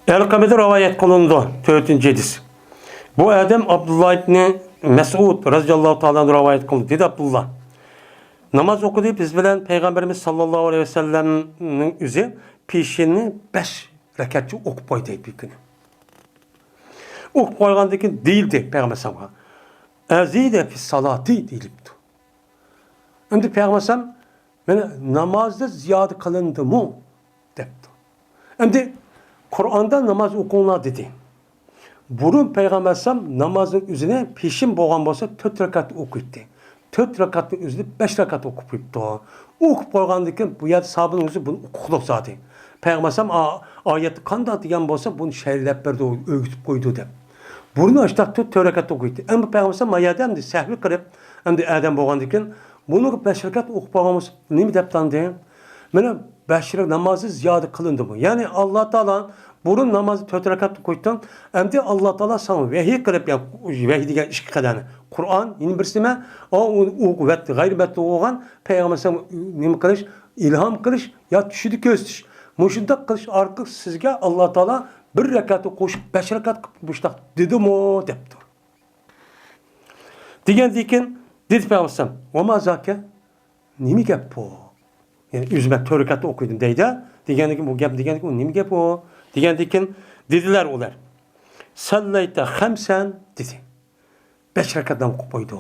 ئەلقەمىدىن رىۋايەت قىلىنىدۇ، تۆتىنچى ھەدىس. بۇ ئادەم ئابدۇللا ئىبنى مەسئۇد رەزىياللاھۇ تائالا ئەنھۇ رىۋايەت قىلدى. دېدى ئابدۇللا، ناماز ئوقۇدى بىز بىلەن پەيغەمبىرىمىز ساللاللاھۇ ئەلەيھى ۋەسەللەمنىڭ ئۆزى پېشىننى بەش رەكەتچە ئوقۇپ قويدى بىر كۈنى. ئوقۇپ قويغاندىن كېيىن دېيىلدى پەيغەمبەر ئەلەيھىسسالامغا، «ئەزىدە فىس سالاتى» دېيىلىپتۇ. ئەمدى پەيغەمبەر ئەلەيھىسسالام، «مانا نامازدا زىيادە قىلىندىمۇ؟» دەپتۇ. ئەمدى، «قۇرئاندا ناماز ئوقۇڭلار» دېدى. بۇرۇن پەيغەمبەر ئەلەيھىسسالام نامازنىڭ ئۆزىنى پېشىن بولغان بولسا تۆت رەكەت ئوقۇيتتى. تۆت رەكەتنىڭ ئۆزىنى بەش رەكەت ئوقۇپ قويۇپتۇ. ئوقۇپ قويغاندىن كېيىن بۇ يەردە ساھابىنىڭ ئۆزى بۇنى ئۇقۇقلۇق زادى. پەيغەمبەر ئەلەيھىسسالام، «ئا-، ئايەتتە قانداق دېگەن بولسا بۇنى شەرھلەپ بەردى، ئۆگىتىپ قويدى» دەپ. بۇرۇن ئاشتاق تۆت، تۆت رەكەت ئوقۇيتتى. ئەمما پەيغەمبەر ئەلەيھىسسالام ما يەردە ئەمدى سەھۋى قىلىپ، ئەمدى ئادەم بولغاندىن كېيىن بۇنىڭغا بەش رەكەت ئوقۇپ قويغان بولسا نېمە دەپتۇ ئاندىن؟ مانا بەش رەكەت نامازى زىيادە قىلىندىمۇ؟ يەنى ئاللا تائالا بۇرۇن نامازنى تۆت رەكەتتە قويدۇڭ، ئەمدى ئاللا تائالا ساڭا ۋەھىي قىلىپ، يا ۋەھىي دېگەن ئىككى قەدەمنى، قۇرئان، يەنە بىرسى نېمە؟ ئۇ، ئۇ، ئۇ ۋەت-، غەيرىي مەتلۇ بولغان پەيغەمبەر ساڭا نېمە قىلىش، ئىلھام قىلىش يا چۈشىدە كۆرسىتىش. مۇشۇنداق قىلىش ئارقىلىق سىزگە ئاللا تائالا بىر رەكەتنى قوشۇپ بەش رەكەت قىلىپ مۇشۇنداق دېدىمۇ دەپتۇ. دېگەندىن كېيىن دېدى پەيغەمبەر ئەلەيھىسسالام، «ۋە ما زاكە؟ نېمە گەپ بۇ؟ يەنى ئۆزى مەن تۆت رەكەتتە ئوقۇيدۇ» دەيدۇ. دېگەندىن كېيىن بۇ گەپ، دېگەندىن كېيىن، «بۇ نېمە گەپ ئۇ؟» دېگەندىن كېيىن دېدىلەر ئۇلار، «سەللەيتە خەمسەن» دېدى. «بەش رەكەت ناماز ئوقۇپ قويدۇ»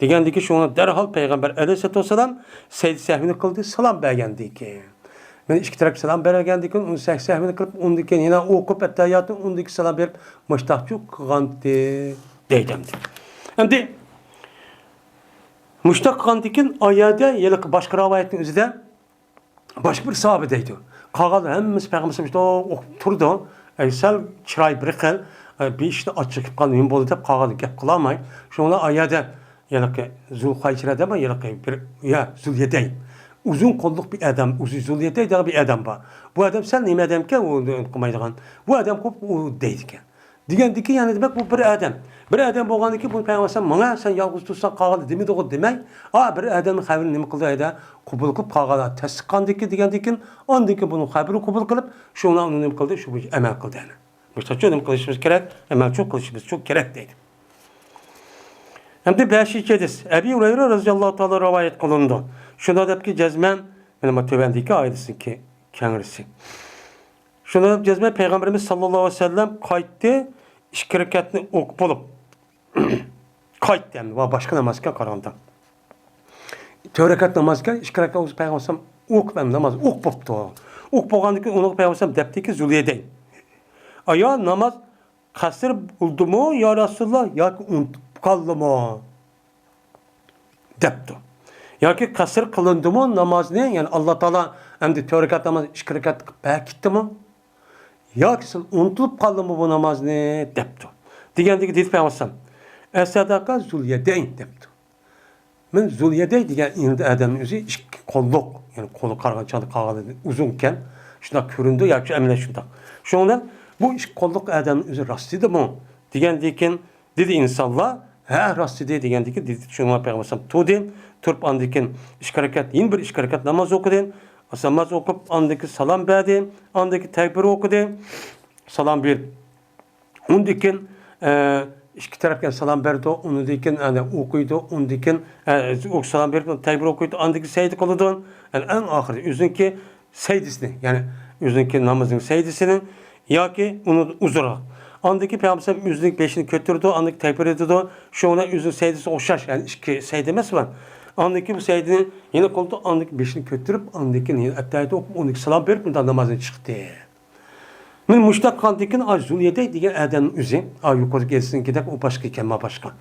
دېگەندىن كېيىن شۇڭا دەرھال پەيغەمبەر ئەلەيھىسسالاتۇ ۋەسسالام سەجدە سەھۋىنى قىلدى، سالام بەرگەندىن كېيىن. مەن ئىككى تەرەپ سالام بەرگەندىن كېيىن، ئۇنى سەجدە سەھۋىنى قىلىپ، ئۇندىن كېيىن يەنە ئوقۇپ ئەتتەھىياتنى، ئۇندىن كېيىن سالام بېرىپ، مۇشتاقچۇ قىلغانتى دەيدۇ ئەمدى. ئەمدى مۇشتاق قىلغاندىن كېيىن ئايەدە ھېلىقى باشقا رىۋايەتنىڭ ئۆزىدە باشقا بىر ساھابە دەيدۇ. قالغانلار ھەممىسى پەيغەمبەر ئەلەيھىسسالام ئوقۇپ تۇرىدۇ. ئەگەر سەل چىرايى بىر خىل، ئە، بىر ئىشنى ئاچچىقىپ قالدى، نېمە بولدى دەپ قالغانلار گەپ قىلالماي. شۇڭا ئايەدە ھېلىقى زۇلخۇۋەيسىرە دەيمەن، ھېلىقى بىر، يا، زۇليەدەين. ئۇزۇن قوللۇق بىر ئادەم، ئۇزۇن زۇليەدەين دېگەن بىر ئادەم بار. بۇ ئادەم سەل نېمە ئادەمكەن، ئۇ قىلمايدىغان. بۇ ئادەم قوپ ئۇ دەيدىكەن. دېگەندىكىن، يەنى دېمەك، بۇ بىر ئادەم. بىر ئادەم بولغاندىكىن، بۇنى پەيغەمبەر ئەلەيھىسسالام، «ماڭا سەن يالغۇز تۇرساڭ قالغاندا دېمىدىغۇ» دېمەي، ئا، بىر ئادەمنىڭ خەۋىرىنى نېمە قىلدى، ھەيدە، قوبۇل قىلىپ قالغانلار تەستىقلاندىكىن، دېگەندىكىن، ئاندىن كېيىن بۇنىڭ خەۋىرىنى قوبۇل قىلىپ، شۇڭا ئۇنى نېمە قىلدى، شۇ بويىچە ئەمەل قىلدى، يەنى. مۇشۇنداقچۇ نېمە قىلىشىمىز كېرەك، ئەمەلچۇ قىلىشىمىزچۇ كېرەك دەيدۇ. ئەمدى بەشىنچى ھەدىس، ئەبى ھۇرەيرە رەزىياللاھۇ تائالا رىۋايەت قىلىنىدۇ. شۇنداق دەپكى، جەزمەن، مانا بۇ تۆۋەندىكى ئايىدىسىنىڭكى كەڭرىسى. شۇنداق دەپ جەزمەن پەيغەمبىرىمىز ساللاللاھۇ ئەلەيھى ۋەسەللەم قايتتى، ئىككى رەكەتنى ئوقۇپ بولۇپ، قايتتى ئەمدى، ۋە باشقا نامازكەن قارىغاندا. تۆت رەكەت نامازكەن، ئىككى رەكەت ئۆزى پەيغەمبەر ئەلەيھىسسالام ئوقۇپ، ئەمدى ناماز ئوقۇپ بوپتۇ. ئوقۇپ بولغاندىن كېيىن ئۇنىڭغا پەيغەمبەر ئەلەيھىسسالام دەپتىكى، زۇليەدەين، ئايا، ناماز قەسىر بولدىمۇ يا رەسۇلاللا ياكى ئۇنتۇپ قالدىمۇ؟ دەپتۇ. ياكى قەسىر قىلىندىمۇ نامازنى، يەنى ئاللا تائالا ئەمدى تۆت رەكەت نامازنى ئىككى رەكەت قىلىپ بەركىتتىمۇ؟ ياكى سەن ئۇنتۇلۇپ قالدىڭمۇ بۇ نامازنى؟ دەپتۇ. دېگەندىكىن دېدى پەيغەمبەر ئەلەيھىسسالام، ئەسەدەكە زۇليەدەين دەپتۇ. مەن زۇليەدەين دېگەن ئەمدى ئادەمنىڭ ئۆزى ئىككى قوللۇق، يەنى قولى قارىغان چاغدا قالغان ئۇزۇنكەن، شۇنداق كۆرۈندى ياكى ئەمەلىيەت شۇنداق. شۇنىڭ بىلەن بۇ ئىككى قوللۇق ئادەمنىڭ ئۆزى راست دېدىمۇ؟ دېگەندىكىن، دېدى ئىنسانلار، ھە، راست دېدى دېگەندىكىن، دېدى، شۇڭا پەيغەمبەر ئەلەيھىسسالام تۇردى، تۇرۇپ ئاندىن كېيىن ئىككى رەكەت، يەنە بىر ئىككى رەكەت ناماز ئوقۇدى، ناماز ئوقۇپ، ئاندىن كېيىن سالام بەردى، ئاندىن كېيىن تەكبىر ئوقۇدى، سالام بېرىپ، ئۇندىن كېيىن، ئە، ئىككى تەرەپكە سالام بەردى، ئۇندىن كېيىن، ئەنە، ئوقۇيدۇ، ئۇندىن كېيىن، ئە، ئۇ سالام بېرىپ، تەكبىر ئوقۇيدۇ، ئاندىن كېيىن سەجدە قىلىدۇ، ئەنە، ئەڭ ئاخىرى ئۆزىنىڭكى سەجدىسىنى، يەنى ئۆزىنىڭكى نامىزىنىڭ سەجدىسىنى ياكى ئۇنى ئۇزۇنراق. ئاندىن كېيىن پەيغەمبەر ئەلەيھىسسالام ئۆزىنىڭ بېشىنى كۆتۈرىدۇ، ئاندىن كېيىن تەكبىر ئېيتىدۇ. شۇنىڭ بىلەن ئۆزىنىڭ سەجدىسىگە ئوخشاش، يەنى ئىككى سەجدە ئەمەسمۇ؟ ئاندىن كېيىن بۇ سەجدىنى يەنە قىلىدۇ، ئاندىن كېيىن بېشىنى كۆتۈرۈپ، ئاندىن كېيىن يەنە ئەتتەھىيات ئوقۇپ، ئۇندىن كېيىن سالام بېرىپ، بۇنداق نامازدىن چىقتى. مانا مۇشۇنداق قىلغاندىكىن، ئا، زۇليەدەي دېگەن ئادەمنىڭ ئۆزى، ئا، يۇقىرىدىكى ھەدىسنىڭكىدەك ئۇ باشقا ئىكەن، ما باشقا.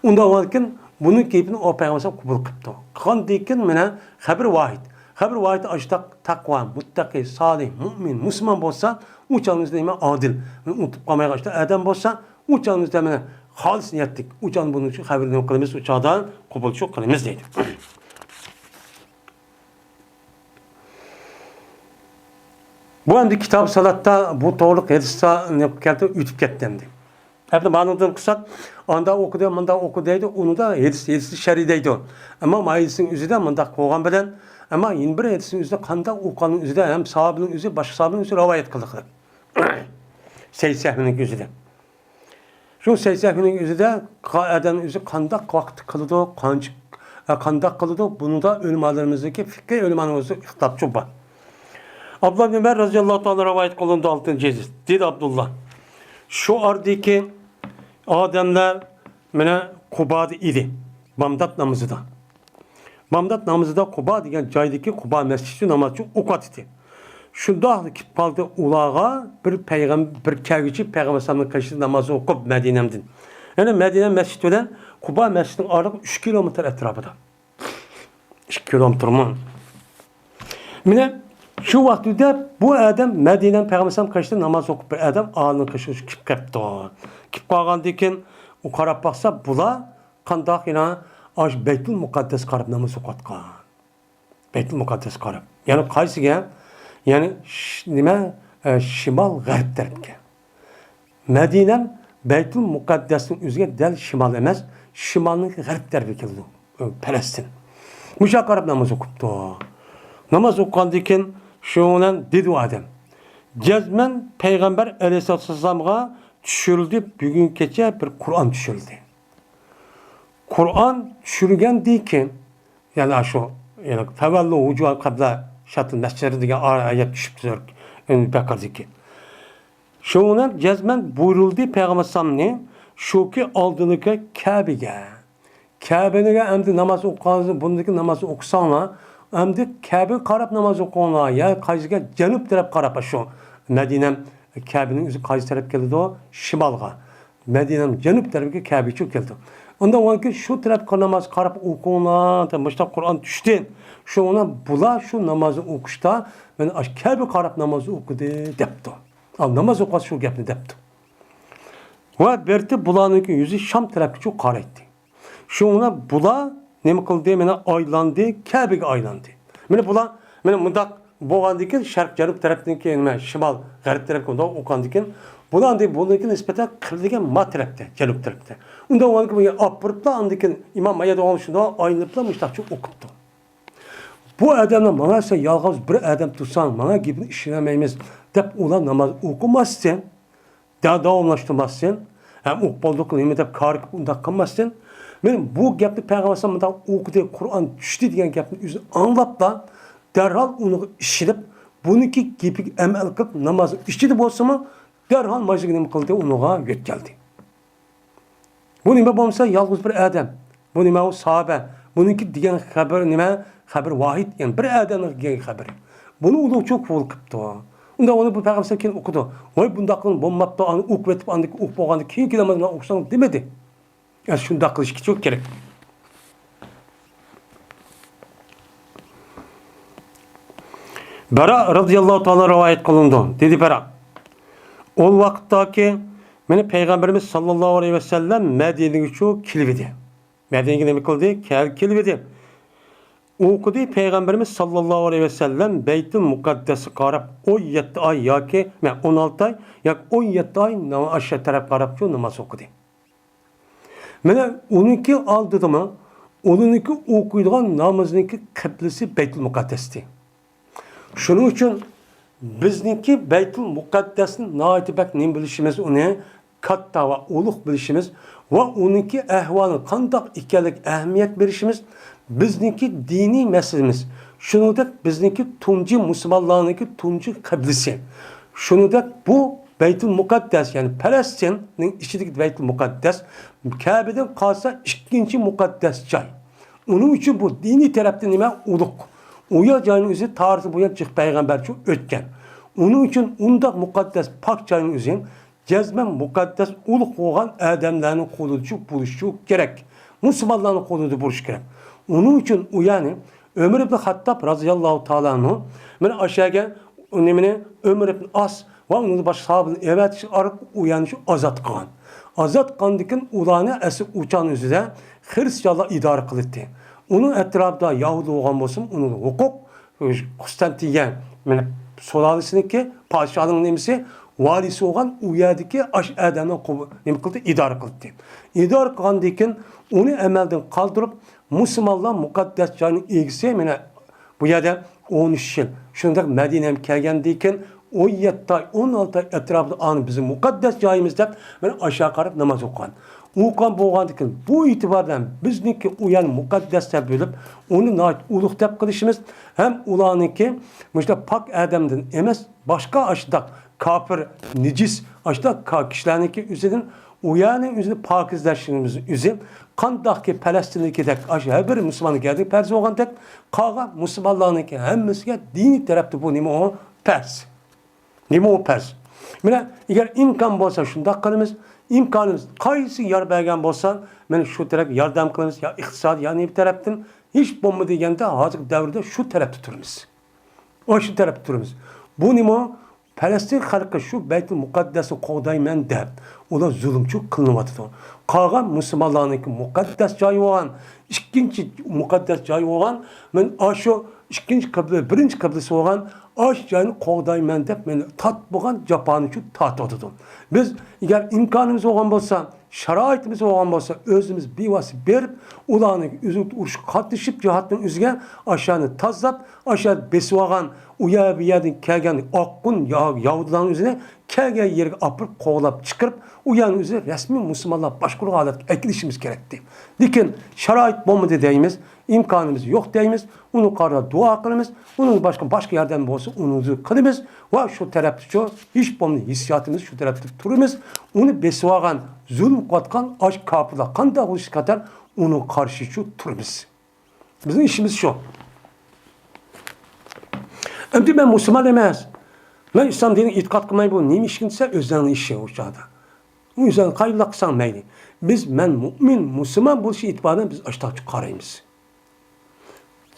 ئۇنداق بولغاندىكىن بۇنىڭ گېپىنى ئۇ پەيغەمبەر قوبۇل قىپتۇ. قىلغاندىكىن مانا خەبىر ۋاھىد. خەبىر ۋاھىد ئاشتاق تەقۋا، مۇتتەقى، سالىھ، مۇئمىن، مۇسۇلمان بولسا، ئۇ چاغنىڭ ئۆزىدە نېمە ئادىل، ئۇنتۇپ قالمايدىغان ئاشتاق ئادەم بولسا، ئۇ چاغنىڭ ئۆزىدە مانا خالىس نىيەتلىك، ئۇ چاغدا بۇنىڭ ئۈچۈن خەبىرنى نېمە قىلىمىز، ئۇ چاغدا قوبۇلچۇق قىلىمىز دەيدۇ. بۇ ئەمدى كىتاب سالاتتا بۇ توغرىلىق ھەدىستە نېمە كەلتى، ئۆتۈپ كەتتى ئەمدى. ئەمدى مانىدىن قىلساق، ئاندا ئوقۇدى، مۇندا ئوقۇدى دەيدۇ، ئۇنىدا ھەدىس، ھەدىس شەرھى دەيدۇ. ئەمما ما ھەدىسنىڭ ئۆزىدە مۇنداق قىلغان بىلەن، ئەمما يەنە بىر ھەدىسنىڭ ئۆزىدە قانداق ئوقۇغاننىڭ ئۆزىدە ھەم ساھابىنىڭ ئۆزى، باشقا ساھابىنىڭ ئۆزى رىۋايەت قىلدى. سەييىد سەھۋىنىڭ ئۆزىدە. شۇ سەييىد سەھۋىنىڭ ئۆزىدە قا-، ئادەمنىڭ ئۆزى قانداق ۋاقىتتا قىلىدۇ، قانچە، ئە، قانداق قىلىدۇ، بۇنىڭدا ئۆلىمالىرىمىزنىڭكى، فىقھىي ئۆلىمانىڭ ئۆزى ئىختىلاپچۇ بار. ئابدۇللا ئىبن ئۆمەر رەزىياللاھۇ تائالا رىۋايەت قىلىنىدۇ، ئالتىنچى جىلد. دېدى ئابدۇللا، شۇ ئارىدىكى ئادەملەر مانا قۇبادا ئىدى، بامدات نامىزىدا. بامدات نامىزىدا قۇبا دېگەن جايدىكى قۇبا مەسچىتى نامازچى ئوقۇۋاتىدۇ. شۇنداق كېلىپ قالدى ئۇلارغا بىر پەيغەم-، بىر كەلگۈچى پەيغەمبەر ئەلەيھىسسالامنىڭ قېشىدا ناماز ئوقۇپ مەدىنەمدىن. يەنى مەدىنە مەسچىتى بىلەن قۇبا مەسچىتىنىڭ ئارىلىقى ئۈچ كىلومېتىر ئەتراپىدا. ئىككى كىلومېتىرمۇ؟ مانا شۇ ۋاقىتتا بۇ ئادەم مەدىنەنىڭ پەيغەمبەر ئەلەيھىسسالام قېشىدا ناماز ئوقۇپ بىر ئادەم ئالىنىڭ قېشىغا كېلىپ قاپتۇ. كېلىپ قالغاندىن كېيىن ئۇ قاراپ باقسا، بۇلار قانداق يەنە ئاشۇ بەيتۇل مۇقەددەسكە قاراپ ناماز ئوقۇۋاتقان. بەيتۇل مۇقەددەسكە قاراپ. يەنى قايسىگە؟ يەنى ش-، نېمە، ئە، شىمال غەرب تەرەپكە. مەدىنەم بەيتۇل مۇقەددەسنىڭ ئۆزىگە دەل شىمال ئەمەس، شىمالنىڭ غەرب تەرىپىگە كېلىدۇ، ئە، پەلەستىن. مۇشۇ قاراپ ناماز ئوقۇپتۇ. ناماز ئوقۇغاندىن كېيىن شۇنىڭ بىلەن دېدى ئۇ ئادەم، جەزمەن پەيغەمبەر ئەلەيھىسسالامغا چۈشۈرۈلدى، بۈگۈنگىچە بىر قۇرئان چۈشۈرۈلدى. قۇرئان چۈشۈرگەندىن كېيىن، يەنى ئاشۇ، يەنى فەۋەللۇ ۋۇجۇھەكۇم قىبلە شەترىل مەسجىدى دېگەن ئايەت چۈشۈپتۇ ئەبۇ بەكرىدىكى. شۇنىڭ جەزمەن بۇيرۇلدى پەيغەمبەر ئەلەيھىسسالامنى شۇكى ئالدىدىكى كەبىگە. كەبىگە ئەمدى ناماز ئوقۇغانسىز، بۇندىكى ناماز ئوقۇساڭلار، ئەمدى كەبىگە قاراپ ناماز ئوقۇڭلار. يا قايسىگە؟ جەنۇب تەرەپ قاراپ، شۇ مەدىنە كەبىنىڭ ئۆزى قايسى تەرەپ كېلىدۇ؟ شىمالغا. مەدىنەنىڭ جەنۇب تەرىپىگە كەبىچۇ كېلىدۇ. ئۇنداق بولغاندىكىن شۇ تەرەپكە ناماز قاراپ ئوقۇڭلار دەپ مۇشۇنداق قۇرئان چۈشتى. شۇڭا بۇلار شۇ نامازنى ئوقۇشتا مانا ئاشۇ كەبە قاراپ ناماز ئوقۇدى دەپتۇ. ئا، ناماز ئوقۇغاچ شۇ گەپنى دەپتۇ. ۋە بىرتى بۇلارنىڭكى يۈزى شام تەرەپكىچۇ قارايتتى. شۇڭا بۇلار نېمە قىلدى؟ مانا ئايلاندى، كەبىگە ئايلاندى. مانا بۇلار مانا مۇنداق بولغاندىن كېيىن شەرق جەنۇب تەرەپتىن كېيىن، مانا شىمال غەرب تەرەپكە مۇنداق ئوقۇغاندىن كېيىن، بۇلار ئەمدى بۇنىڭكى نىسبەتەن قىبلىگە ما تەرەپتە، جەنۇب تەرەپتە. ئۇنداق بولغاندىن كېيىن ئاپىرىپلا ئاندىن كېيىن ئىمام مايا دېگەن شۇنداق ئايلىنىپلا مۇشۇنداقچە ئوقۇپتۇ. بۇ ئادەملەر ماڭا سەن يالغۇز بىر ئادەم تۇرساڭ، ماڭا گېپىنى ئىشىنەلمەيمىز دەپ ئۇلار ناماز ئوقۇماستىن، داۋاملاشتۇرماستىن، ھەم ئوقۇپ بولدۇق نېمە دەپ كارىكىپ ئۇنداق قىلماستىن، مەن بۇ گەپنى پەيغەمبەر ئەلەيھىسسالام مۇنداق ئوقۇدى، قۇرئان چۈشتى دېگەن گەپنى ئۆزى ئاڭلاپلا، دەرھال ئۇنىڭغا ئىشىنىپ، بۇنىڭكى گېپىگە ئەمەل قىلىپ، نامازنىڭ ئىچىدە بولسىمۇ، دەرھال ماجىگە نېمە قىلدى، ئۇنىڭغا يۆتكەلدى. بۇ نېمە بولمىسا، يالغۇز بىر ئادەم. بۇ نېمە، ئۇ ساھابە. بۇنىڭكى دېگەن خەۋەر نېمە؟ خەۋەر ۋاھىد، يەنى بىر ئادەمنىڭ دېگەن خەۋىرى. بۇنى ئۇلۇغچە قوبۇل قىپتۇ. ئۇندا ئۇنى بۇ پەيغەمبەر كېيىن ئوقۇدى. ۋاي، بۇنداق قىلىڭ، بولماپتۇ، ئانى ئوقۇۋېتىپ، ئاندىن كېيىن ئوقۇپ بولغاندىن كېيىنكى نامازنى ئوقۇساڭ دېمىدى. يا شۇنداق قىلىشقىچۇ كېرەك. بەرا رەزىياللاھۇ تائالا رىۋايەت قىلىنىدۇ. دېدى بەرا، ئۇ ۋاقىتتاكى مېنى پەيغەمبىرىمىز ساللاللاھۇ ئەلەيھى ۋەسەللەم مەدىنىگىچۇ كېلىۋىدى. مەدىنىگە نېمە قىلدى؟ كەل-، كېلىۋىدى. ئوقۇدى پەيغەمبىرىمىز ساللاللاھۇ ئەلەيھى ۋەسەللەم بەيتۇل مۇقەددەسكە قاراپ ئون يەتتە ئاي ياكى، مە، ئون ئالتە ئاي ياكى ئون يەتتە ئاي ناما-، ئاشۇ تەرەپ قاراپچۇ ناماز ئوقۇدى. مانا ئۇنىڭكى ئالدىدىمۇ، ئۇنىڭكى ئوقۇيدىغان نامىزىنىڭكى قىبلىسى بەيتۇل مۇقەددەستى. شۇنىڭ ئۈچۈن بىزنىڭكى بەيتۇل مۇقەددەسنى ناھايىتى بەك نېمە بىلىشىمىز، ئۇنى كاتتا ۋە ئۇلۇغ بىلىشىمىز ۋە ئۇنىڭكى ئەھۋالى قانداق ئىكەنلىكىگە ئەھمىيەت بېرىشىمىز بىزنىڭكى دىنىي مەسىلىمىز. شۇنىڭدەك بىزنىڭكى تۇنجى مۇسۇلمانلارنىڭكى تۇنجى قىبلىسى. شۇنىڭدەك بۇ بەيتۇل مۇقەددەس، يەنى پەلەستىننىڭ ئىچىدىكى بەيتۇل مۇقەددەس كەبىدىن قالسا ئىككىنچى مۇقەددەس جاي. ئۇنىڭ ئۈچۈن بۇ دىنىي تەرەپتىن نېمە ئۇلۇغ. ئۇ يەر جاينىڭ ئۆزى تارىخى بويىچە جىق پەيغەمبەرچۇ ئۆتكەن. ئۇنىڭ ئۈچۈن ئۇنداق مۇقەددەس پاك جاينىڭ ئۆزى جەزمەن مۇقەددەس ئۇلۇغ بولغان ئادەملەرنىڭ قولىدا بولۇشى كېرەك. مۇسۇلمانلارنىڭ قولىدا بولۇشى كېرەك. ئۇنىڭ ئۈچۈن ئۇ يەرنى ئۆمەر ئىبن خەتتاب رازىياللاھۇ تائالا ئەنھۇ مانا ئاشۇ يەرگە نېمىنى، ئۆمەر ئىبن ئاس ۋە ئۇنىڭ باشقا ساھابىلەرنى ئەۋەتىش ئارقىلىق ئۇ يەرنى شۇ ئازاد قىلغان. ئازاد قىلغاندىن كېيىن ئۇلارنى ئەسلى ئۇ چاغنىڭ ئۆزىدە خرىستىيانلار ئىدارە قىلاتتى. ئۇنىڭ ئەتراپىدا يەھۇدىي بولغان بولسىمۇ، ئۇنىڭ ھوقۇق قۇستانتىيە، مانا، سۇلالىسىنىڭكى پادىشاھنىڭ نېمىسى، ۋالىسى بولغان ئۇ يەردىكى ئاش ئادەمنى قوبۇ-، نېمە قىلدى، ئىدارە قىلدى. ئىدارە قىلغاندىن كېيىن ئۇنى ئەمەلدىن قالدۇرۇپ، مۇسۇلمانلار مۇقەددەس جاينىڭ ئىگىسى، مانا، بۇ يەردە ئون ئۈچ يىل، شۇنداق مەدىنەگە كەلگەندىن كېيىن ئون يەتتە ئاي، ئون ئالتە ئاي ئەتراپىدا ئانى بىزنىڭ مۇقەددەس جايىمىز دەپ، مانا، ئاشۇ يەرگە قاراپ ناماز ئوقۇغان. ئوقۇغان بولغاندىن كېيىن، بۇ ئېتىبار بىلەن بىزنىڭكى ئۇ يەرنى مۇقەددەس دەپ بىلىپ، ئۇنى ناھايىتى ئۇلۇغ دەپ قىلىشىمىز ھەم ئۇلارنىڭكى مۇشۇنداق پاك ئادەمدىن ئەمەس، باشقا ئاشۇنداق كاپىر، نىجىس، ئاشۇنداق كا-، كىشىلەرنىڭكى ئۆزىدىن ئۇ يەرنىڭ ئۆزىنى پاكىزلەشىمىز ئۆزى قانداقكى پەلەستىندىكىدەك ئاشۇ ھەر بىر مۇسۇلماننىڭكى ھەدىگە پەرز بولغاندەك، قالغان مۇسۇلمانلارنىڭكى ھەممىسىگە دىنىي تەرەپتە بۇ نېمە ئۇ؟ پەرز. نېمە ئۇ پەرز؟ مانا، ئەگەر ئىمكان بولسا شۇنداق قىلىمىز، ئىمكانىمىز قايسى يار بەرگەن بولسا، مانا شۇ تەرەپكە ياردەم قىلىمىز، يا ئىقتىسادىي، يا نېمە تەرەپتىن، ھېچ بولمىدى دېگەندە ھازىرقى دەۋردە شۇ تەرەپتە تۇرىمىز. ئاشۇ تەرەپتە تۇرىمىز. بۇ نېمە؟ پەلەستىن خەلقى شۇ بەيتۇل مۇقەددەسنى قوغدايمەن دەپ، ئۇلار زۇلۇمچىلىق قىلىنىۋاتىدۇ. قالغان مۇسۇلمانلارنىڭكى مۇقەددەس جايى بولغان، ئىككىنچى مۇقەددەس جايى بولغان، مەن ئاشۇ ئىككىنچى قىبلە، بىرىنچى قىبلىسى بولغان ئاشۇ جاينى قوغدايمەن دەپ، مەن تارتمىغان جاپانى شۇ تارتىۋاتىدۇ. بىز ئەگەر ئىمكانىمىز بولغان بولسا، شارائىتىمىز بولغان بولسا، ئۆزىمىز بىۋاسىتە بېرىپ، ئۇلارنى ئۆزى ئۇرۇشقا قاتنىشىپ، جىھادتىن ئۆزگە ئاشۇنى تازىلاپ، ئاشۇ بېسىۋالغان، ئۇ يەر، بۇ يەردىن كەلگەن ئاققۇن يا-، ياھۇدىيلارنىڭ ئۆزىنى كەلگەن يېرىگە ئاپىرىپ، قوغلاپ چىقىرىپ، ئۇ يەرنى ئۆزى رەسمىي مۇسۇلمانلار باشقۇرغان ھالەتكە ئەكېلىشىمىز كېرەكتى. لېكىن شارائىت بولمىدى دەيمىز، ئىمكانىمىز يوق دەيمىز، ئۇنىڭغا قارىتا دۇئا قىلىمىز، ئۇنىڭ باشقا، باشقا ياردەم بولسا، ئۇنى قىلىمىز ۋە شۇ تەرەپتىچۇ، ھېچ بولمىسا ھېسسىياتىمىز شۇ تەرەپتە تۇرىمىز. ئۇنى بېسىۋالغان، زۇلۇم قىلىۋاتقان ئاش كاپىرلار قانداق بولۇشى قەدەر ئۇنىڭغا قارشىچۇ تۇرىمىز. بىزنىڭ ئىشىمىز شۇ. ئەمدى مەن مۇسۇلمان ئەمەس. مەن ئىسلام دىنىغا ئېتىقاد قىلماي، بۇ نېمە ئىشكىن دېسە، ئۆزلەرنىڭ ئىشى ئۇ چاغدا. ئۆزلەرنىڭ قايىللىق قىلساڭ مەيلى. بىز، مەن مۇئمىن، مۇسۇلمان بولۇش ئېتىبارى بىلەن بىز ئاشتاقچە قارايمىز.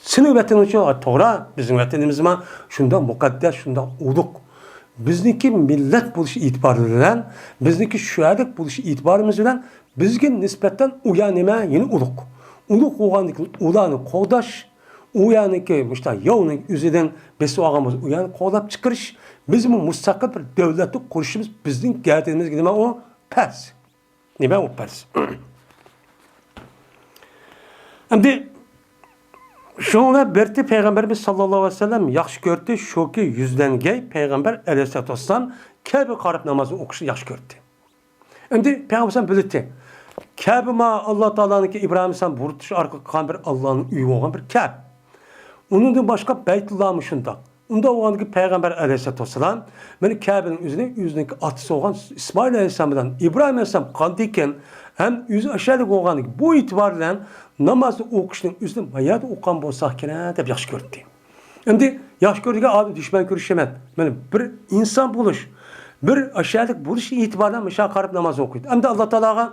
سېنىڭ ۋەتىنىڭ ئۈچۈن، ئا، توغرا، بىزنىڭ ۋەتىنىمىزمۇ شۇنداق مۇقەددەس، شۇنداق ئۇلۇغ. بىزنىڭكى مىللەت بولۇش ئېتىبارى بىلەن، بىزنىڭكى شۇ يەرلىك بولۇش ئېتىبارىمىز بىلەن بىزگە نىسبەتەن ئۇ يەر نېمە؟ يەنە ئۇلۇغ. ئۇلۇغ بولغاندىن كېيىن ئۇلارنى قوغداش، ئۇ يەرنىڭكى مۇشۇنداق ياۋنىڭ ئۆزىدىن بېسىپ ئالغان بولسا، ئۇ يەرنى قوغلاپ چىقىرىش، بىزمۇ مۇستەقىل بىر دۆلەتنى قۇرۇشىمىز بىزنىڭ گەدىنىمىزگە نېمە ئۇ؟ پەرز. نېمە ئۇ پەرز؟ ئەمدى شۇنىڭ بىلەن بىرتى پەيغەمبىرىمىز ساللاللاھۇ ئەلەيھى ۋەسەللەم ياخشى كۆردى، شۇكى يۈزلەنگەي پەيغەمبەر ئەلەيھىسسالاتۇ ۋەسسالام كەبە قاراپ ناماز ئوقۇشنى ياخشى كۆردى. ئەمدى پەيغەمبەر بىلدى. كەبە ما ئاللا تائالانىڭكى ئىبراھىم ئەلەيھىسسالام بۇرۇت ئارقىلىق قىلغان بىر ئاللانىڭ ئۆيى بولغان بىر كەبە. ئۇنىڭدىن باشقا بەيتۇللامۇ شۇنداق. ئۇنداق بولغاندىكىن پەيغەمبەر ئەلەيھىسسالاتۇ ۋەسسالام مانا كەبىنىڭ ئۆزىنى ئۆزىنىڭكى ئاتىسى بولغان ئىسمائىل ئەلەيھىسسالام بىلەن ئىبراھىم ئەلەيھىسسالام قىلغاندىكىن ھەم ئۆزى ئاشۇ يەردە بولغاندىكىن بۇ ئېتىبار بىلەن نامازنى ئوقۇشنىڭ ئۆزىنى ما يەردە ئوقۇغان بولساق كېرەك دەپ ياخشى كۆردى. ئەمدى ياخشى كۆرىدىغان ئادەم دۈشمەن كۆرۈش ئەمەس. مانا بىر ئىنسان بولۇش، بىر ئاشۇ يەرلىك بولۇش ئېتىبارى بىلەن مۇشۇ قاراپ ناماز ئوقۇيدۇ. ئەمدى ئاللا تائالاغا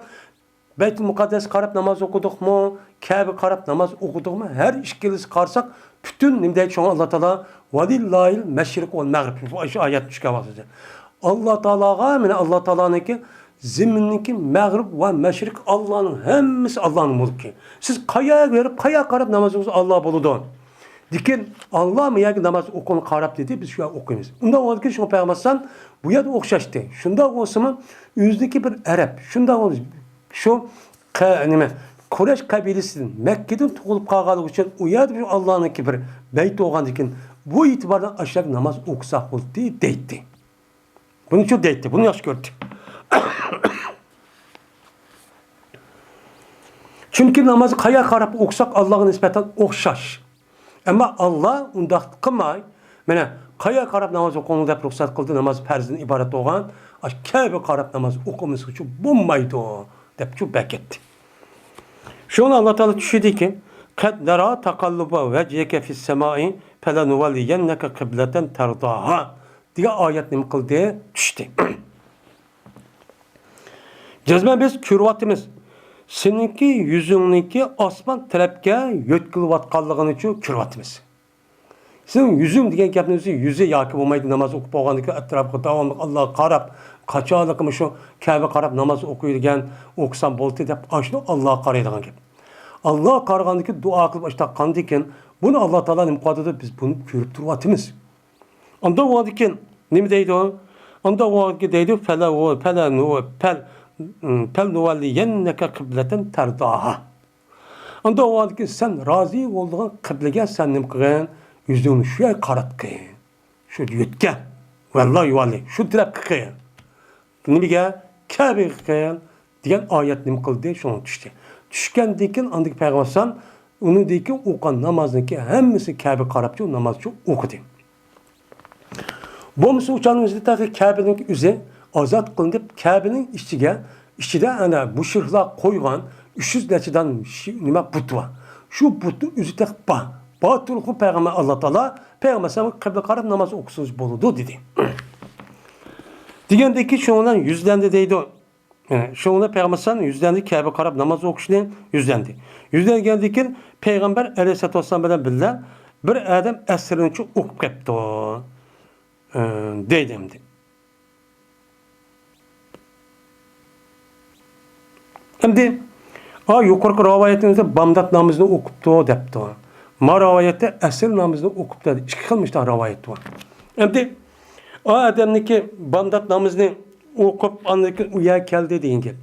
بەيتۇل مۇقەددەسكە قاراپ ناماز ئوقۇدۇقمۇ؟ كەبىگە قاراپ ناماز ئوقۇدۇقمۇ؟ ھەر ئىككىلىسىگە قارىساق، پۈتۈن نېمە دەيدۇ شۇڭا ئاللا تائالا؟ ۋەلىللاھىل مەشرىق ۋەل مەغرىب. شۇ ئايەت چۈشكەن ۋاقتىدا. ئاللا تائالاغا، مانا ئاللا تائالانىڭكى زېمىننىڭكى مەغرىب ۋە مەشرىق ئاللانىڭ ھەممىسى ئاللانىڭ مۇلكى. سىز قايەرگە بېرىپ، قايەرگە قاراپ ناماز ئوقۇسا ئاللا بولىدۇ. لېكىن ئاللا ما يەرگە ناماز ئوقۇغىنى قاراپ دېدى، بىز شۇ يەرگە ئوقۇيمىز. ئۇنداق بولغاندىكىن شۇڭا پەيغەمبەر ئەلەيھىسسالام بۇ يەردە ئوخشاشتى. شۇنداق بولسىمۇ ئۆزىنىڭكى بىر ئەرەب، شۇنداق بولسا شۇ قە-، نېمە، قۇرەيش قەبىلىسىدىن، مەككىدىن تۇغۇلۇپ قالغانلىقى ئۈچۈن ئۇ يەردە شۇ ئاللانىڭكى بىر بەيتى بولغاندىكىن، بۇ ئېتىباردا ئاشۇ يەردە ناماز ئوقۇساق بولدى دەيتتى. بۇنى شۇ دەيتتى، بۇنى ياخشى كۆردى. چۈنكى نامازنى قايا قاراپ ئوقۇساق، ئاللاغا نىسبەتەن ئوخشاش. ئەمما ئاللا ئۇنداق قىلماي، مانا، قايا قاراپ ناماز ئوقۇڭ دەپ رۇخسەت قىلدى، ناماز پەرزدىن ئىبارەت بولغان، ئاشۇ كەبە قاراپ ناماز ئوقۇمىسىغا بولمايدۇ، دەپ شۇ بەكەتتى. شۇڭا ئاللا تائالا چۈشىدىكى، قەد نەرا تەقەللۇبە ۋەجھىكە فىسسەمائى فەلەنۇۋەللىيەننەكە قىبلەتەن تەرداھا. دېگەن ئايەت نېمە قىلدى؟ چۈشتى. جەزمەن بىز كۆرۈۋاتىمىز. سېنىڭكى يۈزۈڭنىڭكى ئاسمان تەرەپكە يۆتكىلىۋاتقانلىقىنىچۇ كۆرۈۋاتىمىز. سېنىڭ يۈزۈڭ دېگەن گەپنىڭ ئۆزى، يۈزى ياكى بولمايدۇ، ناماز ئوقۇپ بولغاندىن كېيىن ئەتراپقا داۋاملىق ئاللاغا قاراپ، قاچانلىقى مۇشۇ كەبىگە قاراپ ناماز ئوقۇيدىغان، ئوقۇسام بولدى دەپ، ئاشۇ ئاللاغا قارايدىغان گەپ. ئاللاغا قارىغاندىن كېيىن، دۇئا قىلىپ ئاشۇنداق قىلغاندىن كېيىن، بۇنى ئاللا تائالا نېمە قىلىۋاتىدۇ؟ بىز بۇنى كۆرۈپ تۇرۇۋاتىمىز. ئاندىن بولغاندىن كېيىن نېمە دەيدۇ؟ ئاندىن بولغاندىن كېيىن دەيدۇ، فەلە-، فەلە-، فەل-، فەلنۇۋەللىيەننەكە قىبلەتەن تەرداھا. ئاندىن بولغاندىن كېيىن سەن رازى بولىدىغان قىبلىگە سەن نېمە قىلغىن؟ يۈزۈڭنى شۇ يەرگە قاراتقىن. شۇ يۆتكە. ۋەللا يۇۋالى. شۇ تەرەپكە قىل. نېمىگە؟ كەبىگە قىل. دېگەن ئايەت نېمە قىلدى؟ شۇڭا چۈشتى. چۈشكەندىن كېيىن ئاندىن پەيغەمبەر ئەلەيھىسسالام ئۇنىڭدىن كېيىن ئوقۇغان نامازنىڭكى ھەممىسى كەبىگە قاراپچۇ نامازچۇ ئوقۇدى. بولمىسا ئۇ چاغنىڭ ئۆزىدە تېخى كەبىنىڭ ئۆزى ئازاد قىلىنىپ، كەبىنىڭ ئىچىگە، ئىچىدە ئەنە مۇشرىكلار قويغان ئۈچ يۈز نەچچىدان شى-، نېمە بۇت بار. شۇ بۇتنىڭ ئۆزى تېخى بار. بار تۇرۇقى پەيغەمبەر، ئاللا تائالا پەيغەمبەر ئەلەيھىسسالامغا قىبلە قاراپ ناماز ئوقۇسىڭىز بولىدۇ دېدى. دېگەندىكى شۇنىڭ بىلەن يۈزلەندى دەيدۇ. شۇنىڭ بىلەن پەيغەمبەر ئەلەيھىسسالام يۈزلەندى، كەبىگە قاراپ ناماز ئوقۇشنى يۈزلەندى. يۈزلەنگەندىن كېيىن پەيغەمبەر ئەلەيھىسسالاتۇ ۋەسسالام بىلەن بىللە بىر ئادەم ئەسىرنىچۇ ئوقۇپ كەپتۇ، ئە، دەيدۇ ئەمدى. ئەمدى، ئا، يۇقىرىقى رىۋايەتنىڭ ئۆزى بامدات نامىزىنى ئوقۇپتۇ دەپتۇ. ما رىۋايەتتە ئەسىر نامىزىنى ئوقۇپتۇ دەيدۇ. ئىككى خىل مۇشۇنداق رىۋايەت بار. ئەمدى، ئا ئادەمنىڭكى بامدات نامىزىنى ئوقۇپ، ئاندىن كېيىن ئۇ يەرگە كەلدى دېگەن گەپ.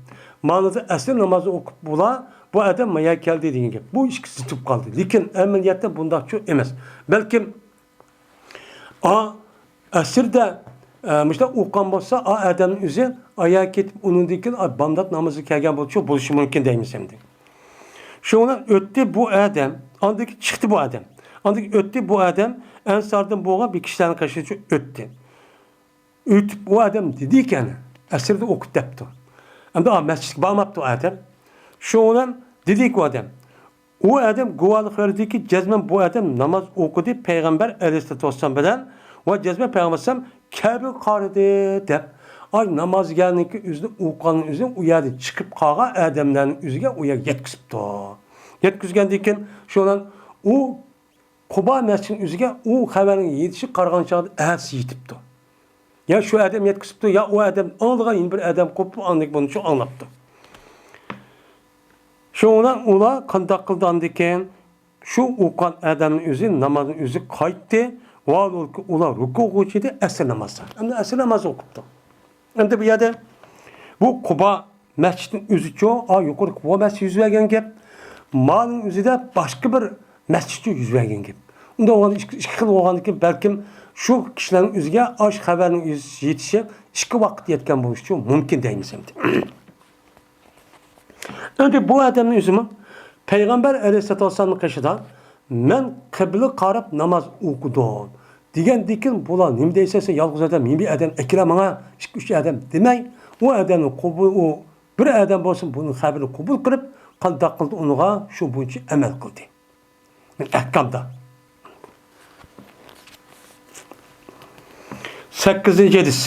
مانا ئەسىر نامازىنى ئوقۇپ بۇلار، بۇ ئادەم ما يەرگە كەلدى دېگەن گەپ. بۇ ئىككىسى زىت بولۇپ قالدى. لېكىن ئەمەلىيەتتە بۇنداقچۇ ئەمەس. بەلكىم ئا، ئەسىردە، ئە، مۇشۇنداق ئوقۇغان بولسا، ئا ئادەمنىڭ ئۆزى ئاياغ كېتىپ، ئۇنىڭدىن كېيىن، ئا، بامدات نامىزىغا كەلگەن بولۇشى، بولۇشى مۇمكىن دەيمىز ئەمدى. شۇنىڭ بىلەن ئۆتتى بۇ ئادەم، ئاندىن كېيىن چىقتى بۇ ئادەم. ئاندىن كېيىن ئۆتتى بۇ ئادەم، ئەنساردىن بولغان بىر كىشىلەرنىڭ قېشىدىن ئۆتتى. ئۆتۈپ ئۇ ئادەم دېدىكەن، ئەسىردە ئوقۇپ دەپتۇ. ئەمدى ئا مەسچىتكە بارماپتۇ ئادەم. شۇنىڭ بىلەن دېدىكى ئۇ ئادەم، ئۇ ئادەم گۇۋاھلىق بەردىكى، جەزمەن بۇ ئادەم ناماز ئوقۇدى پەيغەمبەر ئەلەيھىسسالاتۇ ۋەسسالام بىلەن ۋە جەزمەن پەيغەمبەر ئەلەيھىسسالام كەبىگە قارىدى دەپ، ئاي نامازگەرنىڭكى ئۆزىنى ئوقۇغاننىڭ ئۆزى ئۇ يەردىن چىقىپ قالغان ئادەملەرنىڭ ئۆزىگە ئۇ يەرگە يەتكۈزۈپتۇ. يەتكۈزگەندىن كېيىن شۇ بىلەن ئۇ قۇبا مەسچىتىنىڭ ئۆزىگە ئۇ خەۋەرنىڭ يېتىشىگە قارىغان چاغدا ئەتىسى يېتىپتۇ. يا شۇ ئادەم يەتكۈزۈپتۇ، يا ئۇ ئادەم ئاڭلىغان يەنە بىر ئادەم قوپۇپ ئاندىن بۇنى شۇ ئاڭلاپتۇ. شۇڭا ئۇلار قانداق قىلدى ئاندىن كېيىن؟ شۇ ئوقۇغان ئادەمنىڭ ئۆزى نامازنىڭ ئۆزى قايتتى. ۋاھالەنكى ئۇلار رۇكۇغا چىدى ئەسىر نامازدا. ئەمدى ئەسىر نامازى ئوقۇپتۇ. ئەمدى بۇ يەردە بۇ قۇبا مەسچىتنىڭ ئۆزىچۇ، ئا، يۇقىرى قۇبا مەسچىتى يۈز بەرگەن گەپ. مانىڭ ئۆزىدە باشقا بىر مەسچىتچۇ يۈز بەرگەن گەپ. ئۇنداق بولغاندا ئىككى، ئىككى خىل بولغاندىكىن بەلكىم شۇ كىشىلەرنىڭ ئۆزىگە ئاشۇ خەۋەرنىڭ يېتىشى ئىككى ۋاقىت يەتكەن بولۇشىچۇ مۇمكىن دەيمىز ئەمدى. ئەمدى بۇ ئادەمنىڭ ئۆزىمۇ پەيغەمبەر ئەلەيھىسسالاتۇ ۋەسسالامنىڭ قېشىدا مەن قىبلە قاراپ ناماز ئوقۇدۇم دېگەندىكىن بۇلار نېمە دەيسەن سەن يالغۇز ئادەم، يەنە بىر ئادەم ئەكىلە ماڭا، ئىككى، ئۈچ ئادەم دېمەي، ئۇ ئادەمنى قوبۇل، ئۇ بىر ئادەم بولسۇن بۇنىڭ خەۋىرىنى قوبۇل قىلىپ، قانداق قىلدى ئۇنىڭغا شۇ بويىچە ئەمەل قىلدى. ئەھكامدا. سەككىزىنچى ھەدىس.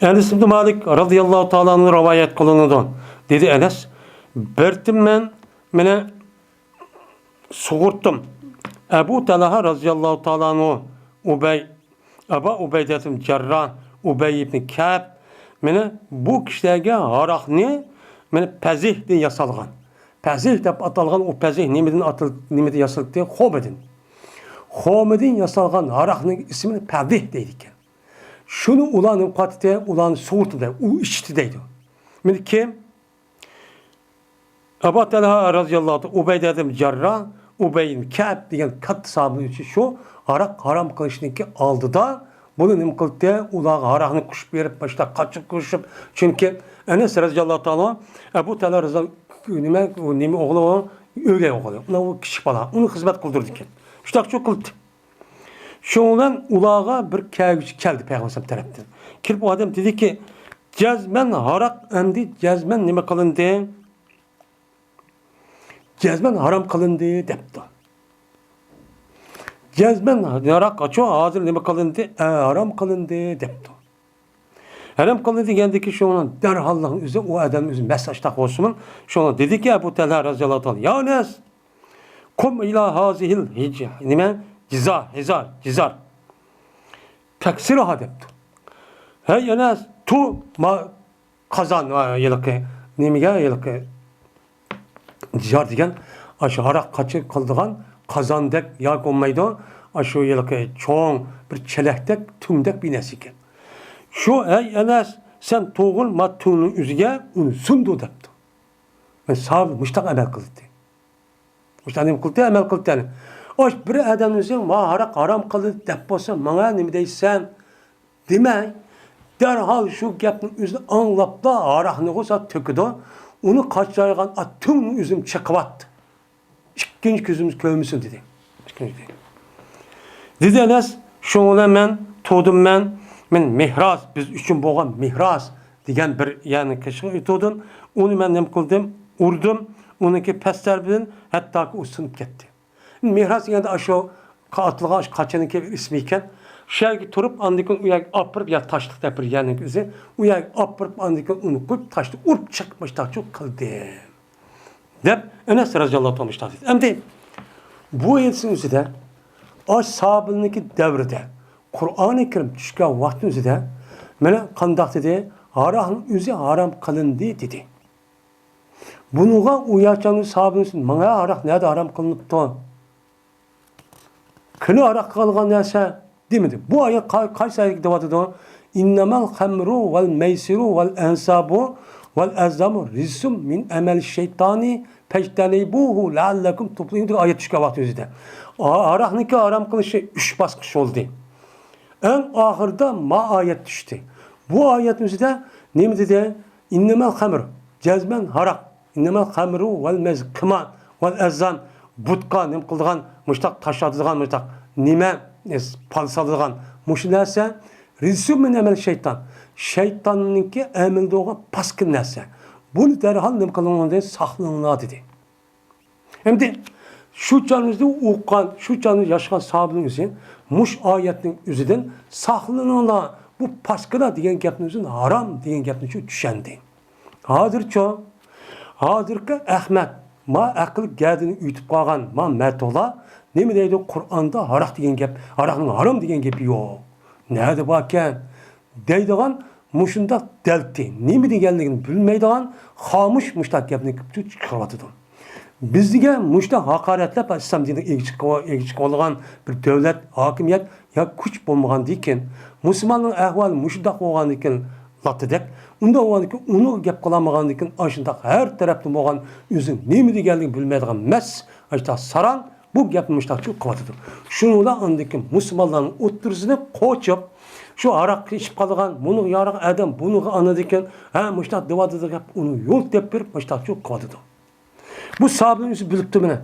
ئەنەس ئىبن مالىك رازىياللاھۇ تائالا ئەنھۇ رىۋايەت قىلىنىدۇ. دېدى ئەنەس، بىر تىن مەن مېنى سۇغۇرتتۇم. ئەبۇ تەلھا رازىياللاھۇ تائالا ئەنھۇ، ئۇبەي، ئەبا ئۇبەيدە ئىبن جەرراھ، ئۇبەي ئىبن كەئب، مېنى بۇ كىشىلەرگە ھاراقنى، مېنى پەزىھتىن ياسالغان. پەزىھ دەپ ئاتالغان ئۇ پەزىھ نېمىدىن ئاتال-، نېمىدىن ياسىلىپتۇ؟ خۇمىدىن. خۇمىدىن ياسالغان ھاراقنىڭ ئىسمىنى پەزىھ دەيدىكەن. شۇنى ئۇلار نېمە قىلىۋاتىدۇ؟ ئۇلارنى سۇغۇرتتۇم دەيدۇ. ئۇ ئىچتى دەيدۇ. مېنى كىم؟ ئەبۇ تەلھا رازىياللاھۇ تائالا، ئۇبەيدە ئىبن جەرراھ، ئۇبەي ئىبن كەئب دېگەن كاتتا ساھابىنىڭ ئىچى شۇ ھاراق ھارام قىلىشنىڭكى ئالدىدا بۇنى نېمە قىلدى؟ ئۇلارغا ھاراقنى قوشۇپ بېرىپ، باشتا قاچىلىق قوشۇپ، چۈنكى ئەنەس رازىياللاھۇ تائالا ئەبۇ تەلھا رازىياللاھۇ، نېمە، ئۇ نېمە ئوغلى ئۇ؟ ئۆگەي ئوغلى. ئۇنىڭ ئۇ كىچىك بالا، ئۇنى خىزمەت قىلدۇرىدىكەن. شۇنداقچۇ قىلدى. شۇنىڭ بىلەن ئۇلارغا بىر كەلگۈچى كەلدى پەيغەمبەر ئەلەيھىسسالام تەرەپتىن. كېلىپ ئۇ ئادەم دېدىكى، جەزمەن ھاراق ئەمدى جەزمەن نېمە قىلىندى؟ جەزمەن ھارام قىلىندى دەپتۇ. جەزمەن ھاراق ئاشۇ ھازىر نېمە قىلىندى؟ ئە، ھارام قىلىندى دەپتۇ. ھارام قىلىندى دېگەندىكى شۇنىڭ دەرھاللىقنىڭ ئۆزى ئۇ ئادەمنىڭ ئۆزى مەست ئاشتاق بولسىمۇ، شۇڭا دېدىكى ئەبۇ تەلھە رەزىياللاھۇ تائالا، يا نەس، قۇم ئىلا ھازىھىل ھىج-، نېمە؟ جىزا، ھىزار، جىزار. تەكسىرىھا دەپتۇ. ھەي ئەنەس، تۇ ما-، قازان، ھېلىقى نېمىگە، ھېلىقى جىزار دېگەن، ئاشۇ ھاراق قاچا قىلىدىغان قازاندەك ياكى بولمايدۇ، ئاشۇ ھېلىقى چوڭ بىر چېلەكتەك، تۈڭدەك بىر نەرسە ئىكەن. شۇ، ھەي ئەنەس، سەن توغرا ما تۈڭنىڭ ئۆزىگە ئۇنى سۇندۇر دەپتۇ. مەن ساھابە مۇشتاق ئەمەل قىلدى. مۇشۇنداق نېمە قىلدى؟ ئەمەل قىلدى يەنى. ئاش بىر ئادەمنىڭ ئۆزى، ما ھاراق ھارام قىلدى دەپ بولسا، ماڭا نېمە دەيسەن؟ دېمەي، دەرھال شۇ گەپنىڭ ئۆزىنى ئاڭلاپلا ھاراقنى غۇسا تۆكىدۇ. ئۇنى قاچىلايدىغان ئا تۈڭنىڭ ئۆزىنى چېقىۋەتتى. ئىككىنچى كۆزىمىز كۆرمىسۇن دېدى. ئىككىنچى دېدى. دېدى ئەنەس، شۇنىڭ بىلەن مەن تۇردۇم مەن، مەن مىھراز، بىز ئۈچۈن بولغان مىھراز دېگەن بىر يەرنى كېشىغا ئۆتۈۋاتىدۇ. ئۇنى مەن نېمە قىلدىم؟ ئۇردۇم. ئۇنىڭكى پەس تەرىپىدىن ھەتتاكى ئۇ سىنىپ كەتتى. مىھراز دېگەندە ئاشۇ ئاتىلغان ئاشۇ قاچىنىڭكى بىر ئىسمى ئىكەن. شۇ يەرگە تۇرۇپ، ئاندىن كېيىن ئۇ يەرگە ئاپىرىپ، يا تاشلىق دەپ بىر يەرنىڭ ئۆزى. ئۇ يەرگە ئاپىرىپ، ئاندىن كېيىن ئۇنى قويۇپ، تاشنى ئۇرۇپ چىقىپ، مۇشتاق قىلدى. دەپ ئەنەس رەزىياللاھۇ تائالا مۇشۇنداق دېدى. ئەمدى بۇ ھەدىسنىڭ ئۆزىدە ئاش ساھابىلەرنىڭكى دەۋرىدە قۇرئانى كەرىم چۈشكەن ۋاقىتنىڭ ئۆزىدە مانا قانداق دېدى؟ ھاراقنىڭ ئۆزى ھارام قىلىندى دېدى. بۇنىڭغا ئۇ ياشانغان ساھابىلەر ماڭا ھاراق نەدە ھارام قىلىنىپتۇ؟ قېنى ھاراق قىلغان نەرسە دېمىدى. بۇ ئايەت قا-، قايسى ئايەتكە دەۋاتىدۇ؟ ئىننەمەل خەمرۇ ۋەل مەيسىرۇ ۋەل ئەنسابۇ ۋەل ئەزلامۇ رىجسۇم مىن ئەمەل شەيتانى پەجتەنىبۇھۇ لەئەللەكۇم تۇفلىھۇن دېگەن ئايەت چۈشكەن ۋاقتى ئۆزىدە. ھا-، ھاراقنىڭكى ھارام قىلىنىشى ئۈچ باسقۇچ بولدى. ئەڭ ئاخىرىدا ما ئايەت چۈشتى. بۇ ئايەتنىڭ ئۆزىدە نېمە دېدى؟ ئىننەمەل خەمر، جەزمەن ھاراق. ئىننەمەل خەمرۇ ۋەل مەيسىر، قىمار، ۋەل ئەزلام، بۇتقا نېمە قىلىدىغان، مۇشتاق تاش ئاتىدىغان، مۇشتاق نېمە، ئېس-، پال سالىدىغان مۇشۇ نەرسە، رىجسۇم مىن ئەمەل شەيتان، شەيتاننىڭكى ئەمىلىدە بولغان پاسكىنا نەرسە. بۇنى دەرھال نېمە قىلىڭلار دېدى، ساقلىنىڭلار دېدى. ئەمدى شۇ چاغىمىزدا ئوقۇغان، شۇ چاغىمىزدا ياشىغان ساھابىلەرنىڭ ئۆزى مۇشۇ ئايەتنىڭ ئۆزىدىن ساقلىنىڭلار، بۇ پاسكىنا دېگەن گەپنىڭ ئۆزىدىن ھارام دېگەن گەپنى شۇ چۈشەندى. ھازىرچۇ؟ ھازىرقى ئەخمەق، ما ئەقىل گەدىنى ئۆتۈپ قالغان ما مەتۇلار نېمە دەيدۇ؟ قۇرئاندا ھاراق دېگەن گەپ، ھاراقنىڭ ھارام دېگەن گېپى يوق. نەدە باركەن؟ دەيدىغان مۇشۇنداق دەلتى، نېمە دېگەنلىكىنى بىلمەيدىغان خامۇش مۇشۇنداق گەپنى چىقىرىۋاتىدۇ. بىزگە مۇشۇنداق ھاقارەتلەپ، ئىسلام دىنىغا ئىگە چىقىۋ-، ئىگە چىقىۋالغان بىر دۆلەت، ھاكىمىيەت يا كۈچ بولمىغاندىكىن، مۇسۇلماننىڭ ئەھۋالى مۇشۇنداق بولغاندىكىن، لاتتىدەك، ئۇنداق بولغاندىكىن، ئۇنىڭغا گەپ قىلالمىغاندىكىن، ئاشۇنداق ھەر تەرەپتىن بولغان ئۆزىنىڭ نېمە دېگەنلىكىنى بىلمەيدىغان مەس، ئاشۇنداق ساراڭ بۇ گەپنى مۇشۇنداق چۈشۈپ قىلىۋاتىدۇ. شۇنىڭ بىلەن ئاندىن كېيىن مۇسۇلمانلارنىڭ ئوتتۇرىسىنى قوچۇپ، شۇ ھاراق ئىچىپ قالىدىغان، بۇنىڭغا يارىغان ئادەم بۇنىڭغا ئانىدىكەن، ھە، مۇشۇنداق دېۋاتىدۇ دەپ، ئۇنى يول تېپىپ بېرىپ، مۇشۇنداق چۈشۈپ قىلىۋاتىدۇ. بۇ ساھابىنىڭ ئۆزى بىلىپتۇ مانا.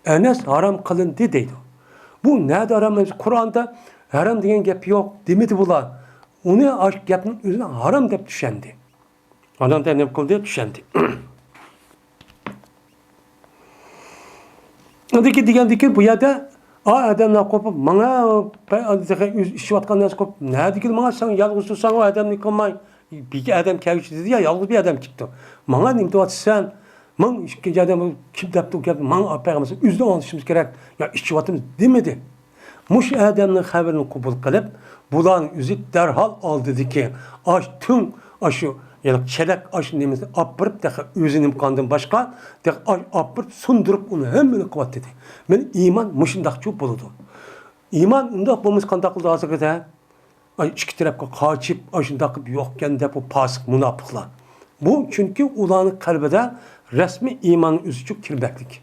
ئەنەس ھارام قىلىندى دەيدۇ. بۇ نەدە ھارام؟ قۇرئاندا ھارام دېگەن گەپ يوق دېمىدى بۇلار. ئۇنى ئاشۇ گەپنىڭ ئۆزىنى ھارام دەپ چۈشەندى. ئادەم نېمە قىلدى؟ چۈشەندى. ئاندىكى دېگەندىكى بۇ يەردە ئا ئادەملەر قوپۇپ، ماڭا ئۆز ئىچىۋاتقان نەرسە قوپۇپ، نەدىكى ماڭا سەن يالغۇز تۇرساڭ، ئۇ ئادەمنى قىلماي، بىر ئادەم كەلگۈچى دېدى يا، يالغۇز بىر ئادەم چىقتى. ماڭا نېمە دەۋاتىسەن؟ ماڭ ئىككىنچى ئادەم كىم دەپتۇ گەپنى، ماڭ پەيغەمبەر ئۆزىدىن ئاڭلىشىمىز كېرەك. يا ئىچىۋاتىمىز دېمىدى. مۇشۇ ئادەمنىڭ خەۋىرىنى قوبۇل قىلىپ، بۇلارنىڭ ئۆزى دەرھال ئالدىدىكى ئاش تۈڭ، ئاشۇ، يەنى چېلەك ئاش نېمىسىنى ئاپىرىپ، تېخى ئۆزى نېمە قىلغاندىن باشقا، تېخى ئاش ئاپىرىپ، سۇندۇرۇپ، ئۇنى ھەممىنى قىلىۋاتىدۇ. مانا ئىمان مۇشۇنداقچۇ بولىدۇ. ئىمان ئۇنداق بولمىسا قانداق قىلىدۇ ھازىرقىدە؟ ئاي، ئىككى تەرەپكە قاچىپ، ئاشۇنداق قىلىپ يوقكەن دەپ، ئۇ پاسىق مۇناپىقلار. بۇ چۈنكى ئۇلارنىڭ قەلبىدە رەسمىي ئىمان ئۆزىچۇ كىرمەكلىك.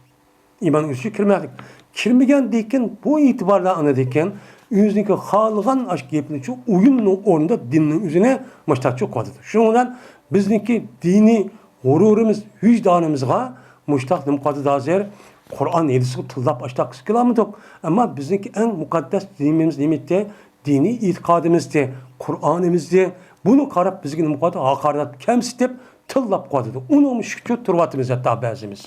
ئىمان ئۆزىچۇ كىرمەكلىك. كىرمىگەندىن كېيىن بۇ ئېتىبارلار ئاندىن كېيىن ئۆزىنىڭكى خالىغان ئاشۇ گەپنىچۇ ئويۇننىڭ ئورنىدا دىننىڭ ئۆزىنى مۇشتاقچۇ قىلىۋاتىدۇ. شۇنىڭ بىلەن بىزنىڭكى دىنىي غۇرۇرىمىز، ۋىجدانىمىزغا مۇشتاق نېمە قىلىۋاتىدۇ ھازىر؟ قۇرئان ھەدىسكە تىللاپ ئاشتاق قىلالمىدۇق. ئەمما بىزنىڭكى ئەڭ مۇقەددەس دىنىمىز نېمىتى؟ دىنىي ئېتىقادىمىزدى، قۇرئانىمىزدى. بۇنى قاراپ بىزگە نېمە قىلىۋاتىدۇ؟ ھاقارەت كەمسىتىپ تىللاپ قىلىۋاتىدۇ. ئۇنىڭ شۈكرى تۇرۇۋاتىمىز ھەتتا بەزىمىز.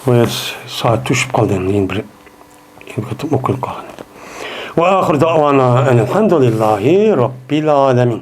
ۋە سائەت توشۇپ قالدى، ئەمدى يەنە بىر، يەنە بىر قېتىم ئوقۇلۇپ قالغان. ۋە ئاخىر دەئۋانا ئەنىلھەمدۇلىللاھى رەببىل ئالەمىن.